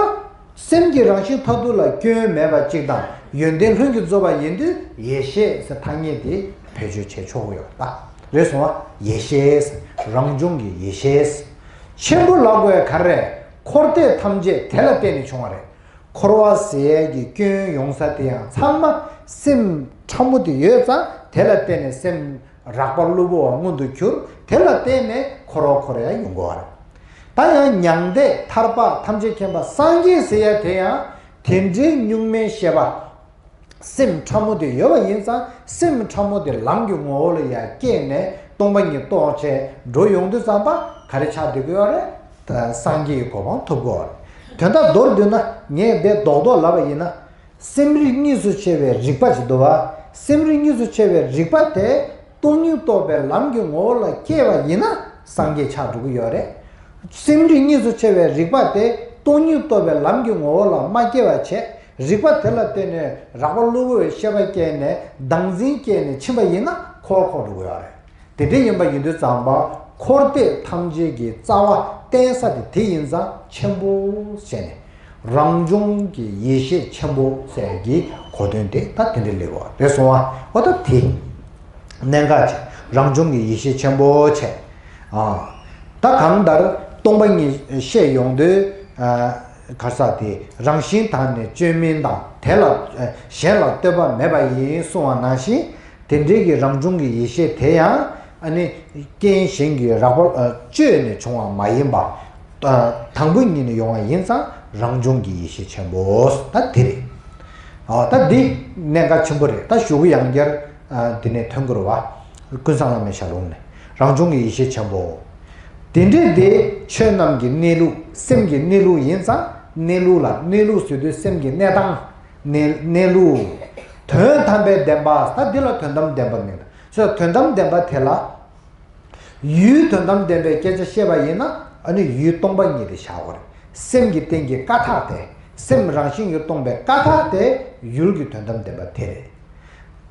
སེམས་ཀྱི་རང་བཞིན་མཐར་ཐུག་ལ་སྐྱོན་མེད་པ་གཅིག་དང་། ཡོན་ཏན་ལྷུན་གྱིས་རྫོགས་པ་ཡིན་དུས་ཡེ་ཤེས་ཟེར་ཐ་སྙད་དེ་བེད་སྤྱོད་བྱེད་ཆོག་གི་ཡོད་པ་རེད་སོང་བ། ཡེ་ཤེས་ཟེར། རང་བྱུང་གི་ཡེ་ཤེས་ཟེར། ཆེན་པོ་ལབ་དགོས་ཡ་ག་རེ་རེད། འཁོར་འདས་ཐམས་ཅད་དེ་ལ་བརྟེན་ནས་བྱུང་བ་རེད། འཁོར་བ་ཟེར་ཡས་ཀྱི་སྐྱོན་ཡོང་ས་དེ་ཡང་ཚང་མ་སེམས་ཕྲ་མོ་དེ་ཡོད་ཙང་། དེ་ལ་བརྟེན་ནས་སེམས་རགས་པ་གློ་བུར་བ་མངོན་དུ་གྱུར། དེ་ལ་བརྟེན་ནས་འཁོར་བ་འཁོར་ཡ་ཡོང་གི་ཡོད་རེད། ད་ཡང་མྱང་འདས་ཐར་པ་ཐམས་ཅད་མཁྱེན་པ་སངས་རྒྱས་ཟེར་ཡ་དེ་ཡང་དེ་འདྲའི་གཉུག་མའི་ཤེས་པ། སེམས་ཕྲ་མོ་དེ་ཡོད་པ་ཡིན་ཙང་། སེམས་ཕྲ་མོ་དེ་ལམ་གྱི་ངོ་བོ་ལ་ཡར་སྐྱེས་ནས་སྟོང་པ་ཉིད་རྟོགས་བྱས་འགྲོ་ཡོང་དུས་ཙམ་པ་ག་རེ་ཆགས་བསྡད་ཀྱི་ཡོད་རེད། ད་སངས་རྒྱས་ཀྱི་གོ་འཕང་ཐོབ་ཀྱི་ཡོད་རེད། དོན་དག་མདོར་བསྡུས་ན། ངས་འདི་རྡོག་རྡོག་ལབ་པ་ཡིན་ན། སེམས་རིག་གཉིས་སུ་ཕྱེ་བའི་རིག་པ་ཅིག་འདུག་བ། སེམས་རིག་གཉིས་སུ་ཕྱེ་བའི་རིག་པ་དེ་སྟོང་ཉིད་རྟོགས་པའི་ལམ་གྱི་ངོ་བོ་ལ་སྐྱེས་པ་ཡིན་ན་སངས་རྒྱས་ཆགས་འགྲོ་གི་ཡོད་རེད། སེམས་རིག་གཉིས་སུ་ཕྱེ་བའི་རིག་པ་དེ་སྟོང་ཉིད་རྟོགས་པའི་ལམ་གྱི་ངོ་བོ་ལ་མ་སྐྱེས་པ་བྱས། རིག་པ་དེ་ལ་བརྟེན་ནས་རགས་པ་གློ་བུར་བའི་ཤེས་པ་སྐྱེས་ནས་བདག་འཛིན་སྐྱེས་ནས་ཕྱིན་པ་ཡིན་ན་འཁོར་བ་འཁོར་འགྲོ་གི་ཡོད་རེད། དེ་འདྲ་ཡིན་པ་ཡིན་དུས་ཙམ་པ། འཁོར་འདས་ཐམས་ཅད་ཀྱི་རྩ་བ་བརྟེན་ས་དེ་དེ་ཡིན་ཙང་ཆེན་པོ་ཟེར་ནས། རང་བྱུང་གི་ཡེ་ཤེས་ཆེན་པོ་ཟེར་གྱི་གོ་དོན་དེ་ད་དེ་འདྲ་སླེབས་པ་རེད་སོང་བ། འོ་ད་དེ་གནད་འགག་ཆེ། རང་བྱུང་གི་ཡེ་ཤེས་ཆེན་པོ་ཆེ། ཨ། ད་གང་ལྟར་སྟོང་པ་ཉིད་བཤད་ཡོང་དུས། ཨ། ག་རེ་ཟེར་དེ། རང་བཞིན་དག་ནི་བཅོས་མིན་དང་། དེ་ལ་གཞན་ལ་ལྟོས་པ་མེད་པ་ཡིན་གསུངས་པ་ནང་བཞིན། དེ་འདྲའི་གི་རང་བྱུང་གི་ཡེ་ཤེས་དེ་ཡང་། ཨ་ནི་རྐྱེན་གཞན་གྱིས་རགས་པ་བཅོས་ནས་བྱུང་བ་མ་ཡིན་པ། དང་པོ་ཉིད་ནས་ཡོང་བ་ཡིན་ཙང་རང་བྱུང་གི་ཡེ་ཤེས་ཆེན་པོ། ད་དེ་རེད། ཨ། ད་འདི་གནད་འགག་ཆེན་པོ་རེད། ད་གཞུག་གུ་ཡང་བསྐྱར། ཨ། འདི་ནས་ཐོན་དགོས་རེད་བ། ཀུན་བཟང་བླ་མའི་ཞལ་ལུང་ནས། རང་བྱུང་གི་ཡེ་ཤེས་ཆེན་པོ། དེ་འདྲའི་དེ་ཆོས་རྣམས་ཀྱི་གནས་ལུགས། སེམས་ཀྱི་གནས་ལུགས་ཡིན་ཙང་། གནས་ལུགས་ལ་གནས་ལུགས་ཟེར་དུས་སེམས་ཀྱི་གནས་སྟངས། གནས་གནས་ལུགས། དོན་དམ་པའི་བདེན་པ། ད་འདི་ལ་དོན་དམ་བདེན་པ་མིང་། སོ། དོན་དམ་བདེན་པ་དེ་ལ། ཡུལ་དོན་དམ་བདེན་པའི་སྐད་ཆ་བཤད་པ་ཡིན་ན། ཨ་ནི་ཡུལ་སྟོང་པ་ཉིད་དེ་བཞག་དགོས་རེད། སེམས་ཀྱི་སྟེང་གི་ཀ་དག་དེ། སེམས་རང་བཞིན་གྱིས་སྟོང་པའི་ཀ་དག་དེ་ཡུལ་གྱི་དོན་དམ་བདེན་པ་དེ་རེད།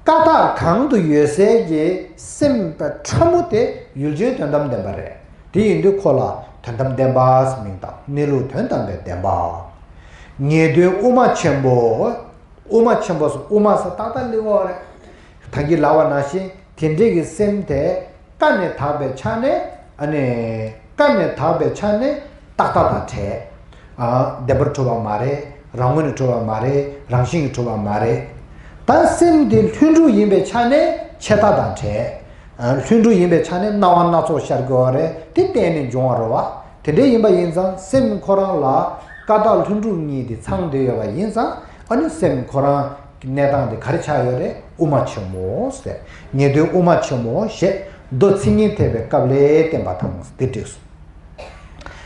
ཀ་དག་གང་དུ་ཡོད་སའི་གི་སེམས་པ་ཕྲ་མོ་དེ་ཡུལ་ཅན་དོན་དམ་བདེན་པ་རེད། དེ་ཡིན་དུས་ཁོ་ལ་དོན་དམ་བདེན་པ་ཟེར་མིང་བཏགས། གནས་ལུགས་དོན་དམ་པའི་བདེན་པ། ངེས་དོན་དབུ་མ་ཆེན་པོ། དབུ་མ་ཆེན་པོ་ཟེར། དབུ་མ་ཟེར་ཏག་ཏག་སླེབས་ཡོད་རེད། ད་གིན་ལབ་པ་ནང་བཞིན་དེ་འདྲའི་གི་སེམས་དེ་ཀ་ནས་དག་པའི་ཆ་ནས། ཨ་ནི་བཀའ་ནས་དག་པའི་ཆ་ནས་རྟག་མཐའ་དང་བྲལ། ཨ། བདེན་པར་གྲུབ་པ་མ་རེད། རང་ངོས་ནས་གྲུབ་པ་མ་རེད། རང་བཞིན་གྱིས་གྲུབ་པ་མ་རེད། ད་སེམས་དེ་ལྷུན་གྲུབ་ཡིན་པའི་ཆ་ནས་ཆད་མཐའ་དང་བྲལ། ཨ། ལྷུན་གྲུབ་ཡིན་པའི་ཆ་ནས་སྣང་བ་སྣ་ཚོགས་ཤར་དགོས་པ་རེད། དེ་གཏན་ནས་འབྱུང་བ་རེད་བ། དེ་འདྲ་ཡིན་པ་ཡིན་ཙང་སེམས་ཁོ་རང་ལ་ཀ་དག་ལྷུན་གྲུབ་གཉིས་དེ་ཚང་བསྡད་ཡོད་པ་ཡིན་ཙང་། ཨ་ནི་སེམས་ཁོ་རང་གི་གནས་སྟངས་དེ་ག་རེ་ཆགས་ཡོད་རེད། དབུ་མ་ཆེན་མོ་ཟེར། ཉན་ཐོས་དབུ་མ་ཆེན་མོ་ཞེས་མདོ་མཚན་ཉིད་ཐེག་པའི་སྐབས་ལས་བསྟན་པ་དང་དེ་འགྲིགས་སོ།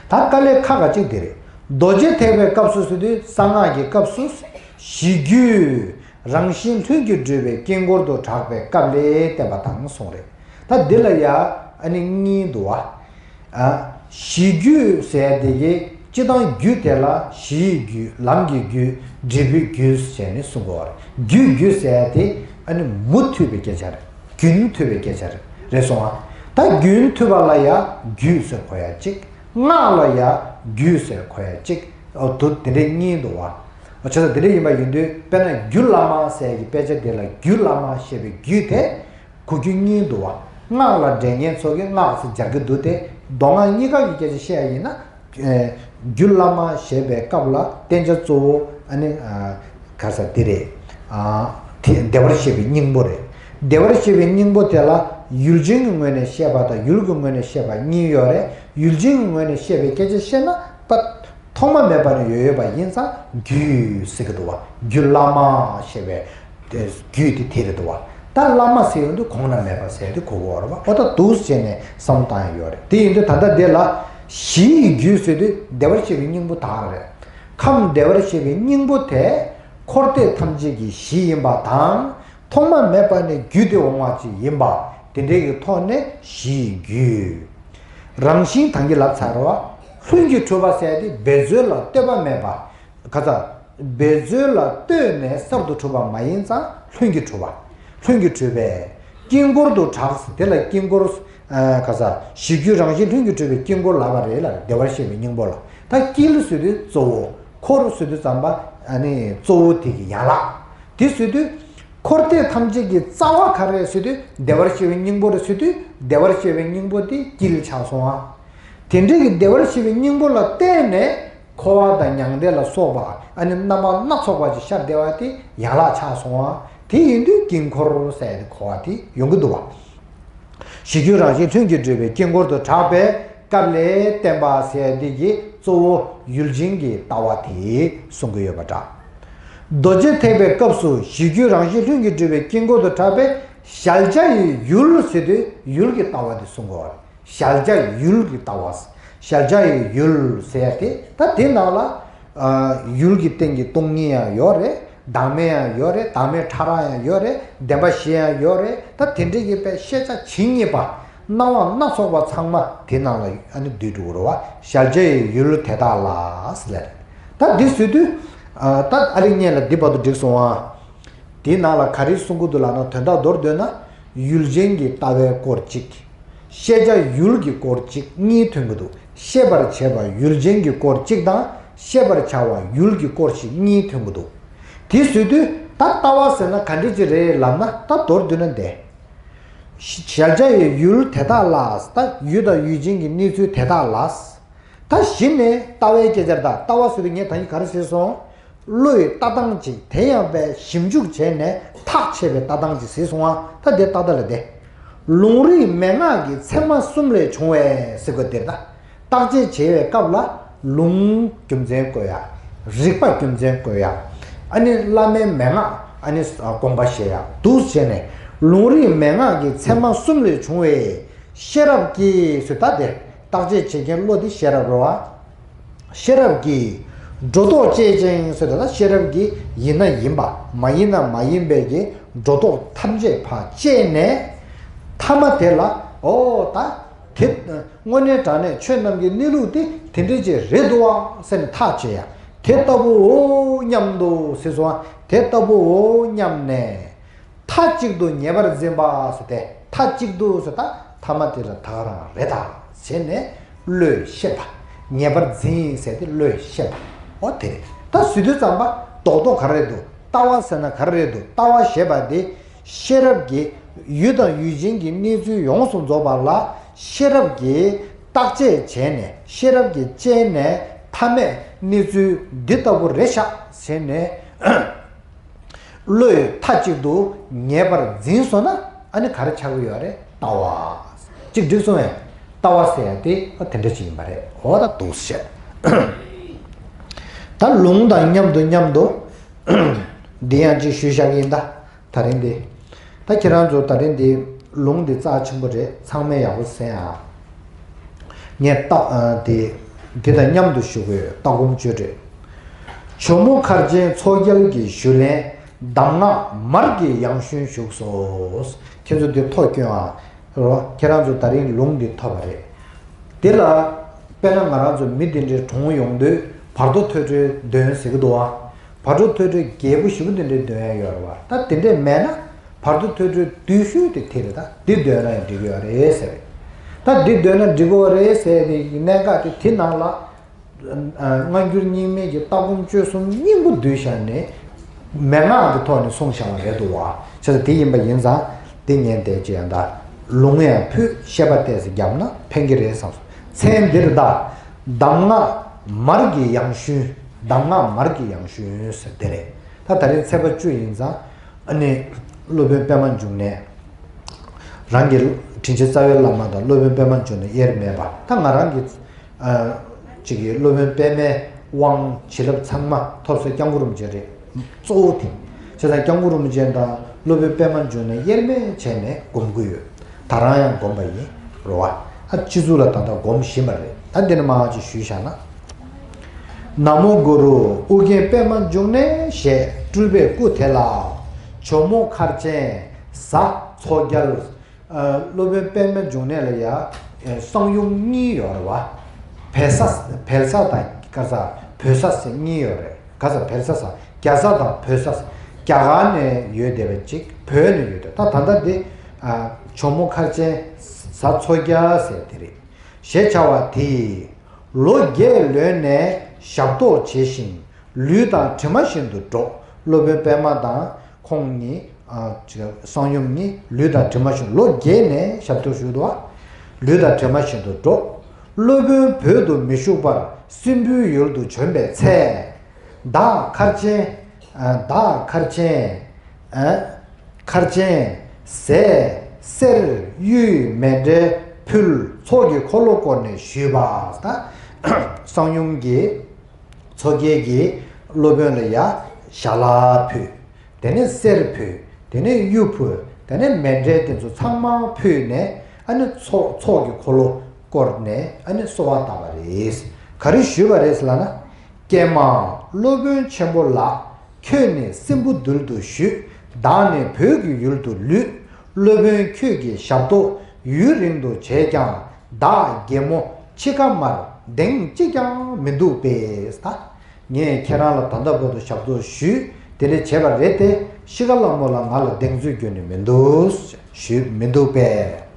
ད་དཀའ་ལས་ཁག་ཁག་ཅིག་དེ་རེད། རྡོ་རྗེ་ཐེག་པའི་སྐབས་སུ་ཟེར་དུས་གསང་སྔགས་ཀྱི་སྐབས་སུ་གཞི་རྒྱུད་རང་བཞིན་ལྷུན་གྱིས་གྲུབ་པའི་དཀྱིལ་འཁོར་དུ་གྲགས་པའི་སྐབས་ལས་བསྟན་པ་དང་གསུངས་རེད། ད་འདི་ལ་ཡ་ཨ་ནི་གཉིས་འདུག་བ། ཨ། གཞི་རྒྱུད་ཟེར་དེ་གི་སྤྱི་དང་རྒྱུད་དེ་ལ་གཞིའི་རྒྱུད། ལམ་གྱི་རྒྱུད། འབྲས་བུའི་རྒྱུད་ཟེར་ནས་གསུང་གི་ཡོད་རེད། རྒྱུད་རྒྱུད་ཟེར་དེ་ཨ་ནི་མུ་མཐུད་པའི་སྐད་ཆ་རེད། རྒྱུན་མཐུད་པའི་སྐད་ཆ་རེད། རེད་སོང་ཨ། ད་རྒྱུན་མཐུད་པ་ལ་ཡ་རྒྱུད་ཟེར་གོ་ཡ་གཅིག་སྔགས་ལ་ཡ་རྒྱུད་ཟེར་གོ་ཡ་གཅིག་འོ། དུ་དེ་འདྲའི་གཉིས་འདུག་བ། བྱས་ཙང་དེ་འདྲ་ཡིན་པ་ཡིན་དུས་དཔེར་ན་རྒྱུད་བླ་མ་ཟེར་གྱི་དཔེ་ཆ་དེ་ལ་རྒྱུད་བླ་མ་ཞེས་པའི་རྒྱུད་དེ་གོ་རྒྱུ་གཉིས་འདུག་བ། སྔགས་ལ་འདྲེན་མཁན་ཚོ་གིས་སྔགས་སུ་སྦྱར་གྱི་འདུག་སྟེ། མདོ་སྔགས་གཉིས་ཀ་གི་སྐད་ཆ་བཤད་ཡ་ཡིན་ན། ཨེ། རྒྱུད་བླ་མ་ཞེས་པའི་སྐབས་ལ་བསྟན་བྱ་གཙོ་བོ་ཨ་ནི། ཨ། ག་ས་དེ་རེད། ཨ། དེ་བདེ་བར་གཤེགས་པའི་སྙིང་པོ་རེད། བདེ་བར་གཤེགས་པའི་སྙིང་པོ་དེ་ལ་ཡུལ་ཅན་གྱི་ངོས་ནས་བཤད་པ་དང་ཡུལ་གྱི་ངོས་ནས་བཤད་པ་གཉིས་ཡོད་རེད། ཡུལ་ཅན་གྱི་ངོས་ནས་བཤད་པའི་སྐད་ཆ་བཤད་ན་པ། ཐོག་མ་མེད་པ་ནས་ཡོད་ཡོད་པ་ཡིན་ཙང་རྒྱུད་ཟེར་གྱི་འདུག་བ། རྒྱུད་བླ་མ་ཞེས་པའི་རྒྱུད་དེ་དེ་རེད་འདུག་བ། ད་བླ་མ་ཟེར་ཡོང་དུས་གོང་ན་མེད་པ་ཟེར་དེ་གོ་གི་ཡོད་རེད་བ། འོ། ད་འདུག་སེ་བྱས་ནས་བསམ་བློ་བཏང་ཡ་ཡོད་རེད། དེ་ཡིན་དུས་ད་ལྟ་འདི་ལ་གཞིའི་རྒྱུད་ཟེར་དུས་བདེ་བར་གཤེགས་པའི་སྙིང་པོ་དག་རེད། ཁམས་བདེ་བར་གཤེགས་པའི་སྙིང་པོ་དེ་འཁོར་འདས་ཐམས་ཅད་ཀྱི་གཞི་ཡིན་པ་དང་། ཐོག་མ་མེད་པ་ནས་རྒྱུད་དེ་འོང་བ་ཅིག་ཡིན་པ། དེ་འདྲའི་གི་ཐོག་ནས་གཞིའི་རྒྱུད། རང་བཞིན་དང་གི་ལབ་ཚར་བ། ལྷུན་གྱིས་གྲུབ་པ་ཟེར་དེ་འབད་རྩོལ་ལ་ལྟོས་པ་མེད་པ། ག་ཚ། འབད་རྩོལ་ལ་ལྟོས་ནས་གསར་དུ་གྲུབ་པ་མ་ཡིན་ཙང་ལྷུན་གྱིས་གྲུབ་པ། ལྷུན་གྱིས་གྲུབ་པས་དཀྱིལ་འཁོར་དུ་གྲགས། དེ་ལ་དཀྱིལ་འཁོར། ཨ། ག་ས། གཞི་རྒྱུད་རང་བཞིན་ལྷུན་གྱིས་གྲུབ་པའི་དཀྱིལ་འཁོར་ལབ་པ་རེད་ལ། བདེ་བར་གཤེགས་པའི་སྙིང་པོ་ལ། ད་དཀྱིལ་ཟེར་དུས་གཙོ་བོ། འཁོར་ཟེར་དུས་ཙམ་པ་ཨ་ནི་གཙོ་བོ་དེ་གི་ཡན་ལག་དེ་ཟེར་དུས། འཁོར་འདས་ཐམས་ཅད་ཀྱི་རྩ་བ་ག་རེ་ཟེར་དུས་བདེ་བར་གཤེགས་པའི་སྙིང་པོ་རེད་ཟེར་དུས། བདེ་བར་གཤེགས་པའི་སྙིང་པོ་དེ་དཀྱིལ་ཆགས་སོང་ཨ། དེ་འདྲའི་གི་བདེ་བར་གཤེགས་པའི་སྙིང་པོ་ལ་བརྟེན་ནས། འཁོར་བ་དང་མྱང་འདས་ལ་སོགས་པ་ཨ་ནི་རྣམ་པ་སྣ་ཚོགས་པ་ཅིག་ཤར་བསྡད་པ་དེ་ཡན་ལག་ཆགས་སོང་བ། དེ་ཡིན་དུས་དཀྱིལ་འཁོར་ཟེར་ཏེ་གོ་བ་དེ་ཡོང་གི་འདུག་བ། གཞི་རྒྱུད་རང་བཞིན་ལྷུན་གྱིས་གྲུབ་པའི་དཀྱིལ་འཁོར་དུ་གྲགས་པའི་སྐབས་ལས་བསྟན་པ་ཟེར་འདི་གི་གཙོ་བོ་ཡུལ་ཅན་གྱི་ལྟ་བ་དེ་གསུང་གི་ཡོད་པ་འདྲ། རྡོ་རྗེ་ཐེག་པའི་སྐབས་སུ་གཞི་རྒྱུད་རང་བཞིན་ལྷུན་གྱིས་གྲུབ་པའི་དཀྱིལ་འཁོར་དུ་གྲགས་པའི་གཞལ་བྱ་ཡི་ཡུལ་ཟེར་དུས་ཡུལ་གྱི་ལྟ་བ་དེ་གསུང་གི་ཡོད་པ་རེད། གཞལ་བྱ་ཡི་ཡུལ་གྱི་ལྟ་བ། གཞལ་བྱ་ཡི་ཡུལ་ཟེར་ཏེ་ད་དེ་ནང་ལ། ཨ། ཡུལ་གྱི་སྟེང་གི་སྟོང་ཉིད་ཡང་ཡོད་རེད། བདག་མེད་ཡང་ཡོད་རེད། བདག་མེད་ཕྲ་རགས་ཡང་ཡོད་རེད། བདེན་པ་བཞི་ཡང་ཡོད་རེད། ད་དེ་འདྲའི་གི་པའི་ཤེས་བྱ་ཇི་སྙེད་པ། སྣང་བ་སྣ་ཚོགས་པ་ཚང་མ་དེ་ནང་ལ་ཨ་ནི་འདུས་འགྲོ་གི་རེད་བ། གཞལ་བྱ་ཡི་ཡུལ་དེ་དག་ལ་ཟེར་ལ། ད་འདི་ཟེར་དུས། ཨ། ད་ཨ་རིག་གཉེན་ལ་འདི་བར་དུ་འགྲིག་སོང་ཨ། དེའི་ནང་ལ་ག་རེ་གསུང་གི་འདུག་ལབ་ན། དོན་དག་མདོར་བསྡུས་ན། ཡུལ་ཅན་གྱི་ལྟ་བའི་སྐོར་གཅིག་ཤེས་བྱ་ཡུལ་གྱི་སྐོར་གཅིག་གཉིས་ཐོན་གྱི་འདུག་ཤེས་པར་བྱེད་པ་ཡུལ་ཅན་གྱི་སྐོར་གཅིག་དང་། ཤེས་པར་བྱ་བ་ཡུལ་གྱི་སྐོར་ཞིག་གཉིས་ཐོན་གྱི་འདུག་དེ་ཟེར་དུས་ད་ལྟ་བ་ཟེར་ན་ག་འདྲ་ཅིག་རེད་ལབ་ན། ད་མདོར་བསྡུས་ན་འདི། གཞལ་བྱ་ཡི་ཡུལ་དེ་དག་ལ། ད་ཡུལ་དང་ཡུལ་ཅན་གྱི་གནས་ཚུལ་དེ་དག་ལ། ད་གཞི་ནས་ལྟ་བའི་སྐད་ཆ་རེད། ད་ལྟ་བ་ཟེར་དུས་ངས་ད་གིན་ག་རེ་ཟེར་སོང་། བློའི་ལྟ་སྟངས་ཅིག་དེ་ཡང་པའི་ཞིབ་འཇུག་བྱས་ནས་ཐག་ཆད་པའི་ལྟ་སྟངས་ཅིག་ཟེར་སོང་ཨ། ད་དེ་ལྟ་སྟངས་ལ་དེ། ལུང་རིགས་མན་ངག་གི་ཚད་མ་གསུམ་ལས་བྱུང་བའི་ཟེར་དགོས་དེ། ད་བརྟག་དཔྱད་བྱེད་པའི་སྐབས་ལ་ལུང་རྒྱུ་མཚན་བཀོད་ཡ། རིགས་པ་རྒྱུ་མཚན་བཀོད་ཡ། ཨ་ནི་བླ་མའི་མན་ངག་ཨ་ནི་དགོངས་པ་བཞེས་ཡ་འདུག་བྱས་ནས། ལུང་རིགས་མན་ངག་གི་ཚད་མ་གསུམ་ལས་བྱུང་བའི་ཤེས་རབ་ཀྱིས་ཟེར། ད་དེ་བརྟག་དཔྱད་བྱེད་མཁན་བློ་དེ་ཤེས་རབ་རེད་བ། ཤེས་རབ་ཀྱིས་སྒྲོ་འདོགས་བཅད་ཅིང་ཟེར། ད་ལྟ་ཤེས་རབ་ཀྱིས་ཡིན་ན་ཡིན་པ། མ་ཡིན་ན་མ་ཡིན་པའི་གི་སྒྲོ་འདོགས་ཐམས་ཅད་ཕར་བཅད་ནས། ཐ་མ་དེ་ལ། འོ། ད་དེ་དངོས་གནས་དྲང་གནས་ཆོས་རྣམས་ཀྱི་གནས་ལུགས་དེ་དེ་འདྲ་ཅིག་རེད་འདུག་བ་ཟེར་ནས་ཐག་བཅད་ཡ། དེ་ལྟ་བུའོ་སྙམ་དུ་ཟེར་སོང་བ། དེ་ལྟ་བུའོ་སྙམ་ནས། མཐའ་གཅིག་ཏུ་ངེས་པར་འཛིན་པ་ཟེར་ཏེ། མཐའ་གཅིག་ཏུ་ཟེར། ད་ཐ་མ་དེ་ལ་ད་ག་རང་རེད་ད་ཟེར་ནས་བློས་ཤེས་པ། ངེས་པར་འཛིན་ཟེར་ཏེ་བློས་ཤེས་པ། འོ་དེ་རེད། ད་ཟེར་དུས་ཙམ་པ་རྡོག་རྡོག་ག་རེ་རེད་འདུག་ལྟ་བ་ཟེར་ན་ག་རེ་རེད་འདུག་ལྟ་བ་ཞེས་པ་དེ་ཤེས་རབ་ཀྱིས་ཡུལ་དང་ཡུལ་ཅན་གྱི་གནས་ཚུལ་ཡོངས་སུ་རྫོགས་པ་ལ་ ཤེས་རབ་ཀྱིས་བརྟག་དཔྱད་བྱས་ནས། ཤེས་རབ་ཀྱི་སྤྱན་ནས་ཐ་མས་གནས་ཚུལ་འདི་ལྟ་བུ་རེད་ཤག་ཟེར་ནས། བློས་མཐའ་གཅིག་ཏུ་ངེས་པར་འཛིན་སོང་ན། ཨ་ནི་ག་རེ་ཆགས་ཀྱི་ཡོད་རེད། ལྟ་བ། གཅིག་འགྲིག་སོང་ངས། ལྟ་བ་ཟེར་ཡ་དེ་ཨ་དེ་འདྲ་ཅིག་ཡིན་པ་རེད། འོ་ད་འདུག་བཤད། ད་ལུང་དང་མཉམ་དུ་མཉམ་དུ་འདི་ཡང་ཅིག་ཞུས་བཞག་གི་ཡིན། ད་ད་རིང་འདི། ད་ཁྱེད་རང་ཚོ་ད་རིང་འདི་ལུང་འདི་རྩ་ཆེན་པོ་རེད། ཚང་མས་ཡག་པོ་གསན་ཨ། ངས་ལྟ་ཨ་དེ་འདི་དང་མཉམ་དུ་ཞུ་གི་ཡོད། ལྟ་སྒོམ་སྤྱོད་འབྲས། ཇོ་མོ་མཁར་ཆེན་མཚོ་རྒྱལ་གྱི་ཞུ་ལན། གདམས་ངག་མར་གྱི་ཡང་ཞུན་བཞུགས་སོ། ཁྱེད་ཚོ་འདི་ཐོ་སྐྱོན་ཨ། རོ། ཁྱེད་རང་ཚོ་ད་རིང་ལུང་འདི་ཐོབ་པ་རེད། དེ་ལ་དཔེར་ན་ང་རང་ཚོ་མི་དེ་འདྲའི་གྲོངས་ཡོང་དུས་བར་དོ་ཐོས་གྲོལ་འདོན་ཟེར་གི་འདུག་བ། བར་དོ་ཐོས་གྲོལ་རྒྱས་པོ་ཞེ་པོ་དེ་འདྲའི་འདོན་ཡ་ཡོད་རེད་བ། ད་དེ་འདྲས་མེད་ན་བར་དོ་ཐོས་གྲོལ་བསྡུས་ཤོས་དེ་དེ་རེད། ད་འདི་འདོན་ན་ཡང་འགྲིག་གི་ཡོད་རེད་ཟེར། ད་འདི་འདོན་ན་འགྲིག་གི་ཡོད་རེད་ཟེར་ནས་གནད་འགག་དེ་དེ་ནང་ལ། སྔ་འགྱུར་རྙིང་མའི་གི་ལྟ་སྒོམ་སྤྱོད་གསུམ་སྙིང་པོ་བསྡུས་བཞག་ནས་མན་ངག་གི་ཐོག་ནས་གསུངས་བཞག་པ་རེད་འདུག་བ། བྱས་ཙང་དེ་ཡིན་པ་ཡིན་ཙང་དེ་ཉན་བསྡད་ཅེས་ཡང་ད་ལུང་ཡང་ཕུད་བཤད་པ་ཏོག་ཙམ་བརྒྱབ་ན་ཕན་གྱི་རེད་བསམ་སོང་། མཚན་འདིར་ད་གདམས་ངག་མར་གྱི་ཡང་ཞུན། གདམས་ངག་མར་གྱི་ཡང་ཞུན་ཟེར་དེ་རེད། ད་ད་རེས་ཚེས་པ་བཅུ་ཡིན་ཙང་ཨ་ནི་སློབ་དཔོན་པད་མ་འབྱུང་གནས། རང་གི་དྲིན་ཅན་རྩ་བའི་བླ་མ་དང་སློབ་དཔོན་པད་མ་འབྱུང་གནས་དབྱེར་མེད་པ། ད་ང་རང་གི་ཨ་ཅིག་གི་སློབ་དཔོན་པད་མའི་དབང་བྱིན་རླབས་ཚང་མ་ཐོབ་ས་སྐྱབས་མགོན་རིན་པོ་ཆེ་རེད། གཙོ་བོ་དེ། བྱས་ཙང་སྐྱབས་མགོན་རིན་པོ་ཆེ་དང་སློབ་དཔོན་པད་མ་འབྱུང་གནས་དབྱེར་མེད་བྱས་ནས་སྒོམ་གྱི་ཡོད། ད་རང་ཡང་སྒོམ་པ་ཡིན། རེད་བ། ཨ་སྤྱི་གཙུག་ལ་ད་ལྟ་སྒོམ་བཞིན་པ་རེད། ད་འདི་ནས་མར་ཅིག་ཞུས་བཞག་ན། ན་མོ་གུ་རུ་ཨུ་རྒྱན་པདྨ་འབྱུང་གནས་ཞེས་སྤྲུལ་པའི་སྐུ་དེ་ལ། ཇོ་མོ་མཁར་ཆེན་གཟའ་མཚོ་རྒྱལ། ཨ་སློབ་དཔོན་པདྨ་འབྱུང་གནས་ལ་ཡ་གསང་ཡུམ་གཉིས་ཡོད་རེད་བ། བལ་ས་བལ་ས་དང་ག་ས་བོད་ས་ཟེར་གཉིས་ཡོད་རེད། ག་ས་བལ་ས་ས་རྒྱ་ས་དང་བོད་ས་ས། རྒྱ་གར་ནས་ཡོད་བསྡད་པ་གཅིག་བོད་ནས་ཡོད་བསྡད། ད་ད་ལྟ་འདི་ཨ་ཇོ་མོ་མཁར་ཆེན་གཟའ་མཚོ་རྒྱལ་ཟེར་དེ་རེད། ཞེས་བྱ་བ་དེས་ལོ་བརྒྱད་ལོན་ནས་ཞབས་ཏོག་བྱས་ཤིང་ལུས་དང་གྲིབ་མ་བཞིན་དུ་འགྲོགས། སློབ་དཔོན་པདྨ་དང་ཁོང་གཉིས་ཨ་ཅིག་གསང་ཡུམ་གཉིས་ལུས་དང་གྲིབ་མ་བཞིན། ལོ་བརྒྱད་ནས་ཞབས་ཏོག་ཞུས་འདུག་བ། ལུས་དང་གྲིབ་མ་བཞིན་དུ་འགྲོགས། སློབ་དཔོན་བོད་དུ་མི་བཞུགས་པར་སྲིན་པོའི་ཡུལ་དུ་བྱོན་པའི་ཚེ། བདག་མཁར་ཆེན། ཨ་བདག་མཁར་ཆེན། ཨ་མཁར་ཆེན་ཟས་གསེར་གཡུའི་མཎྜལ་ཕུལ། ཚོགས་ཀྱི་འཁོར་ལོ་བསྐོར་ནས་ཞུས་པ། ད་གསང་ཡུམ་གྱིས་མཚོ་རྒྱལ་གྱིས་སློབ་དཔོན་ལ་ཡ་ཞལ་ལག་ཕུལ། དེ་ནས་གསེར་ཕུལ། དེ་ནས་གཡུ་ཕུལ། དེ་ནས་མཎྜལ་དེ་ཚོ་ཚང་མ་ཕུལ་ནས་ཨ་ནི་ཚོགས་ཚོགས་ཀྱི་འཁོར་ལོ་བསྐོར་ནས་ཨ་ནི་གསོལ་བ་བཏབ་པ་རེད། ག་རེ་ཞུས་པ་རེད་ཟེར་ལབ་ན། ཀྱེ་མ་སློབ་དཔོན་ཆེན་པོ་ལགས། ཁྱོད་ནི་སྲིན་པོ་རྡུལ་དུ་བཞུད། བདག་ནི་བོད་ཀྱི་ཡུལ་དུ་ལུས། སློབ་དཔོན་ཁྱོད་ཀྱི་ཞབས་ཏོག་ཡུན་རིང་དུ་བྱས་ཀྱང་། བདག་རྒན་མོ་འཆི་ཁ་མར་གདེང་གཅིག་ཀྱང་མི་འདུག་པས། ད་ངས་ཁྱེད་རང་ལ་ད་ལྟ་བར་དུ་ཞབས་ཏོག་ཞུས་དེ་འདྲ་བྱས་པ་རེད་དེ། ཤི་ཁ་སླ་མོ་ལ་ང་ལ་གདེང་ཚོད་ཁྱོན་ནས་མི་འདུག་ཞུས་མི་འདུག་པས།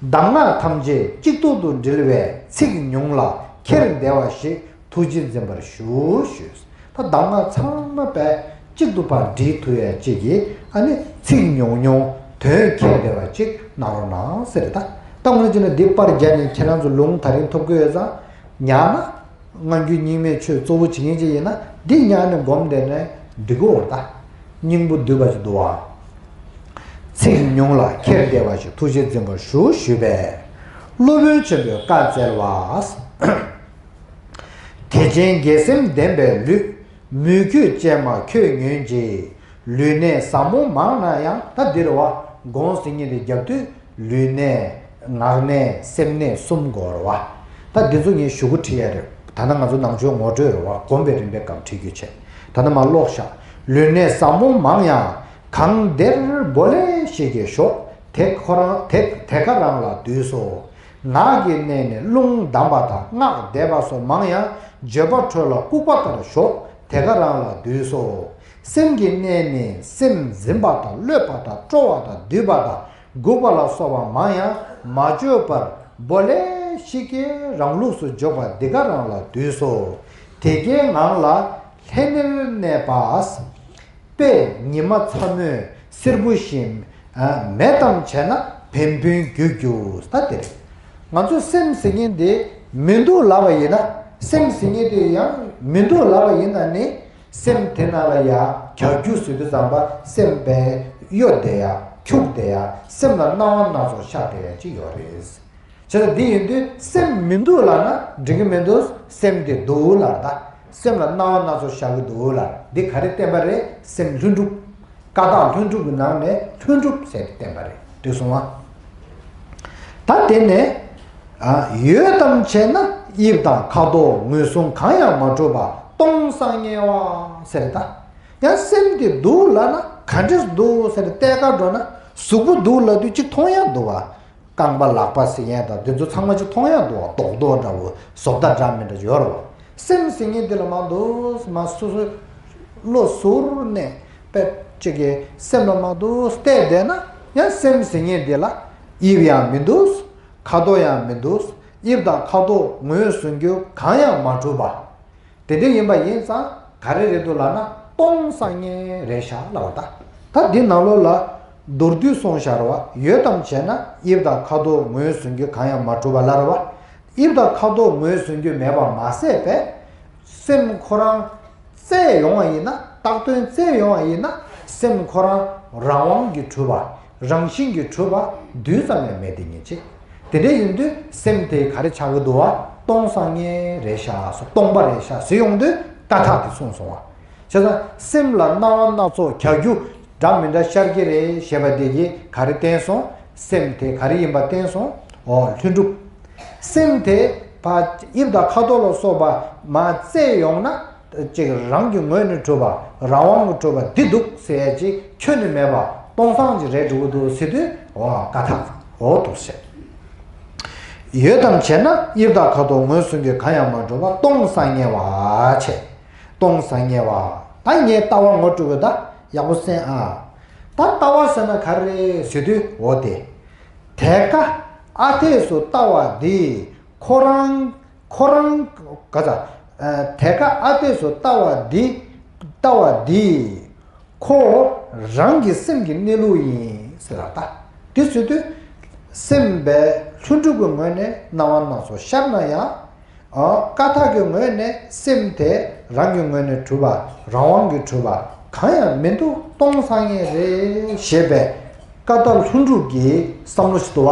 གདམས་ངག་ཐམས་ཅད་གཅིག་ཏུ་དུ་དྲིལ་བའི་ཚིག་ཉུང་ལ་ཁྱེར་བདེ་བ་ཞིག་ཐུགས་རྗེས་འཛིན་པར་ཞུ་ཞུས། ད་གདམས་ངག་ཚང་མ་པས་གཅིག་ཏུ་ཕར་སྒྲིལ་ཐུབ་ཡ་གཅིག་གིས་ཨ་ནི་ཚིག་ཉུང་ཉུང་དོན་ཁྱད་བདེ་བ་གཅིག་གནང་རོགས་གནང་ཟེར། ད་ད་དངོས་གནས་བྱས་ན་འདི་པར་རྒྱག་ནས་ཁྱེད་རང་ཚོ་ལུང་ད་རིང་ཐོབ་ཀྱི་ཡོད་ཙང་ཉར་ན། སྔ་འགྱུར་རྙིང་མའི་ཆོས་གཙོ་བོ་བྱེད་མཁན་ཅིག་ཡིན་ན་འདི་ཉར་ནས་སྒོམ་བསྡད་ན་འགྲིག་གི་ཡོད་རེད། ད་སྙིང་པོ་བསྡུས་པ་ཞིག་འདུག་བ། ཚིག་ཉུང་ལ་ཁྱེར་བདེ་བ་ཞིག་ཐུགས་རྗེས་འཛིན་པར་ཞུ་ཞུས་པས། སློབ་དཔོན་ཆེན་པོས་བཀའ་སྩལ་བ། དད་ཅན་དགེ་སེམས་ལྡན་པའི་ལུས། མོས་གུས་ཅན་མ་ཁྱོད་ཉོན་ཅིག་ལུས་ནད་ཟབ་མོ་མང་ན་ཡང་། ད་འདི་རེད་བ། དགོངས་ཟེར་མཁན་དེ་རྒྱབ་དུས་ལུས་ནད། ངག་ནད། སེམས་ནད་གསུམ་དགོས་རེད་བ། ད་འདི་ཚོ་ངས་ཞུ་གུ་བྲིས་ཡ་རེད། ད་ལྟ་ང་ཚོ་ནང་ཆོས་ངོ་སྤྲོད་རེད་བ། སྒོམ་པའི་རིམ་པའི་སྐབས་བྲིས་རྒྱུ་བྱས། ད་ལྟ་མར་ཀློག་ཤག་ལུས་ནད་ཟབ་མོ་མང་ཡང་། གང་བདེར་བོ་ལེ་ཤིག་གིས་ཞོག་དེ་ཁོ་རང་དེ་དེ་ཀ་རང་ལ་འདུས་སོ། ངག་གི་གནས་ནི་རླུང་བསྡམས་པ་དང་སྔགས་བཟླས་པ་སོགས་མང་ཡང་། བརྗོད་པ་ཁྲོད་ལ་ལྐུགས་པ་ལྟར་ཞོག་དེ་ཀ་རང་ལ་འདུས་སོ། སེམས་ཀྱི་གནས་ནི་སེམས་འཛིན་པ་དང་གློད་པ་དང་སྤྲོ་བ་དང་སྡུད་པ་དང་འགུགས་པ་ལ་སོགས་པ་མང་ཡང་། མ་བརྗོད་པར་བོ་ལེ་ཤིག་གིས་རང་ལུགས་སུ་འཇོག་པ་འདི་ཀ་རང་ལ་འདུས་སོ། དེ་སྐད་ངང་ལ་ལྷན་ནེར་གནས་པ། དཔེ་ཉི་མ་ཚ་མོས་སེར་པོ་བཞིན། མེད་དམ་བྱས་ན་བན་བུན་རྒྱུ་རྒྱུ། ད་དེ་རེད། ང་ཚོས་སེམས་ཟེར་མཁན་དེ་མི་འདུག་ལབ་པ་ཡིན་ན། སེམས་ཟེར་མཁན་དེ་ཡང་མི་འདུག་ལབ་པ་ཡིན་ན་ནི། སེམས་དེ་ནང་ལ་ཡ་གྱ་གྱུ་ཟེར་དུས་ཙམ་པ་སེམས་པའི་གཡོ་བསྡད་ཡ། འཁྱུག་བསྡད་ཡ། སེམས་ལ་སྣང་བ་སྣ་ཚོགས་ཤར་བསྡད་ཡ་ཅིག་ཡོད་རེད། བྱས་ཙང་འདི་ཡིན་དུས་སེམས་མི་འདུག་ལབ་ན་འགྲིག་གི་མི་འདུག་སེམས་དེ་འདུག་ལབ་ད། སེམས་ལ་སྣང་བ་སྣ་ཚོགས་ཤར་གི་འདུག་ལབ། འདི་ག་རེ་བསྟན་པ་རེད། སེམས་ལྷུན་གྲུབ། ཀ་དག་ལྷུན་གྲུབ་ཀྱི་ནང་ནས་ལྷུན་གྲུབ་ཟེར་ཏེ་བསྟན་པ་རེད། འགྲིག་སོང་ང་། ད་དེ་ནས། ཨ། ཡོད་དམ་བྱས་ན་དབྱིབས་དང་ཁ་དོག་ངོས་བཟུང་གང་ཡང་མ་གྲུབ་པ་སྟོང་སང་ངེ་བ་ཟེར་ད། ཡང་སེམས་དེ་འདུག་ལབ་ན་ག་འདྲས་འདུག་ཟེར་ཏེ་བལྟས་ཀ་འགྲོ་ན། གཟུགས་པོ་འདུག་ལབ་དུས་གཅིག་མཐོང་ཡག་འདུག་བ། རྐང་པ་ལག་པ་ཟེར་མཁན་དང་དེ་ཚོ་ཚང་མ་ཅིག་མཐོང་ཡག་འདུག་བ། རྡོག་རྡོག་འདྲ་བོ་བཟོ་ལྟ་འདྲ་མི་འདྲ་ཡོད་རེད་བ། སེམས་ཟེར་མཁན་དེ་ལ་མ་འདུག་མ་སོ་སོའི་བློ་ཟུར་ནས་དཔེ་གཅིག་གིས་སེམས་ལ་མ་འདུག་བལྟས་བསྡད་ན། ཡང་སེམས་ཟེར་མཁན་དེ་ལ་དབྱིབས་ཡང་མི་འདུག་ཁ་དོག་ཡང་མི་འདུག་དབྱིབས་དང་ཁ་དོག་ངོས་བཟུང་རྒྱུ་གང་ཡང་མ་གྲུབ་པ། དེ་འདྲ་ཡིན་པ་ཡིན་ཙང་ག་རེ་རེད་འདུག་ལབ་ན་སྟོང་སང་ངེ་རེད་ཤག་ལབ་པ་ད། ད་འདི་ནང་ལོགས་ལ་མདོར་བསྡུས་གསུངས་བཞག་རེད་བ། ཡོད་དམ་བྱས་ན་དབྱིབས་དང་ཁ་དོག་ངོས་བཟུང་རྒྱུ་གང་ཡང་མ་གྲུབ་པ་ལབ་རེད་བ། དབྱིབས་དང་ཁ་དོག་ངོས་བཟུང་རྒྱུ་མེད་པ་མ་ཟད་པས། སེམས་ཁོ་རང་བཙལ་ཡོང་བ་ཡིན་ན། བཏགས་དོན་བཙལ་ཡོང་བ་ཡིན་ན། སེམས་ཁོ་རང་རང་དབང་གིས་གྲུབ་པ། རང་བཞིན་གྱིས་གྲུབ་པ་རྡུལ་ཙམ་ཡང་མེད་དེ་ཉིད་ཅེས། དེ་འདྲ་ཡིན་དུས་སེམས་དེ་ག་རེ་ཆགས་ཀྱི་འདུག་བ། སྟོང་སང་ངེ་རེད་ཤག་སྟོང་པ་རེད་ཤག་ཟེར་ཡོང་དུས་ཀ་དག་དེ་གསུངས་སོང་བ། བྱས་ཙང་སེམས་ལ་སྣང་བ་སྣ་ཚོགས་གྱ་གྱུ་འདྲ་མི་འདྲ་ཤར་གྱི་རེད་ཞེས་པ་དེ་གིས་ག་རེ་བསྟན་སོང་། སེམས་དེ་ག་རེ་ཡིན་པ་བསྟན་སོང་། འོ་ལྷུན་གྲུབ། སེམས་དེ་ཕར་དབྱིབས་དང་ཁ་དོག་ལ་སོགས་པ་མར་བཙལ་ཡོང་ན། ཅིག་རང་གི་ངོས་ནས་གྲུབ་པ། རང་དབང་གིས་གྲུབ་པ་འདི་འདུག་ཟེར་ཡ་ཅིག་ཁྱོན་ནས་མེད་པ་སྟོང་སང་ཅིག་རེད་འགྲོ་གི་འདུག་ཟེར་དུས། འོ་ཀ་དག་འོ་འདུག་ཟེར། ཡོད་དམ་བྱས་ན་དབྱིབས་དང་ཁ་དོག་ངོས་བཟུང་རྒྱུ་གང་ཡང་མ་གྲུབ་པ་སྟོང་སང་ངེ་བ་བྱས། སྟོང་སང་ངེ་བ། ད་ངས་ལྟ་བ་ངོ་སྤྲོད་དགོས། ད་ཡག་པོ་གསན་ཨ། ད་ལྟ་བ་ཟེར་ན་ག་རེ་རེད་ཟེར་དུས། འོ་དེ། དེ་ཀ་ཨ་འཐས་སུ་ལྟ་བ་འདི་ཁོ་རང་། ཁོ་རང་ག་ས། དེ་ཀ་ཨ་འཐས་སུ་ལྟ་བ་འདི། ལྟ་བ་འདི་ཁོ་རང་གི་སེམས་ཀྱི་གནས་ལུགས་ཡིན་ཟེར་ལ། ད་དེ་ཟེར་དུས་སེམས་པའི་ལྷུན་གྲུབ་ཀྱི་ངོས་ནས་སྣང་བ་སྣ་ཚོགས་ཤར་ན་ཡང་། ཨ། ཀ་དག་གི་ངོས་ནས་སེམས་དེ་རང་གི་ངོས་ནས་གྲུབ་པ། རང་དབང་གིས་གྲུབ་པ་གང་ཡང་མི་འདུག་སྟོང་སང་ངེ་རེད་ཞེས་པའི་ཀ་དག་ལྷུན་གྲུབ་ཀྱི་བསམ་བློ་ཞིག་འདུག་བ།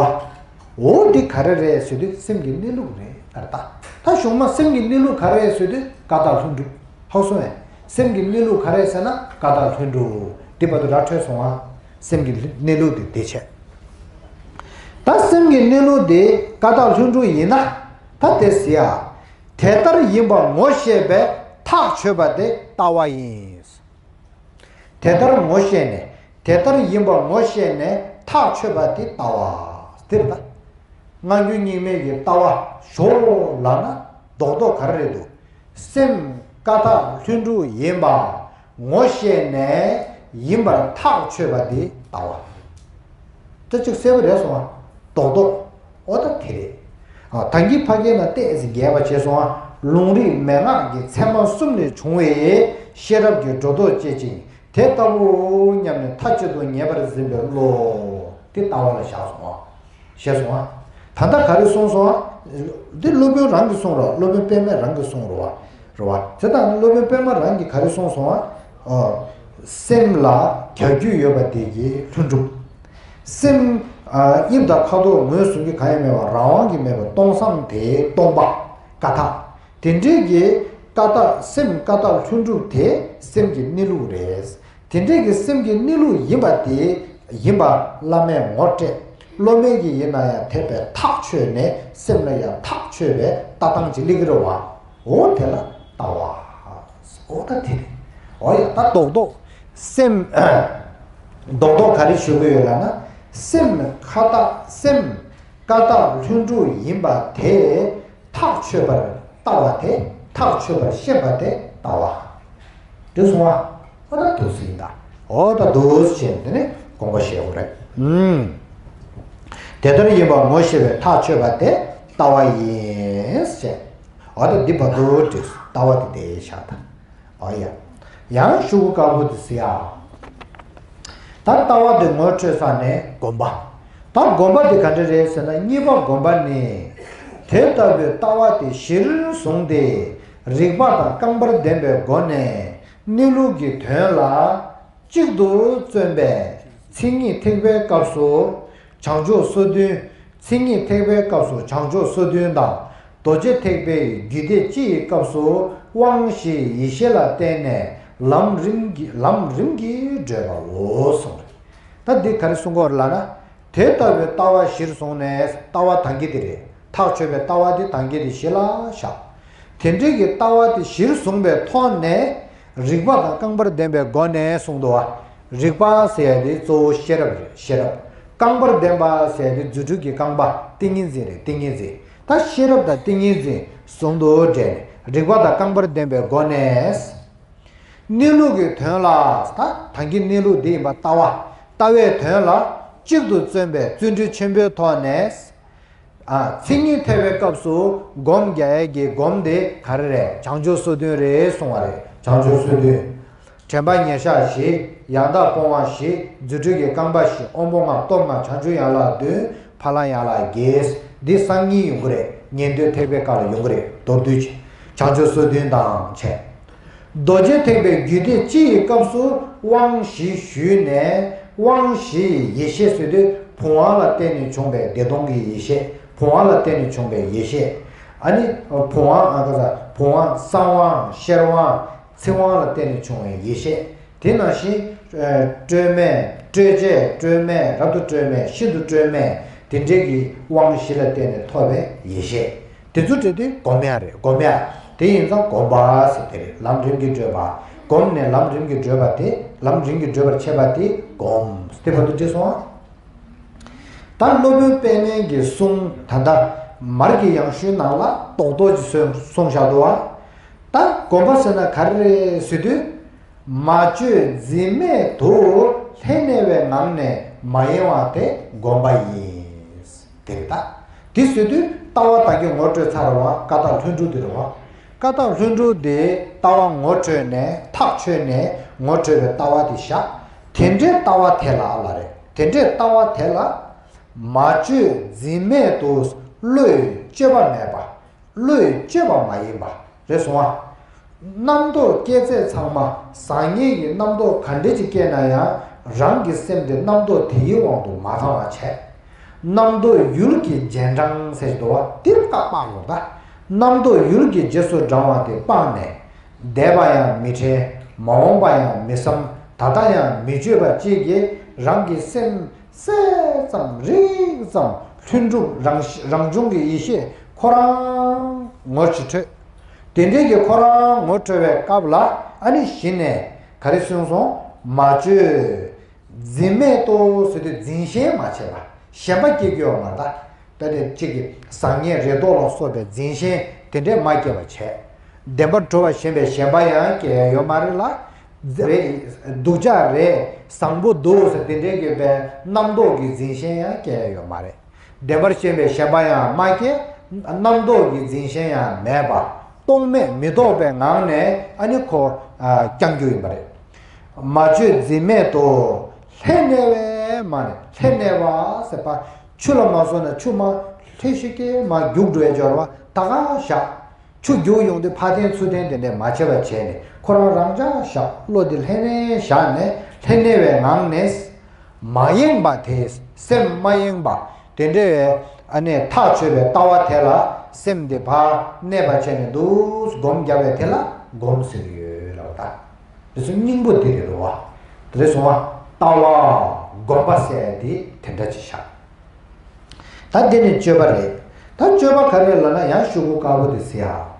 འོ་འདི་ག་རེ་རེད་ཟེར་དུས་སེམས་ཀྱི་གནས་ལུགས་རེད་ད། ད་གཞུག་མ་སེམས་ཀྱི་གནས་ལུགས་ག་རེ་རེད་ཟེར་དུས་ཀ་དག་ལྷུན་གྲུབ། ཧ་གོ་སོང་ངས། སེམས་ཀྱི་གནས་ལུགས་ག་རེ་ཟེར་ན་ཀ་དག་ལྷུན་གྲུབ། འདི་བར་དུ་ར་འཕྲོད་སོང་ང་། སེམས་ཀྱི་གནས་ལུགས་དེ་དེ་བྱས། ད་སེམས་ཀྱི་གནས་ལུགས་དེ་ཀ་དག་ལྷུན་གྲུབ་ཡིན་ན། ད་དེ་ཟེར་ཡ། དེ་ལྟར་ཡིན་པར་ངོ་ཤེས་པས་ཐག་ཆོད་པ་དེ་ལྟ་བ་ཡིན། དེ་ལྟར་ངོ་ཤེས་ནས་དེ་ལྟར་ཡིན་པར་ངོ་ཤེས་ནས་ཐག་ཆོད་པ་དེ་ལྟ་བ། དེ་རེད་ད། སྔ་འགྱུར་རྙིང་མའི་གི་ལྟ་བ་ཞོག་ལབ་ན་རྡོག་རྡོག་ག་རེ་རེད་འདུག་སེམས་ཀ་དག་ལྷུན་གྲུབ་ཡིན་པ་ངོ་ཤེས་ནས་ཡིན་པར་ཐག་ཆོད་པ་དེ་ལྟ་བ། ད་ཅིག་གསལ་པོ་རེད་སོང་ང་། རྡོག་རྡོག་འོ་ད་དེ་རེད། ཨ། ད་གིན་ཕ་གིའི་ནང་བལྟས་ཟིན་རྒྱས་པ་བྱས་སོང་ང་། ལུང་རིགས་མན་ངག་གི་ཚད་མ་གསུམ་ལས་བྱུང་བའི་ཤེས་རབ་ཀྱི་སྒྲོ་འདོགས་བཅད་ཅིང་དེ་ལྟ་བུའོ་སྙམ་ནས་མཐའ་གཅིག་ཏུ་ངེས་པར་འཛིན་པའི་བློ་དེ་ལྟ་བ་ལ་བཞག་སོང་ང་། ཞེས་གསུངས་པ། ད་ལྟ་ག་རེ་གསུངས་སོང་བ། འདི་སློབ་དཔོན་རང་གིས་གསུངས་རོ། སློབ་དཔོན་པདྨས་རང་གིས་གསུངས་རོ་བ། རེད་བ། དེ་ལྟར་སློབ་དཔོན་པདྨ་རང་གིས་ག་རེ་གསུངས་སོང་བ། ཨ། སེམས་ལ་གྱ་གྱུ་ཡོད་པ་དེ་གིས་ལྷུན་གྲུབ། སེམས། ཨ། དབྱིབས་དང་ཁ་དོག་ངོས་བཟུང་རྒྱུ་གང་ཡང་མེད་པ། རང་དབང་གིས་མེད་པ་སྟོང་སང་དེ་སྟོང་པ། ཀ་དག་དེ་འདྲའི་གི་ཀ་དག་སེམས་ཀ་དག་ལྷུན་གྲུབ་དེ་སེམས་ཀྱི་གནས་ལུགས་རེད། དེ་འདྲའི་གི་སེམས་ཀྱི་གནས་ལུགས་ཡིན་པ་དེ་ཡིན་པ་བླ་མས་ངོ་སྤྲད། སློབ་མས་ཀྱི་ཡིན་ན་ཡང་དེ་བས་ཐག་ཆོད་ནས་སེམས་ལ་ཡང་ཐག་ཆོད་པའི་ལྟ་སྟངས་ཅིག་སླེབས་ཀྱི་རེད་བ། འོ་དེ་ལ་ལྟ་བ། འོ་ད་དེ་རེད། འོ་ཡ་ད་རྡོག་རྡོག་སེམས། རྡོག་རྡོག་ག་རེ་ཞུ་གི་ཡོད་ལབ་ན། སེམས་ཁ་དག་སེམས་ཀ་དག་ལྷུན་གྲུབ་ཡིན་པ་དེ། ཐག་ཆོད་པར་ལྟ་བ་དེ། ཐག་ཆོད་པར་ཤེས་པ་དེ་ལྟ་བ། འགྲིག་སོང་ང་། ཨོ་ད་འདུག་སེ་ཡིན་ད། ཨོ་ད་འདུག་སེ་བྱས་དེ་ནས་དགོངས་པ་བཞེས་དགོས་རེད། ཨུམ། དེ་ལྟར་ཡིན་པར་ངོ་ཤེས་པས་ཐག་ཆོད་པ་དེ་ལྟ་བ་ཡིན་ཟེར། ཨོ་ད་འདི་བར་དུ་འགྲིག་སོང་། ལྟ་བ་དེ་དེ་བཞག་ད། ཨོ་ཡ། ཡང་ཤོག་གུ་དཀར་པོ་དེ་ཟེར་ཡ། ད་ལྟ་བ་དེ་ངོ་འཕྲོད་ས་ནས་སྒོམ་པ། ད་སྒོམ་པ་དེ་ག་འདྲ་རེད་ཟེར་ན། གཉིས་པ་སྒོམ་པ་ནི། དེ་ལྟ་བུའི་ལྟ་བ་དེ་གཞིར་བཟུང་སྟེ། རིགས་པ་དང་རྐང་པར་ལྡན་པའི་སྒོ་ནས་གནས་ལུགས་ཀྱི་དོན་ལ་གཅིག་ཏུ་བརྩོན་པའི་མཚན་ཉིད་ཐེག་པའི་སྐབས་སུ་བྱང་ཆུབ་སོ་བདུན། མཚན་ཉིད་ཐེག་པའི་སྐབས་སུ་བྱང་ཆུབ་སོ་བདུན་དང་། རྡོ་རྗེ་ཐེག་པའི་རྒྱུད་སྡེ་སྤྱི་ཡི་སྐབས་སུ་དབང་བཞིའི་ཡེ་ཤེས་ལ་བརྟེན་ནས་ལམ་རིམ་གྱིས་ལམ་རིམ་གྱིས་བགྲོད་པའོ་གསུངས། ད་འདི་ག་རེ་གསུང་གི་ཡོད་རེད་ལབ་ན། དེ་ལྟ་བུའི་ལྟ་བ་གཞིར་བཟུང་ནས། ལྟ་བ་ད་གིན་དེ་རེད། ཐག་ཆོད་པའི་ལྟ་བ་དེ་ད་གིན་དེ་གཞི་ལ་བཞག་དེ་འདྲའི་གི་ལྟ་བ་དེ་གཞིར་བཟུང་བའི་ཐོག་ནས། རིགས་པ་དང་རྐང་པར་ལྡན་པའི་སྒོ་ནས་གསུངས་འདུག་བ། རིགས་པ་ཟེར་ཡ་དེ་གཙོ་བོ་ཤེས་རབ་རེད། ཤེས་རབ། རྐང་པར་ལྡན་པ་ཟེར་ཡ་དེ་རྫུ་འཕྲུལ་གྱི་རྐང་པ། ཏིང་ངེ་འཛིན་རེད། ཏིང་ངེ་འཛིན། ད་ཤེས་རབ་དང་ཏིང་ངེ་འཛིན་ཟུང་དུ་འབྲེལ་ནས། རིགས་པ་དང་རྐང་པར་ལྡན་པའི་སྒོ་ནས། གནས་ལུགས་ཀྱི་དོན་ལ། ད་ད་གིན་གནས་ལུགས་འདི་ཡིན་པ་ལྟ་བ། ལྟ་བའི་དོན་ལ་གཅིག་ཏུ་བརྩོན་པའི་བརྩོན་འགྲུས་ཆེན་པོའི་ཐོག་ནས། ཨ། མཚན་ཉིད་ཐེག་པའི་སྐབས་སུ་སྒོམ་རྒྱག་ཡས་ཀྱི་སྒོམ་དེ་ག་རེ་རེད། བྱང་ཆུབ་སོ་བདུན་རེད་གསུང་བ་རེད། བྱང་ཆུབ་སོ་བདུན། དྲན་པ་ཉེར་བཞག་བཞི། ཡང་དག་སྤོང་བ་བཞི། རྫུ་འཕྲུལ་གྱི་རྐང་པ་བཞི། དབང་པོ་ལྔ། སྟོབས་ལྔ། བྱང་ཆུབ་ཡན་ལག་བདུན། ཕ་ལ་ཡན་ལག་བརྒྱད། འདི་སང་ཉིན་ཡོང་གི་རེད། ཉན་ཐོས་ཐེག་པའི་སྐབས་ལ་ཡོང་གི་རེད། མདོར་བསྡུས་ཀྱི་བྱང་ཆུབ་སོ་བདུན་དང་བཅས། རྡོ་རྗེ་ཐེག་པའི་རྒྱུད་སྡེ་སྤྱི་ཡི་སྐབས་སུ་དབང་བཞི་ཞུས་ནས། དབང་བཞི་ཡི་ཡེ་ཤེས་ཟེར་དུས་བུམ་དབང་ལ་བརྟེན་ནས་བྱུང་བའི་བདེ་སྟོང་གི་ཡེ་ཤེས། བུམ་དབང་ལ་བརྟེན་ནས་བྱུང་བའི་ཡེ་ཤེས། ཨ་ནི་བུམ་དབང་། ཨ། ག་ས། བུམ་དབང་། གསང་དབང་། ཤེར་དབང་། ཚིག་དབང་ལ་བརྟེན་ནས་བྱུང་བའི་ཡེ་ཤེས། དེ་ནང་བཞིན། ཨ། སྤྲོས་མེད། སྤྲོས་བཅས། སྤྲོས་མེད། རབ་ཏུ་སྤྲོས་མེད། ཤིན་ཏུ་སྤྲོས་མེད། དེ་འདྲའི་གི་དབང་བཞི་ལ་བརྟེན་ནས་ཐོབ་པའི་ཡེ་ཤེས། དེ་ཚོ་བྲིས་ཏེ་སྒོམ་ཡ་རེད། སྒོམ་ཡ། དེ་ཡིན་ཙང་སྒོམ་པ་ཟེར་དེ་རེད། ལམ་རིམ་གྱིས་བགྲོད་པ། སྒོམ་ནས་ལམ་རིམ་གྱིས་བགྲོད་པ་དེ། ལམ་རིམ་གྱིས་བགྲོད་པར་བྱེད་པ་དེ་སྒོམ། དེ་བར་དུ་འགྲིག་སོང་ཨ། ད་སློབ་དཔོན་པད་ཉན་གྱི་གསུང་ད་ལྟ་མར་གྱི་ཡང་ཞུའི་ནང་ལ་རྡོག་རྡོག་ཅིག་གསུངས་བཞག་འདུག་བ། ད་སྒོམ་པ་ཟེར་ན་ག་རེ་རེད་ཟེར་དུས། མ་བཅོས་འཛིན་མེད་དུ་ལྷན་གནས་པའི་ངང་ནས་མ་ཡེངས་པ་དེ་སྒོམ་པ་ཡིན། དེ་རེད་ད། དེ་ཟེར་དུས་ལྟ་བ་ད་གིན་ངོ་སྤྲོད་ཚར་བ། ཀ་དག་ལྷུན་གྲུབ་དེ་རེད་བ། ཀ་དག་ལྷུན་གྲུབ་དེ་ལྟ་བ་ངོ་འཕྲོད་ནས། ཐག་ཆོད་ནས་ངོ་འཕྲོད་པའི་ལྟ་བ་དེ་བཞག་དེ་འདྲའི་ལྟ་བ་དེ་ལ་ལ་རེད། དེ་འདྲའི་ལྟ་བ་དེ་ལ། མ་བཅོས་འཛིན་མེད་དུ། བློས་བཅོས་པ་མེད་པ། བློས་བཅོས་པ་མ་ཡིན་པ། རེད་སོང་ཨ། རྣམ་རྟོག་སྐྱེ་ཚད་ཚང་མ། བཟང་ངན་གྱི་རྣམ་རྟོག་ག་འདྲ་ཅིག་སྐྱེས་ན་ཡང་། རང་གི་སེམས་དེ་རྣམ་རྟོག་དེའི་དབང་དུ་མ་བཏང་བ་བྱས། རྣམ་རྟོག་ཡུལ་གྱི་རྗེས་འབྲང་ཟེར་གྱི་འདུག་བ། དེ་བཀག་སྤང་དགོས་ད། རྣམ་རྟོག་ཡུལ་གྱི་རྗེས་སུ་འབྲང་བ་དེ་སྤངས་ནས། འདས་པ་ཡང་མི་དྲན། མ་འོངས་པ་ཡང་མི་བསམ། ད་ལྟ་ཡང་མི་བརྗོད་པ་བཅས་ཀྱིས་རང་གི་སེམས་གསལ་ཙམ་རིག་ཙམ་ལྷུན་གྲུབ་རང་རང་བྱུང་གི་ཡེ་ཤེས་ཁོ་རང་ངོ་ཅིག་འཕྲོད། དེ་འདྲའི་གི་ཁོ་རང་ངོ་འཕྲོད་པའི་སྐབས་ལ། ཨ་ནི་གཞི་ནས་ག་རེ་གསུངས་སོང་། མ་བཅོས་འཛིན་མེད་དུ་ཟེར་དུས་འཛིན་ཞེན་མ་བྱས་པ། ཞེན་པ་སྐྱེ་རྒྱུ་ཡོད་མ་རེད་ད། ད་དེ་གཅིག་གི་བཟང་ངན་རེ་དོགས་ལ་སོགས་པའི་འཛིན་ཞེན་དེ་འདྲས་མ་སྐྱེ་བ་བྱས། བདེན་པར་གྲུབ་པར་ཞེན་པའི་ཞེན་པ་ཡང་སྐྱེ་ཡ་ཡོད་མ་རེད་ལ། རེད། སྡུག་ཅག་རེད། བཟང་པོ་འདུག་ཟེར་དེ་འདྲས་ཀྱི་པའི་རྣམ་རྟོག་གི་འཛིན་ཞེན་ཡང་སྐྱེ་ཡ་ཡོད་མ་རེད། བདེན་པར་ཞེན་པའི་ཞེན་པ་ཡང་མ་སྐྱེ། རྣམ་རྟོག་གི་འཛིན་ཞེན་ཡང་མེད་པ། རྟོག་མེད་མི་རྟོག་པའི་ངང་ནས་ཨ་ནི་ཁོ་ཨ་བསྐྱང་རྒྱུ་ཡིན་པ་རེད། མ་བཅོས་འཛིན་མེད་དུ། ལྷན་གནས་པའི་མ་ནས། ལྷན་གནས་པ་ཟེར་བ། ཆུ་ལ་མ་སོང་ན་ཆུ་མ་ལྷན་ཞིག་གིས་མ་རྒྱུག་འགྲོ་ཡ་སྦྱོར་བ་ད་ག་བཞག་ཆུ་རྒྱུག་ཡོང་དུས་ཕར་འཐེན་ཚུར་འཐེན་དེ་འདྲས་མ་བྱས་པ་བྱས་ནས། ཁོ་རང་རང་འཇགས་བཞག་བློ་དེ་ལྷན་ནས་བཞག་ནས། ལྷན་གནས་པའི་ངང་ནས། མ་ཡེངས་པ་དེ། སེམས་མ་ཡེངས་པ། དེ་འདྲའི་ཨ་ནི་ཐག་ཆོད་པའི་ལྟ་བ་དེ་ལ་སེམས་དེ་ཕར་གནས་པ་བྱས་ནས་འདུག་སྒོམ་རྒྱག་པའི་དེ་ལ་སྒོམ་ཟེར་གྱི་ཡོད་ལབ་ད། དེ་ཚོ་སྙིང་པོ་དེ་རེད་རོ་བ། དེ་རེད་སོང་བ། ལྟ་བ་སྒོམ་པ་ཟེར་དེ་དེ་འདྲ་ཅིག་བཞག་ད་འདི་ནི་སྤྱོད་པ་རེད། ད་སྤྱོད་པ་ག་རེ་ལབ་ན་ཡང་ཤོག་གུ་དཀར་པོ་དེ་གཟིགས་ཨ།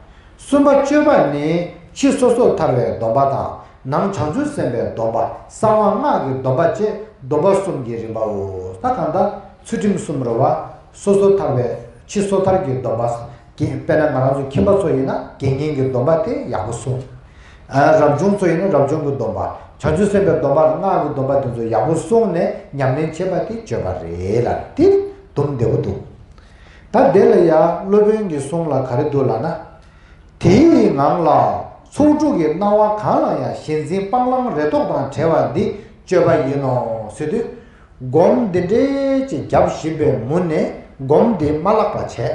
གསུམ་པ་སྤྱོད་པ་ནི་ཕྱི་སོ་སོར་ཐར་བའི་སྡོམ་པ་དང་། ནང་བྱང་ཆུབ་སེམས་དཔའི་སྡོམ་པ། གསང་བ་སྔགས་ཀྱི་སྡོམ་པ་བཅས་སྡོམ་པ་གསུམ་གྱི་རིམ་པའོ། ད་གང་ལྟར་ཚུལ་ཁྲིམས་གསུམ་རེད་བ། སོ་སོར་ཐར་བའི་ཕྱི་སོ་ཐར་གྱི་སྡོམ་པ། དཔེར་ན་ང་རང་ཚོ་ཁྱིམ་པ་ཚོ་ཡིན་ན་དགེ་བསྙེན་གྱི་སྡོམ་པ་དེ་ཡག་པོ་སྲུང་། རབ་བྱུང་ཚོ་ཡིན་ན་རབ་བྱུང་གི་སྡོམ་པ། བྱང་ཆུབ་སེམས་དཔའི་སྡོམ་པ་དང་སྔགས་ཀྱི་སྡོམ་པ་དེ་ཚོ་ཡག་པོ་སྲུང་ནས་ཉམས་ལེན་བྱེད་པ་དེ་སྤྱོད་པ་རེད་ལ། དེ་སྡོམ་བདེ་པོ་འདུག་ད་དེ་ལ་ཡང་སློབ་དཔོན་གྱི་གསུང་ལ་ག་རེ་འདུག་ལབ་ན། དེའི་ངང་ལ་ཚོགས་དྲུག་གི་སྣང་བ་གང་ལ་ཡང་ཞེན་འཛིན་སྤང་བླང་རེ་དོགས་དང་བྲལ་བ་འདི་སྤྱོད་པ་ཡིན་ནོ་ཟེར་དུས། སྒོམ་འདི་འདྲའི་ཅིག་བརྒྱབ་བཞིན་པའི་མུ་ནས་སྒོམ་འདི་མ་བརླག་པ་བྱས།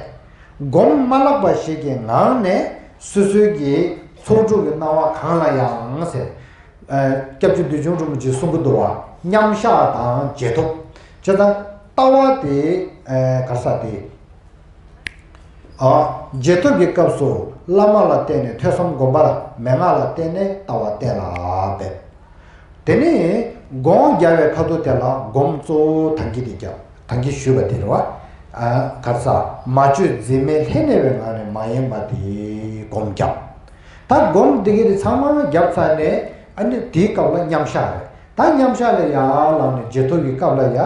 སྒོམ་མ་ལགས་པ་ཞིག་གི་ངང་ནས་སོ་སོའི་གི་ཚོགས་དྲུག་གི་སྣང་བ་གང་ལ་ཡང་ཟེར། ཨ། སྐྱབས་རྗེ་བདུད་འཇོམས་རིན་པོ་ཆེས་གསུང་གི་འདུག་བ། མཉམ་བཞག་དང་རྗེས་ཐོབ། བྱས་ཙང་ལྟ་བ་དེ། ཨ། ག་རེ་ཟེར་དེ། ཨ། རྗེས་ཐོབ་ཀྱི་སྐབས་སུ་བླ་མ་ལ་བརྟེན་ནས་ཐོས་བསམ་སྒོམ་པ་ལ། མན་ངག་ལ་བརྟེན་ནས་ལྟ་བ་གཏན་ལ་འབེབས། དེ་ནས་སྒོམ་རྒྱབ་པའི་ཁ་ཐུག་དེ་ལ་སྒོམ་གཙོ་བོ་ད་གིན་དེ་རྒྱབ། ད་གིན་ཞུས་པ་དེ་རེད་བ། ཨ། ག་རེ་ཟེར། མ་བཅོས་འཛིན་མེད་ལྷན་གནས་པའི་ངང་ནས་མ་ཡེངས་པ་དེ་སྒོམ་རྒྱབ། ད་སྒོམ་དེ་གི་དེ་ཚང་མ་རྒྱབ་ཚར་ནས། ཨ་ནི་དེའི་སྐབས་ལ་མཉམ་བཞག་རེད། ད་མཉམ་བཞག་ལ་ཡར་ལངས་ནས་རྗེས་ཐོབ་ཀྱི་སྐབས་ལ་ཡ།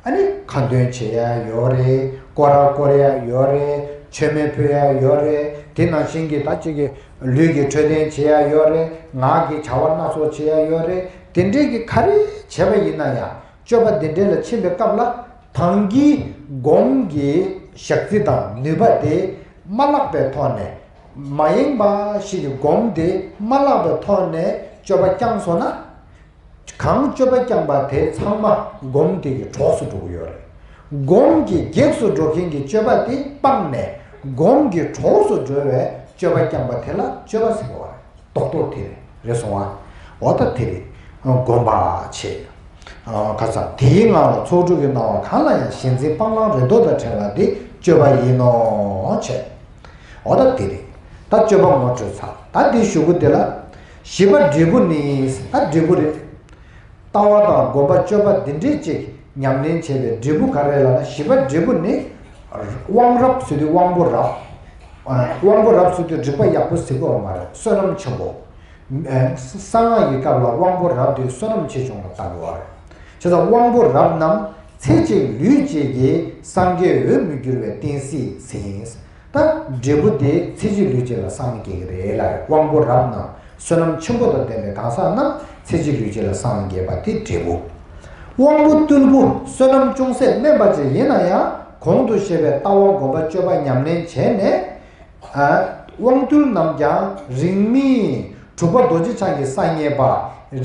ཨ་ནི་ཁ་འདོན་བྱེད་ཡ་ཡོད་རེད། སྐོར་ར་བསྐོར་ཡ་ཡོད་རེད། མཆོད་མེ་ཕུལ་ཡ་ཡོད་རེད། དེ་ནང་བཞིན་གྱི་ད་ཅིག་གི་ལུས་ཀྱི་འཕྲོད་བསྟེན་བྱེད་ཡ་ཡོད་རེད། ངག་གི་བྱ་བ་སྣ་ཚོགས་བྱེད་ཡ་ཡོད་རེད། དེ་འདྲས་ཀྱི་ག་རེ་བྱས་པ་ཡིན་ན་ཡང་། སྤྱོད་པ་འདི་འདྲས་ལ་ཕྱིན་པའི་སྐབས་ལ། ད་གིན་སྒོམ་གྱི་ཞག་རྩི་དང་ནུས་པ་དེ་མ་བརླག་པའི་ཐོག་ནས། མ་ཡེངས་པ་ཞིག་གི་སྒོམ་དེ་མ་བརླག་པའི་ཐོག་ནས་སྤྱོད་པ་བསྐྱངས་སོང་ན། གང་སྤྱོད་པ་བསྐྱངས་པ་དེ་ཚང་མ་སྒོམ་དེ་གི་གྲོགས་སུ་འགྲོ་གི་ཡོད་རེད། སྒོམ་གྱི་གེགས་སུ་འགྲོ་མཁན་གྱི་སྤྱོད་པ་དེ་སྤངས་ནས། སྒོམ་གྱི་གྲོགས་སུ་འགྲོ་བའི་སྤྱོད་པ་བསྐྱངས་པ་དེ་ལ་སྤྱོད་པ་ཟེར་གི་ཡོད་རེད། རྡོག་རྡོག་དེ་རེད། རེད་སོང་བ། འོ་ད་དེ་རེད། སྒོམ་པ་བྱེད། ཨ། ག་རེ་ཟེར། དེའི་ངང་ལ་ཚོགས་དྲུག་གི་སྣང་བ་གང་ལ་ཡང་ཞེན་འཛིན་སྤང་བླང་རེ་དོགས་དང་བྲལ་བ་དེ་སྤྱོད་པ་ཡིན་ནོ་བྱས། འོ་ད་དེ་རེད། ད་སྤྱོད་པ་ངོ་སྤྲོད་ཚར། ད་འདིའི་གཞུག་གུ་དེ་ལ། བཞི་པ་འབྲས་བུ་ནི། ད་འབྲས་བུ་རེད། ལྟ་བ་དང་སྒོམ་པ་སྤྱོད་པ་འདི་འདྲས་ཅིག་ཉམས་ལེན་བྱས་པའི་འབྲས་བུ་ག་རེ་ལབ་ན། བཞི་པ་འབྲས་བུ་ནི། དབང་རབ་ཟེར་དུས་དབང་པོ་རབ། ཨ། དབང་པོ་རབ་ཟེར་དུས་རིག་པ་ཡག་པོ་ཟེར་གི་ཡོད་མ་རེད། བསོད་ནམས་ཆེན་པོ། ཨ། གསང་སྔགས་ཀྱི་སྐབས་ལ་དབང་པོ་རབ་དེ་བསོད་ནམས་ཆེ་ཆུང་ལ་བལྟ་གི་ཡོད་རེད། བྱས་ཙང་དབང་པོ་རབ་རྣམས་ཚེ་གཅིག་ལུས་གཅིག་གིས་སངས་རྒྱས་འོད་མི་འགྱུར་བའི་གཏན་སྲིད་ཟིན། ད་འབྲས་བུ་དེ་ཚེ་གཅིག་ལུས་གཅིག་ལ་སངས་རྒྱས་ཀྱི་རེད་ལ། དབང་པོ་རབ་རྣམས། བསོད་ནམས་ཆེན་པོ་དང་ལྡན་པའི་གང་ཟག་རྣམས་ཚེ་གཅིག་ལུས་གཅིག་ལ་སངས་རྒྱས་པ་དེ་འབྲས་བུ། དབང་པོ་རྟུལ་པོ་བསོད་ནམས་ཅུང་ཟད་དམན་པ་ཅིག་ཡིན་ན་ཡང་། གོང་དུ་བཤད་པའི་ལྟ་བ་སྒོམ་པ་སྤྱོད་པ་ཉམས་ལེན་བྱས་ནས། ཨ། དབང་རྟུལ་རྣམས་ཀྱང་རིང་མིན་དྲུག་པ་རྡོ་རྗེ་འཆང་གི་ས་བརྙེས་པ།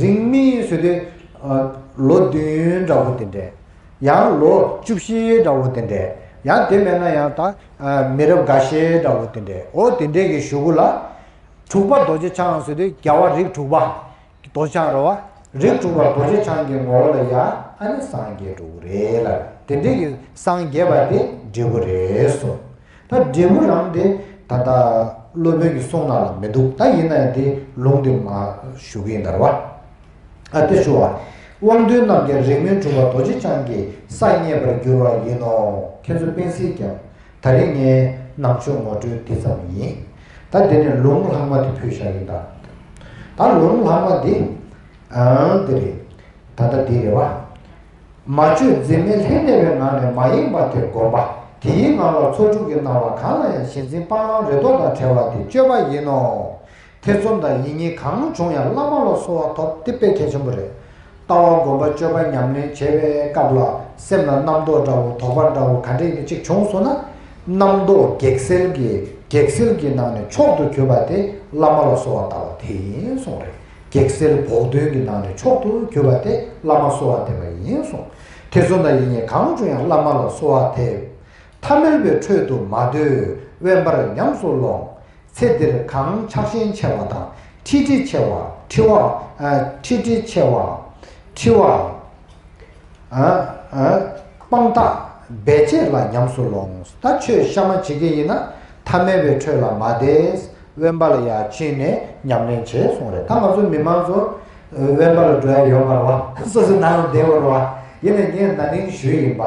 རིང་མིན་ཟེར་དུས། ཨ། ལོ་བདུན་འདྲ་བོ་དེ་འདྲས། ཡང་ལོ་བཅུ་བཞི་འདྲ་བོ་དེ་འདྲས། ཡང་དེ་མེད་ན་ཡང་ད། ཨ། མི་རབས་འགའ་ཤས་འདྲ་བོ་དེ་འདྲས། འོ་དེ་འདྲས་ཀྱི་གཞུག་གུ་ལ། དྲུག་པ་རྡོ་རྗེ་འཆང་ཟེར་དུས་རྒྱལ་བ་རིགས་དྲུག་པ། རྡོ་རྗེ་འཆང་རེད་བ། རིགས་དྲུག་པ་རྡོ་རྗེ་འཆང་གི་ངོ་བོ་ལ་ཡ། ཨ་ནི་སངས་རྒྱས་འགྲོ་གི་རེད་ལ། དེ་འདྲས་ཀྱི་སངས་རྒྱས་པ་དེ་འབྲས་བུ་རེད་སོ། ད་འབྲས་བུ་རང་དེ་ད་ལྟ་སློབ་དཔོན་གྱི་གསུང་ནང་ལ་མི་འདུག་ད་ཡིན་ན་ཡང་དེ་ལུང་དེ་མར་ཞུ་གི་ཡིན་ད་རེད་བ། ཨ། དེ་ཞུ་བ། དབང་རྟུལ་རྣམས་ཀྱང་རིང་མིན་དྲུག་པ་རྡོ་རྗེ་འཆང་གི་ས་བརྙེས་པར་འགྱུར་བ་ཡིན་ནོ། ཁྱེད་ཚོ་དཔེ་གཟིགས་ཀྱང་། ད་རེས་ངས་ནང་ཆོས་ངོ་སྤྲོད་འདི་ཙམ་ཡིན། ད་དེ་ནས་ལུང་ལྷག་མ་དེ་ཕུལ་བཞག་ཡིན་ད། ད་ལུང་ལྷག་མ་འདི། ཨང་། འདི་རེད། ད་ལྟ་འདི་རེད་བ། མ་བཅོས་འཛིན་མེད་ལྷན་གནས་པའི་ངང་ནས་མ་ཡེངས་པ་དེ་སྒོམ་པ། དེའི་ངང་ལ་ཚོགས་དྲུག་གི་སྣང་བ་གང་ལ་ཡང་ཞེན་འཛིན་སྤང་བླང་རེ་དོགས་དང་བྲལ་བ་དེ་སྤྱོད་པ་ཡིན་ནོ། ཐེ་ཚོམ་དང་ཡིད་གཉིས་གང་བྱུང་ཡང་བླ་མ་ལ་གསོལ་བ་ཐོབ། དེ་དཔེ་གལ་ཆེན་པོ་རེད། ལྟ་བ་སྒོམ་པ་སྤྱོད་པ་ཉམས་ལེན་བྱེད་པའི་སྐབས་ལ་སེམས་ལ་རྣམ་རྟོག་འདྲ་བོ་དོགས་པ་འདྲ་བོ་ག་འདྲ་ཡིན་གཅིག་བྱུང་སོང་ན། རྣམ་རྟོག་གེགས་སེལ་གྱི་གེགས་སེལ་གྱི་ནང་ནས་མཆོག་ཏུ་གྱུར་པ་དེ་བླ་མ་ལ་གསོལ་བ་བཏབ་པ་དེ་ཡིན་གསུངས་རེད། གེགས་སེལ་བོགས་འདོན་གྱི་ནང་ནས་མཆོག་ཏུ་གྱུར་པ་དེ་བླ་མ་གསོལ་བ་འདེབས་པ་ཡིན་གསུངས། ཐེ་ཚོམ་དང་ཡིད་གཉིས་གང་བྱུང་ཡང་བླ་མ་ལ་གསོལ་བ་འདེབས། ཐ་མལ་པའི་ཁྲོད་དུ་མ་སྡོད་དབེན་པར་ཉམས་སུ་ལོངས། ཚེ་འདིར་གང་ཆགས་ཞེན་ཆེ་བ་དང་། ཁྲི་ཁྲི་ཆེ་བ། ཁྲི་བ། ཨ། ཁྲི་ཁྲི་ཆེ་བ། ཁྲི་བ། ཨ། ཨ། སྤང་ཐག་སྦས་བྱེད་ལ་ཉམས་སུ་ལོངས། ད་ཆོས་གཤའ་མ་བྱེད་ཀྱི་ཡིན་ན། ཐ་མལ་པའི་ཁྲོད་ལ་མ་བསྡད། དབེན་པ་ལ་ཡར་ཕྱིན་ནས་ཉམས་ལེན་བྱེད་གསུངས་རེད། ད་ང་ཚོ་མི་མང་ཚོ་དབེན་པ་ལ་འགྲོ་ཡ་ཡོད་མ་རེད་བ། སོ་སོའི་ནང་ལ་བསྡད་དགོས་རེད་བ། ཡིན་ནའི་ངས་ན་ནིང་ཞུས་ཡིན་པ།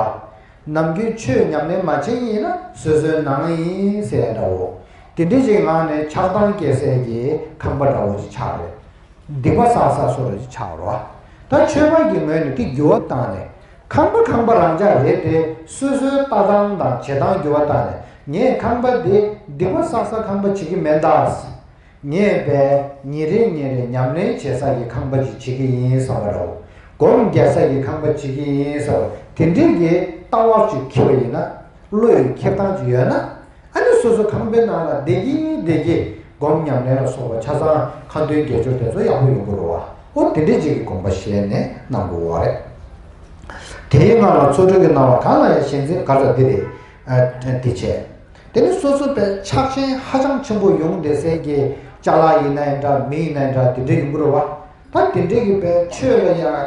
ནམ་རྒྱུན་ཆོས་ཉམས་ལེན་མ་བྱེད་ཀྱི་ཡིན་ན་སོ་སོའི་ནང་ཡིན་ཟེར་ཡ་འདྲ་བོ། དེ་འདྲ་ཅིག་ངང་ནས་ཆགས་སྡང་སྐྱེ་སའི་གི་ཁང་པ་འདྲ་བོ་ཅིག་ཆགས་རེད། སྡིག་པ་བསགས་ས་བཟོ་འདྲ་ཅིག་ཆགས་རེད་བ། ད་ཆོས་པ་གི་ངོས་ནས་དེ་འགྱུར་བ་བཏང་ནས། ཁང་པ་ཁང་པ་རང་འཇགས་རེད་དེ། སོ་སོའི་ལྟ་སྟངས་དང་བྱེད་སྟངས་འགྱུར་བ་བཏང་ནས། ངས་ཁང་པ་འདི་སྡིག་པ་བསགས་ས་ཁང་པ་བྱེད་ཀྱི་མེད་ད། ངས་བས་ཉིན་རེ་ཉིན་རེ་ཉམས་ལེན་བྱེད་ས་ཀྱི་ཁང་པ་ཅིག་བྱེད་ཀྱི་ཡིན་བསམ་པ་འདྲ་བོ། སྒོམ་རྒྱག་ས་ཀྱི་ཁང་པ་བྱེད་ཀྱི་ཡིན་བསམ་པ། དེ་འདྲའི་གི་ལྟ་བ་ཅིག་འཁྱེར་བ་ཡིན་ན། བློ་ཡི་འཁྱེར་སྟངས་ཅིག་ཡོད་ན། ཨ་ནི་སོ་སོ་ཁང་པའི་ནང་ལ་བསྡད་ཀྱི་བསྡད་ཀྱི་སྒོམ་ཉམས་ལེན་ལ་སོགས་པ་ཆ་ཚང་ཁ་འདོན་དགེ་སྦྱོར་དེ་ཚོ་ཡག་པོ་ཡོང་གི་རེད་བ། ཨོ་དེ་འདྲའི་ཅིག་གི་དགོངས་པ་བཞེས་ནས་གནང་དགོས་བ་རེད། དེའི་ངང་ལ་ཚོགས་དྲུག་གི་སྣང་བ་གང་ལ་ཡང་ཞེན་འཛིན་ག་ཚ་འདི་རེད། ཨ། དེ་བྱས། དེ་ནི་སོ་སོ་པའི་ཆགས་ཞེན་ཧ་ཅང་ཆེན་པོ་ཡོང་བསྡད་སའི་གི་ཅ་ལག་ཡིན་ན་ཡང་འདྲ། མི་ཡིན་ན་ཡང་འདྲ། དེ་འདྲ་ཡོང་གི་རེད་བ། ད་དེ་འདྲའི་གི་པའི་ཆོས་ལ་ཡང་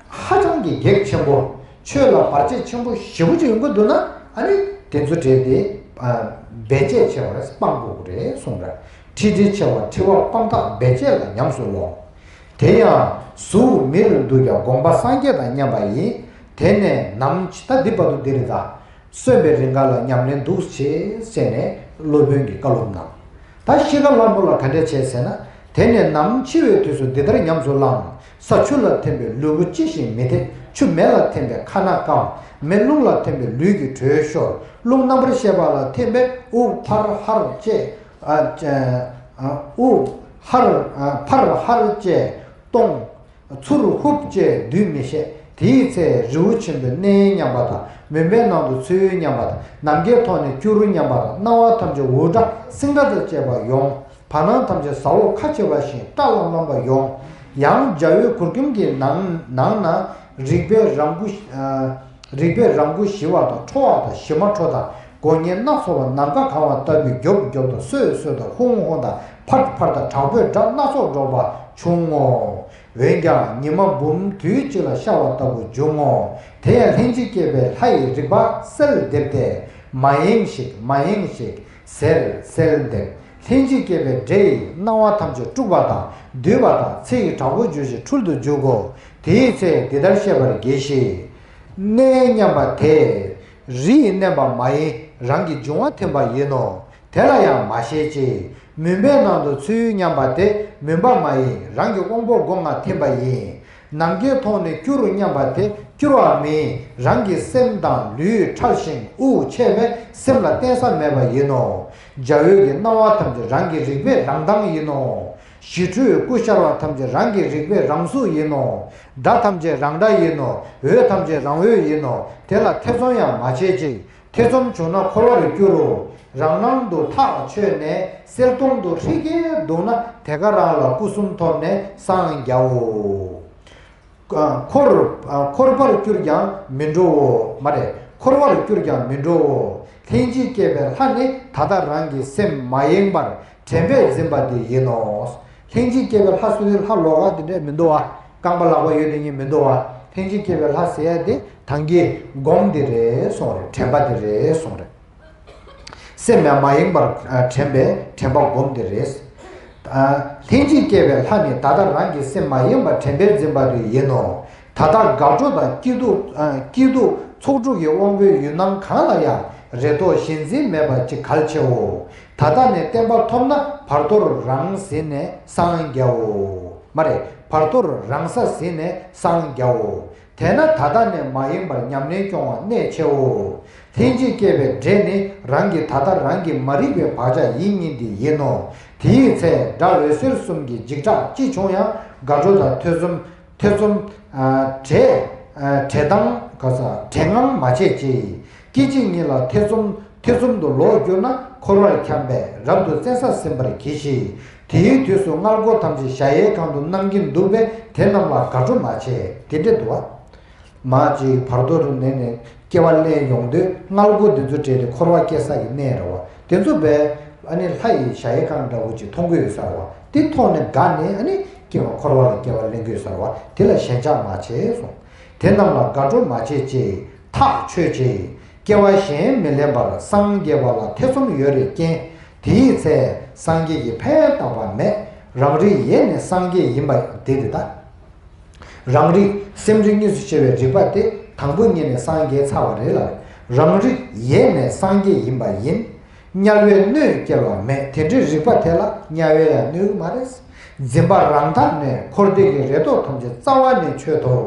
ཧ་ཅང་གི་གེགས་ཆེན་པོ། ཆོས་ལ་བར་ཆད་ཆེན་པོ་ཞེ་པོ་ཅིག་ཡོང་གི་འདུག་ན། ཨ་ནི་དེ་ཚོ་བྲལ་ཏེ་ཨ་བེད་སྤྱད་བྱས་པ་སྤང་དགོས་ཀྱི་རེད་གསུངས་ར། ཁྲི་ཁྲི་ཆེ་བ་ཁྲི་བ་སྤང་ཐག་བེད་སྤྱད་ལ་ཉམས་སུ་ལོངས། དེ་ཡང་གཟུགས་མིར་འདུག་ཀྱང་དགོངས་པ་སངས་རྒྱས་དང་མཉམ་པ་ཡིན། དེ་ནས་ནམ་འཆི། ད་འདི་བར་དུ་འདི་རེད་ད། གསོན་པའི་རིང་ག་ལ་ཉམས་ལེན་འདུག་བྱེད་ཟེར་ནས་སློབ་དཔོན་གྱིས་བཀའ་སློབ་གནང་། ད་ཤི་ཁ་ལྷ་མོ་ལ་ག་འདྲ་བྱས་ཟེར་ན། དེ་ནས་ནམ་འཆི་བའི་དུས་སུ་འདི་ལྟར་ཉམས་སུ་བླང་། ས་ཆུ་ལ་ཐིམ་པས་ལུས་པོ་ལྕི་ཞིང་མི་ཐེག་ཆུ་མེ་ལ་ཐིམ་པས་ཁ་སྣ་སྐམ། མེ་རླུང་ལ་ཐིམ་པས་ལུས་ཀྱི་དྲོད་ཤོར། རླུང་རྣམ་པར་ཤེས་པ་ལ་ཐིམ་པས་དབུགས་འཕར་ཧར་བཅས། ཨ་ཨ་དབུགས་འཕར་ཨ་འཕར་ཧར་བཅས་སྟོང་། ཚུར་ཧུབ་བཅས་སྡུད་མི་ཤེས། དེའི་ཚེ་རི་བོ་ཆེན་པོའི་གནས་མཉམ་པ་དང་། མུན་པའི་ནང་དུ་ཚུད་མཉམ་པ་དང་། ནམ་མཁའི་ཐོག་ནས་སྐྱུ་རུ་མཉམ་པ་དང་། སྣང་བ་ཐམས་ཅད་འུར་སྒྲ་སིང་སྒྲ་དང་བཅས་པ་ཡོང་། བར་སྣང་ཐམས་ཅད་ཟ་འོག་ཁ་ཕྱེ་བ་བཞིན་སྐྲག་ལམ་ལམ་པ་ཡོང་། ཡང་འཇའ་འོད་གུར་གུམ་གྱི་ནང་ནང་ན་རིག་པའི་རང་མགོ་ཨ་རིག་པའི་རང་མགོ་ཞི་བ་དང་། ཁྲོ་བ་དང་ཞི་མ་ཁྲོ་དང་། སྒོ་ངའི་སྣ་ཚོགས་པ་ནམ་མཁའ་གང་བ་ལྟ་བུའི་རྒྱོབ་རྒྱོབ་དང་། སོད་སོད་དང་། ཧོང་ཧོང་དང་། ཕར་ཕར་དང་། དྲག་པོའི་སྒྲ་སྣ་ཚོགས་སྒྲོག་པ་བྱུང་ངོ་། འོན་ཀྱང་ཉི་མ་འབུམ་དུས་གཅིག་ལ་ཤར་བ་ལྟ་བུ་འབྱུང་ངོ་། དེ་ཡང་ལྷན་ཅིག་སྐྱེས་པའི་ལྷ་ཡི་རིག་པ་གསལ་འདེབས་ཏེ། མ་ཡེངས་ཤིག་མ་ཡེངས་ཤིག་ཟེར་གསལ་འདེབས། ལྷན་ཅིག་སྐྱེས་པའི་སྒྲས་སྣང་བ་ཐམས་ཅད་དཀྲུགས་པ་དང་། བསྡུས་པ་དང་། ཚེ་ཡི་དྲག་པོ་འཇུ་ཞིང་འཁྲུལ་དུ་འཇུག་གོ། དེའི་ཚེ་འདི་ལྟར་བཤད་པར་གྱིས་ཤིག་གནས་མཉམ་པ་དེ་རི་ཡིས་མནན་པ་མ་ཡིན། རང་གི་འབྱུང་བ་ཐིམ་པ་ཡིན་ནོ། དེ་ལ་ཡང་མ་ཤེས་ཅིག་མུན་པའི་ནང་དུ་ཚུད་སྙམ་པ་དེ་མུན་པ་མ་ཡིན། རང་གི་དབང་པོ་སྒོ་ལྔ་ཐིམ་པ་ཡིན། ནམ་མཁའི་ཐོག་ནས་སྐྱུ་རུ་སྙམ་པ་དེ་སྐྱུར་བ་མིན། རང་གི་སེམས་དང་ལུས་ཕྲལ་ཞིང་དབུགས་ཆད་པས་སེམས་ལ་བརྟེན་ས་མེད་པ་ཡིན་ནོ། འཇའ་འོད་ཀྱི་སྣང་བ་ཐམས་ཅད་རང་གི་རིག་པའི་རང་མདངས་ཡིན་ནོ། ཞི་ཁྲོའི་སྐུ་ཤར་བ་ཐམས་ཅད་རང་གི་རིག་པའི་རང་གཟུགས་ཡིན་ནོ། སྒྲ་ཐམས་ཅད་རང་སྒྲ་ཡིན་ནོ། འོད་ཐམས་ཅད་རང་འོད་ཡིན་ནོ། དེ་ལ་ཐེ་ཚོམ་ཡང་མ་བྱེད་ཅིག་ཐེ་ཚོམ་བྱུང་ན་འཁོར་བར་འགྱུར་རོ། རང་སྣང་དུ་ཐག་ཆོད་ནས་གསལ་སྟོང་དུ་ཧྲིག་གེ་འདུག་ན། དེ་ག་རང་ལ་སྐུ་གསུམ་ཐོབ་ནས་སངས་རྒྱའོ། འཁོར་འཁོར་བར་གྱུར་ཀྱང་མི་འགྲོའོ། མ་རེད། འཁོར་བར་གྱུར་ཀྱང་མི་འགྲོའོ། ལྷན་ཅིག་སྐྱེས་པའི་ལྷ་ནི་ད་ལྟ་རང་གི་སེམས་མ་ཡེངས་པར་དྲན་པས་འཛིན་པ་དེ་ཡིན་ནོ། ལྷན་ཅིག་སྐྱེས་པའི་ལྷ་ཟེར་དུས་ལྷ་ལོགས་ཀ་དེ་འདྲས་མི་འདུག་བ། རྐང་པ་ལག་པ་ཡོད་དེ་གཉིས་མི་འདུག་བ། ལྷན་ཅིག་སྐྱེས་པའི་ལྷ་ཟེར་ཡ་དེ་ད་གིན་སྒོམ་དེ་རེད་གསུངས་རེད། དྲན་པ་དེ་རེད་གསུངས་རེད། སེམས་ཡང་མ་ཡེངས་པར་དྲན་པའི་དྲན་པ་སྒོམ་དེ་རེད། ལྷན་ཅིག་སྐྱེས་པའི་ལྷ་ནི་ད་ལྟ་རང་གི་སེམས་མ་ཡེངས་པར་དྲན་པས་འཛིན་པ་དེ་ཡིན་ནོ། ད་ལྟ་དགའ་སྤྲོ་དང་སྐྱིད་སྡུག་སྐྱིད་སྡུག་ཚོགས་དྲུག་གི་དབང་པོའི་ཡུལ་སྣང་གང་ལ་ཡང་རེ་དོགས་ཞེན་འཛིན་མེད་པ་ཅིག་གལ་ཆེའོ། ད་ལྟ་ནས་བརྟན་པ་ཐོབ་ན་བར་དོར་རང་ཟིན་ནས་སངས་རྒྱའོ། མ་རེད། བར་དོར་རང་ས་ཟིན་ནས་སངས་རྒྱའོ། དེས་ན་ད་ལྟ་ནས་མ་ཡེངས་པར་ཉམས་ལེན་སྐྱོང་བ་གནད་ཆེའོ། ལྷན་ཅིག་སྐྱེས་པའི་སྒྲས་ནི་རང་གི་ད་ལྟ་རང་གི་མ་རིག་པའི་བག་ཆགས་ཡིན་ཉིད་འདི་ཡིན་ནོ། དེའི་ཚེ་སྒྲ་འོད་ཟེར་གསུམ་གྱི་འཇིགས་སྐྲག་ཅི་བྱུང་ཡང་དགའ་སྤྲོ་དང་ཐེ་ཚོམ་ཐེ་ཚོམ། བྲེལ་བྲེལ་སྟངས་ག་ས་བྲེལ་ངང་མ་བྱེད་ཅིག་སྐད་ཅིག་ཉིད་ལ་ཐེ་ཚོམ་ཐེ་ཚོམ་དུ་ལོག་གྱུར་ན་འཁོར་བར་འཁྱམས་པས་རབ་ཏུ་བཙན་ས་ཟིན་པར་གྱིས་ཤིག་དེའི་དུས་སུ་མངལ་སྒོ་ཐམས་ཅད་གཞལ་ཡས་ཁང་དུ་སྣང་གིན་འདུག་པས་དེ་རྣམས་ལ་དགའ་སྤྲོ་མ་བྱེད། དེ་འདྲས་འདུག་བ། མ་ཅིག་བར་དོ་རུ་ནས་ནས་སྐྱེ་བ་ལེན་ཡོང་དུས་མངལ་སྒོ་འདི་ཚོ་བྲལ་ཏེ་འཁོར་བ་སྐྱེ་ས་ཡི་གནས་རེད་བ། དེ་ཚོ་བས་ཨ་ནི་ལྷ་ཡི་གཞལ་ཡས་ཁང་འདྲ་བོ་ཅིག་མཐོང་གི་ཡོད་ས་རེད་བ། དེ་མཐོང་ནས་དགའ་ནས་ཨ་ནི་སྐྱེ་བ་འཁོར་བ་ལ་སྐྱེ་བ་ལེན་གི་ཡོད་ས་རེད་བ། དེ་ལ་ཞེན་ཆགས་མ་བྱེད་གསུངས། དེ་རྣམས་ལ་དགའ་སྤྲོ་མ་བྱེད་ཅིག་ཐག་ཆོད་ཅིག་སྐྱེ་བ་གཞན་མི་ལེན་པར་སངས་རྒྱས་པ་ལ་ཐེ་ཚོམ་ཡོད་རེ་རྐྱེན། དེའི་ཚེ་སངས་རྒྱས་ཀྱི་ཕན་བཏགས་པ་མེད། རང་རིག་ཡེ་ནས་སངས་རྒྱས་ཡིན་པ་དེ་རེད་ད། རང་རིག་སེམས་རིག་གཉིས་སུ་ཕྱེ་བའི་རིག་པ་དེ་དང་པོ་ཉིད་ནས་སངས་རྒྱས་ཚར་བ་རེད་ལ། རང་རིག་ཡེ་ནས་སངས་རྒྱས་ཡིན་པ་ཡིན། དམྱལ་བའི་གནོད་སྐྱེལ་བ་མེད། དེ་འདྲའི་རིག་པ་དེ་ལ་དམྱལ་བས་ཡང་གནོད་ཀྱི་མ་རེད། འཛིན་པ་རང་དག་ནས་འཁོར་འདས་ཀྱི་རེ་དོགས་ཐམས་ཅད་རྩ་བ་ནས་ཆོད་དོ།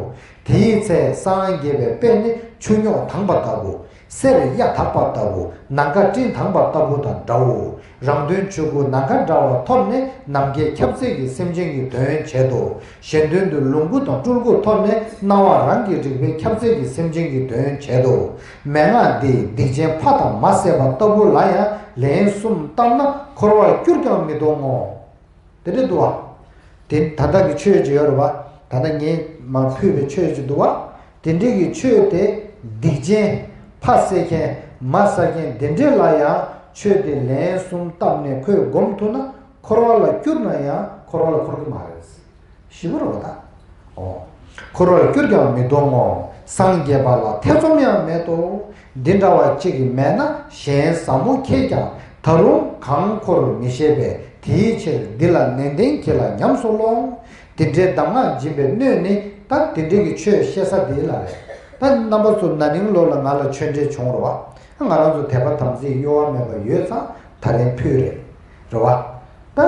དེའི་ཚེ་སངས་རྒྱས་པའི་དཔལ་ནི་ཆུ་རྙོག་དྭངས་པ་ལྟ་བུ། གསེར་གཡའ་དག་པ་ལྟ་བུ། ནམ་མཁའ་སྤྲིན་དྭངས་པ་ལྟ་བུ་དང་འདྲའོ། རང་དོན་ཆོས་སྐུ་ནམ་མཁའ་འདྲ་བ་ཐོབ་ནས་ནམ་མཁའི་ཁྱབ་ཚད་ཀྱི་སེམས་ཅན་གྱི་དོན་བྱེད་དོ། གཞན་དོན་དུ་ལོངས་སྐུ་དང་སྤྲུལ་སྐུ་ཐོབ་ནས་སྣང་བ་རང་གི་རིག་པའི་ཁྱབ་ཚད་ཀྱི་སེམས་ཅན་གྱི་དོན་བྱེད་དོ། མན་ངག་འདིས་སྡིག་ཅན་ཕ་དང་མ་བསད་པ་ལྟ་བུ་ལ་ཡང་ལན་གསུམ་བཏབ་ན་འཁོར་བར་སྐྱུར་ཀྱང་མི་གཏོང་ངོ་། དེ་འདྲ་འདུག་བ། དེ་ད་ལྟ་གི་ཆོས་ཅིག་ཡོད་རེད་བ། ད་ལྟ་ངས་མར་ཕུལ་བའི་ཆོས་ཅིག་འདུག་བ། དེ་འདྲའི་གི་ཆོས་དེ་སྡིག་ཅན་ཕ་བསད་མཁན་མ་བསད་མཁན་དེ་འདྲའི་ལ་ཡང་ ཆོས་དེ་ལན་གསུམ་བཏབ་ནས་ཁོས་སྒོམ་ཐུབ་ན་འཁོར་བ་ལ་བསྐྱུར་ན་ཡང་འཁོར་བ་ལ་འཁོར་གྱི་མ་རེད། ཞི་བོ་རེད་པ་ད། ཨོ། འཁོར་བར་བསྐྱུར་ཀྱང་མི་གཏོང་ངོ་། སངས་རྒྱས་པ་ལ་ཐེ་ཚོམ་ཡང་མེད་དོ། འདི་འདྲ་བ་གཅིག་གིས་མེད་ན་གཞན་ཟབ་མོ་ཁྱེད་ཀྱང་ད་རུང་གང་འཁོར་མི་ཤེས་པས། དེའི་ཕྱིར་འདི་ལ་ནན་ཏན་གྱིས་ལ་ཉམས་སུ་ལོངས། འདི་འདྲའི་གདམས་ངག་སྦྱིན་པའི་སྣོད་ནི། ད་འདི་འདྲའི་གི་ཆོས་བཤད་ས་འདི་ལ་རེད། ད་རྣམ་པ་ཚོ་ན་ནིང་ལོ་ལ་ང་ལ་ཆོས་འབྲེལ་བྱུང་རེད་པ། ང་རང་ཚོ་དད་པ་དམ་ཚིག་གཡོ་བ་མེད་པ་ཡོད་ཙང་ད་རིང་ཕུལ་རེད། རེད་པ། ད་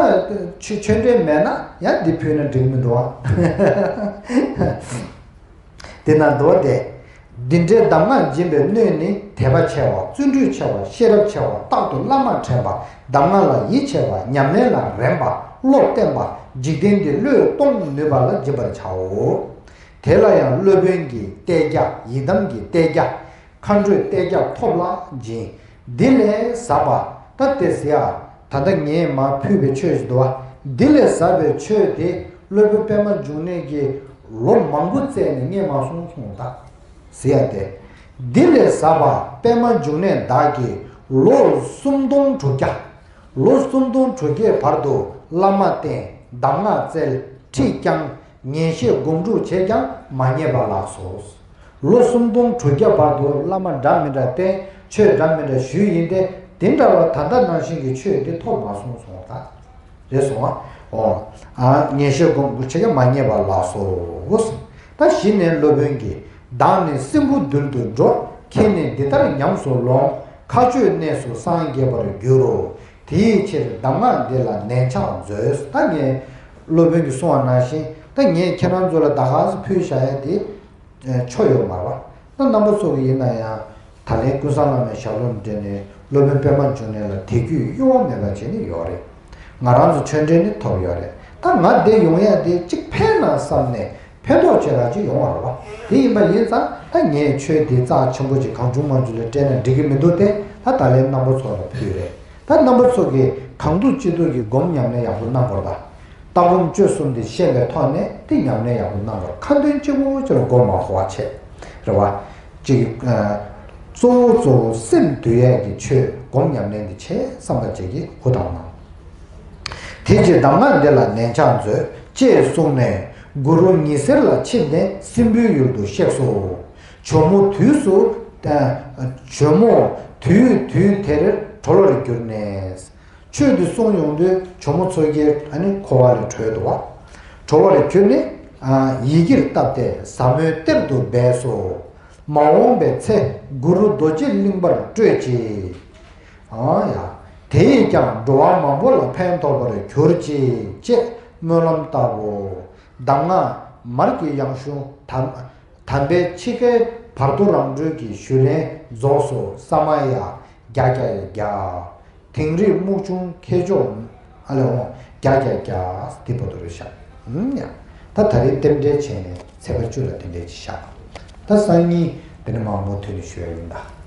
ཆོས་ཆོས་འབྲེལ་མེད་ན་ཡང་འདི་ཕུལ་ན་འགྲིག་མི་འདུག་ཨ། དེ་ན་མདོ་སྡེ། འདི་འདྲའི་གདམས་ངག་སྦྱིན་པའི་སྣོད་ནི། དད་པ་ཆེ་བ། བརྩོན་འགྲུས་ཆེ་བ། ཤེས་རབ་ཆེ་བ། རྟག་ཏུ་བླ་མར་དྲན་པ། གདམས་ངག་ལ་ཡིད་ཆེས་པ། ཉམས་ལེན་ལ་རན་པ། བློ་བརྟན་པ། འཇིག་རྟེན་འདི་བློས་གཏོང་ནུས་པ་ལ་སྦྱིན་པར་བྱའོ། དེ་ལ་ཡང་སློབ་དཔོན་གྱིས་གཏད་རྒྱ། ཡི་དམ་གྱིས་གཏད་རྒྱ། མཁའ་འགྲོས་གཏད་རྒྱ་ཐོབ་ལ་སྦྱིན། འདི་ལས་ཟབ་པ། ད་དེ་ཟེར་ཡ། ད་ལྟ་ངས་མར་ཕུལ་བའི་ཆོས་ཤིག་འདུག་པ། འདི་ལས་ཟབ་པའི་ཆོས་དེ་སློབ་དཔོན་པད་མ་འབྱུང་གནས་ཀྱིས་ལོ་མང་པོ་བཙལ་ནས་རྙེད་མ་སོང་གསུངས་ད། ཟེར་ཡ་དེ། འདི་ལས་ཟབ་པ་པད་མ་འབྱུང་གནས་བདག་གིས་ལོ་སུམ་སྟོང་དྲུག་བརྒྱ། ལོ་སུམ་སྟོང་དྲུག་བརྒྱའི་བར་དུ་བླ་མ་བསྟེན། གདམས་ངག་བཙལ། ཁྲིད་བསྐྱངས། ཉན་བཤད་སྒོམ་སྒྲུབ་བྱས་ཀྱང་མ་རྙེད་པ་ལགས་སོ། ལོ་སུམ་སྟོང་དྲུག་བརྒྱ་བར་དུ་བླ་མ་འདྲ་མི་འདྲ་བསྟེན། ཆོས་འདྲ་མི་འདྲ་ཞུས་ཡིན་ཏེ། དེ་འདྲ་བ་ད་ལྟ་ནང་བཞིན་གྱི་ཆོས་དེ་ཐོབ་མ་སོང་གསུངས་ད། རེད་སོང་ཨ། ཨོ། ཨ། ཉན་བཤད་སྒོམ་སྒྲུབ་བྱས་ཀྱང་མ་རྙེད་པ་ལགས་སོ། ད་གཞི་ནས་སློབ་དཔོན་གྱིས། བདག་ནི་སྲིན་བུ་རྡུལ་དུ་འགྲོ། ཁྱེད་ནི་འདི་ལྟར་ཉམས་སུ་ལོངས། མཁའ་སྤྱོད་གནས་སུ་སངས་རྒྱས་པར་འགྱུར་རོ། དེའི་ཕྱིར་གདམས་ངག་འདི་ལ་ནན་ཆགས་མཛོད། ད་ངས་སློབ་དཔོན་གྱིས་གསུངས་པ་ནང་བཞིན། ད་ངས་ཁྱེད་རང་ཚོ་ལ་ད་ག་སེ་ཕུལ་བཞག་ཡ་དེ་ཆོ་ཡོད་མ་རེད་པ། ད་རྣམ་པ་ཚོ་གི་ཡིན་ན་ཡང་། ད་ལན་ཀུན་བཟང་བླ་མའི་ཞལ་སློབ་འབྲེལ་ནས་སློབ་དཔོན་པད་མ་འབྱུང་གནས་ལ་དད་གུས་གཡོ་བ་མེད་པ་བྱས་ནས་ཡོད་རེད། ང་རང་ཚོ་ཆོས་འབྲེལ་ནི་ཐོབ་ཡོད་རེད། ད་ང་འདིར་ཡོང་ཡ་དེ་གཅིག་ཕན་ན་བསམ་ནས་ཕན་ཐོགས་བྱེད་ར་ཅིག་ཡོང་བ་རེད་པ། དེ་ཡིན་པ་ཡིན་ཙང་ད་ངས་ཆོས་འདི་རྩ་ཆེན་པོ་ཅིག་གང་བྱུང་མང་བྱུང་ལ་སྤྲད་ན་འགྲིག་གི་མི་འདུག་སྟེ། ད་ད་ལན་རྣམ་པ་ཚོ་ལ་ཕུལ་རེད། ད་རྣམ་པ་ཚོ་གིས་གང་ཐུབ་ཅི་ཐུབ་ཀྱིས་སྒོམ་ཉམས་ལེན་ཡག་པོ་གནང་དགོས་པ། ལྟ་སྒོམ་སྤྱོད་གསུམ་དེ་ཤེས་པའི་ཐོག་ནས་དེ་ཉམས་ལེན་ཡག་པོ་གནང་དགོས། ཁ་འདོན་གཅིག་པོ་ཅིག་ལ་མགོ་མ་འཁོར་བ་བྱེད། རེད་པ། གཅིག་ཨ། གཙོ་བོ་གཙོ་བོ་སེམས་འདུལ་ཡས་ཀྱི་ཆོས་སྒོམ་ཉམས་ལེན་དེ་བྱེད་བསམ་པ་ཅིག་གིས་ཧུར་ཐག་གནང་། དེ་ཕྱིར་གདམས་ངག་འདི་ལ་ནན་ཆགས་མཛོད། ཅེས་གསུངས་ནས་གུ་རུ་ཉི་ཟེར་ལ་ཆིབས་ནས་སྲིན་པོའི་ཡུལ་དུ་གཤེགས་སོ། ཇོ་མོ་དུས་སུ། ཨ། ཇོ་མོ་དུས་དུས་དེར་གྲོལ་བར་གྱུར་ནས། ཆོས་འདི་གསུངས་ཡོང་དུས་ཇོ་མོ་མཚོ་རྒྱལ་ཨ་ནི་འཁོར་བ་ལས་གྲོལ་འདུག་པ། གྲོལ་བར་གྱུར་ནས། ཨ། ཡི་གེར་བཏབ་སྟེ་ཟབ་མོའི་གཏེར་དུ་སྦས་སོ། མ་འོངས་པའི་ཚེ་གུ་རུ་རྡོ་རྗེ་གླིང་པར་སྤྲོད་ཅིག། ཨང་ཡ། དེས་ཀྱང་འགྲོ་བ་མང་པོ་ལ་ཕན་ཐོགས་པར་གྱུར་ཅིག་ཅེས་སྨོན་ལམ་བཏབ་བོ། གདམས་ངག་མར་གྱི་ཡང་གཞུང་དམ། དམ་པའི་འཆི་ཁའི་བར་དོ་རང་གྲོལ་གྱི་ཞུས་ལན་རྫོགས་སོ། ས་མ་ཡ། བརྒྱ་བརྒྱ་ཡ་བརྒྱ། དིང་རི་སྨུག་ཆུང་ཁྱེད་ཕྱོགས། ཨ་ལེ་འོང་། བརྒྱ་བརྒྱ་བརྒྱ། འདི་བར་དོ་རེད་ཤག་ཨུམ་ཡ། ད་ད་རེས་རྟེན་འབྲེལ་བྱས་ནས་ཚེས་པ་བཅུ་ལ་དེ་འདྲས་ཅིག་བཞག་ད་སང་ཉིན་དེ་ནས་མང་པོ་ཐོན་ནས་ཞུ་ཡ་ཡིན་ད།